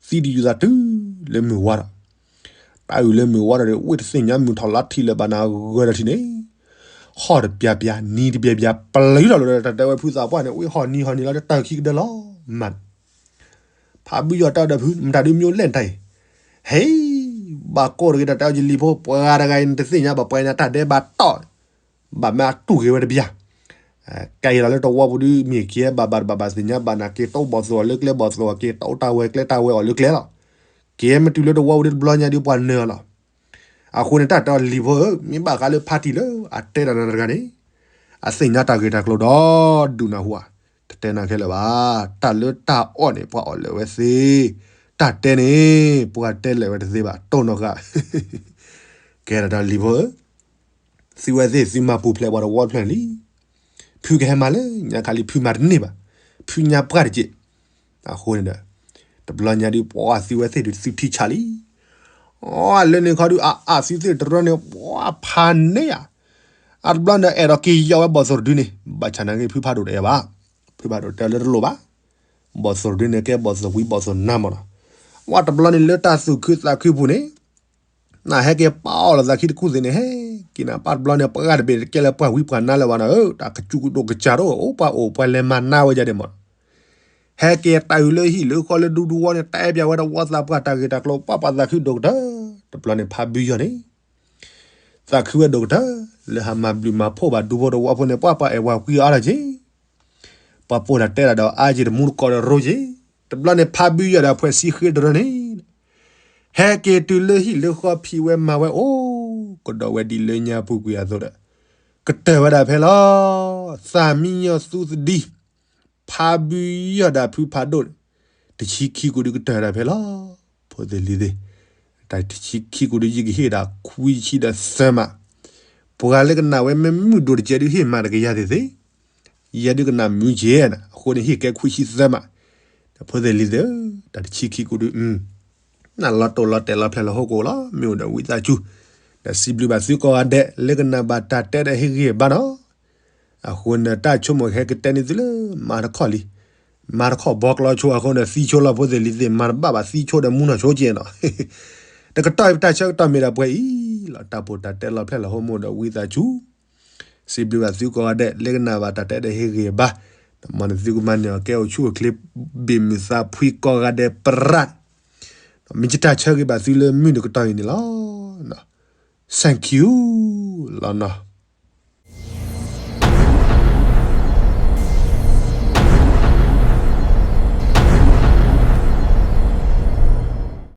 သံတယူာ်သးတုၤလၢမုၢ်ဝါဒီး, တၢ်အုၣ်လၢမုၢ်ဝါဒီး ဝ့ၢ်တသ့ၣ်ညါမုၢ်ထီၣ်လါထံးလၢၤဘၣ်နၤဂၢၤဒီးထံၣ်န့ၣ်, ဟီၣ်တပျၢ်ပျၢ် နံၤတပျၢ်ပျၢ် ပျုၤထီၣ်လီၤဒီး တၢ်တဲဝဲဖုသးပှၢ်န့ၣ် ဝ့ၢ်ဟီၣ်နံၤဟီၣ်နံၤလီၤ တၢ်ခံကဒၢလီၤမး, ဖးဘုယီၤတဲအီၤဒီးဖု မတၤဒုးမ့ၢ်အိၣ်လဲၣ်နတၢ်အံၤ, ဟဲ, ဘၣ်ကိၢ်တဂ့ၤ တၢ်တဲအီၤယလံၤဖိ ပှၤဂၤတဂၤအံၤ နတသ့ၣ်ညါဘၣ် ပှၤအံၤနတၢ်ဒဲးဘးတီၢ် ဘၣ်မ့ၢ်အတူၢ်က့ၤဝဲတဘျီ, ကဲအံၤလီၤလၢတဝီပူၤဒုး မ့ၢ်က့ၤဘၣ်ဘၣ်တဘၣ်ဘၣ်သ့ၣ်ညါဘၣ်နၤ က့ၤတအိၣ်ဘီၣ်သိၣ်အီၤလၢကျဲ ဘီၣ်သိၣ်အီၤ က့ၤတအိၣ်တၢ်ဝဲကျဲတၢ်ဝဲအီၤလၢကျဲလီၤ, က့ၤမ့ၢ်တုၤလၢတဝီပူၤဒုးတဘျီညါဒုးပှၤနၢၤအီၤလီၤ, အဃိန့ၣ် တၢ်တဲအီၤလံၤဖိဧၢ, မ့ၢ်ဘၣ်ဃးလၢဖါတံၢ်လၢအတဲတၢ်နၤတဂၤန့ၣ်, အသ့ၣ်ညါတၢ်ဂ့ၢ်တၢ်ကျိၤဒီဒူၣ်နၢ်ဟူဧါ, တတဲနၤခဲလၢာ်ဘၣ်, တၢ်လၢတၢ်အီၣ်န့ၣ် ပှၤအီၣ်လၢာ်ဝဲသ့, တၢ်တဲန့ၣ် ပှၤတဲလၢာ်ဝဲတသ့ဘၣ် တိၢ်နီၢ်ဃာ် ကဲထီၣ်တၢ်လံၤဖိဧၢ, သုဝဲသ့ၣ်သုမၤပူၤဖျဲးပှၤတဝီတဖျၢၣ်လံ, ဖုကဟဲမၤလၢညါခါလံ ဖုမၤတန့ၢ်ဘၣ်, ဖုညါပှၢ်တက့ၢ်, အဃိန့ၣ်ဒီး, တဘျီညါဒုး ပှၤသုဝဲသ့ၣ်ဒုးသုထံဆးလံ, အလၢန့ၣ်ခီဒုး အအသုသ့ၣ်တရၢန့ၣ် ပှၤဖးန့ၢ်ဧါ, အတဘျီန့ၣ် အဲၣ်ဒိးက့ၤယီၤဝဲဘီၣ်သိၣ်တဒုန့ၣ် ဘၣ်ဆၣ်နာ်က့ ဖုဖးဒိၣ်တအဲၣ်ဘၣ်, ဖုဖးဒိၣ်တဲလၢတလိၣ်ဘၣ်, ဘီၣ်သိၣ်တဒုန့ၣ် ကဲဘီၣ်သိၣ်ဝံဘီၣ်သိၣ်နါမးနီၤ, ဝဲတဘျီန့ၣ်လၢတၢ်သူၣ်ခုသးခုပူၤန့ၣ် နဟဲက့ၤပာ်အီၣ်လီၤသးခံတကူၢ်သ့ၣ်န့ၣ် ဟဲက့ၤနၤပၢ်တဘျီန့ၣ် ပှၤဂၤတဘ့ၣ်တကဲလၢပှၤဝံပှၤနါလၢၤဘၣ်နီၤဧၢ, တၢ်ကစူးကဒိၣ်ကစၢ်ဒိၣ် အိၣ်ပှၤအိၣ်ပှၤလဲၤမၤနါဝဲယၤဒဲးမးနီၤ, ဟဲက့ၤတၢ်အုၣ်လၢဟံၣ်လၢဃီလၢဒူဒူဝီန့ၣ် တဲပၠးဝဲတဝီသးပှၢ်တၢ်ဂ့ၢ်တၢ်ကျိၤ ပှၤပှၤသးခုဒိၣ်ကတၢၢ်, တဘျီန့ၣ်ဖးဘုယီၤန့ၣ် သးခုဝဲဒိၣ်ကတၢၢ်, လၢဟးမၤဘျုးမၤဖှိၣ်ဘၣ်ဒူဖိတဝီဖိန့ၣ် ပှၤပှၤအဲၣ်ပှၤကွံအါထီၣ်က့ၤ ပှၤပိာ်တၢ်တဲတၢ်ဒီးအါက့ၤတမူတကိးဒီးရိက့ၤ, တဘျီန့ၣ်ဖးဘုယီၤဒီးဖှဲးစံဃ့တရၢန့ၣ်, ဟဲက့ၤတုၤလၢဟံၣ်လၢဃီဖံးဝဲမၤဝဲအိၣ်ကဒီးဝဲဒ်လၢညါပူၤကွံာ်အသိးဒီး, ကတၢၢ်ဝဲဒၣ်ဖဲလီၤ, သးမံညီသူသဒံ, ဖးဘုယီၤဒီးဖုဖးဒိၣ်, တဆံခံကိၣ်ဒုးကတၢၢ်ဝဲဒၣ်ဖဲလီၤ, ဖိသ့ၣ်လံၤသ့ၣ်, တၢ်တဆံခံကိၣ်ဒုးယကဟ့ၣ်ဒၣ်ခွံဆံဒီးသၢမး, ပှၤလၢကနၣ်ဝဲမ့ၢ်မုၢ်ဒိၣ်တကဲဒုးဟ့ၣ်မးတကယၤသ့ၣ်သ့ၣ်, ယဲဒုးကနၣ်မုာ်ကဲနၤ အဃိန့ၣ်ဟ့ၣ်ကဲခွံဆံသၢမး, ဒီးဖိသ့ၣ်လံၤသ့ၣ်ဧၢ, တၢ်တဆံခံကိးဒုး နလီၤတိၢ်လီၤတဲာ်လီၤဖျဲၣ်လီၤဟိကိာ်လီၤ မ့ၢ်အိၣ်ဒီးဝံသးစူၤ, ဒီးစံးဘျုးဘၣ်သုကိးဂၤဒဲး လၢကနၣ်ဘၣ်တၢ်တဲဒီးဟ့ၣ်ဂံၢ်ဘါနီၤ, အဃိန့ၣ် တၢ်ဆိကမိၣ်ဟဲကတဲန့ၢ်သုလၢ မၤတခီလံ, မၤတခီဘီကျီဆိအဃိန့ၣ် သံဆိလီၤဖိသ့ၣ်လံၤသ့ၣ် မၤတဘၣ်ဘၣ်သံဆိဒီးမူနီၢ်ဆိကဲနီၤ, တကတီၢ်အံၤပတၢ်ဆၢကတီၢ်မ့ၢ်ဒၣ်ပှဲၤအံၤလီၤ, တၢ်ပိာ်တၢ်တဲလီၤဖျဲၣ်လီၤဟိမ့ၢ်အိၣ်ဒီးဝံသးစူၤ စံးဘျုးဘၣ်သုကိးဂၤဒဲး လၢကနၣ်ဘၣ်တၢ်တဲဒီးဟ့ၣ်ဂံၢ်ဘါ, ဒီးမ်နသုကမၤန့ၢ်အီၤကဲအိၣ်ဆူၣ်အိၣ်ချ့ ဘ့ၣ်မုာ်သးဖှံကိးဂၤဒဲးပြး, မ့ၢ်ယတၢ်ဆၢဂ့ၤဘၣ်သုလၢမုၢ်နံၤကတီၢ်အံၤန့ၣ်လီၤ, thank you လီၤနီၤ.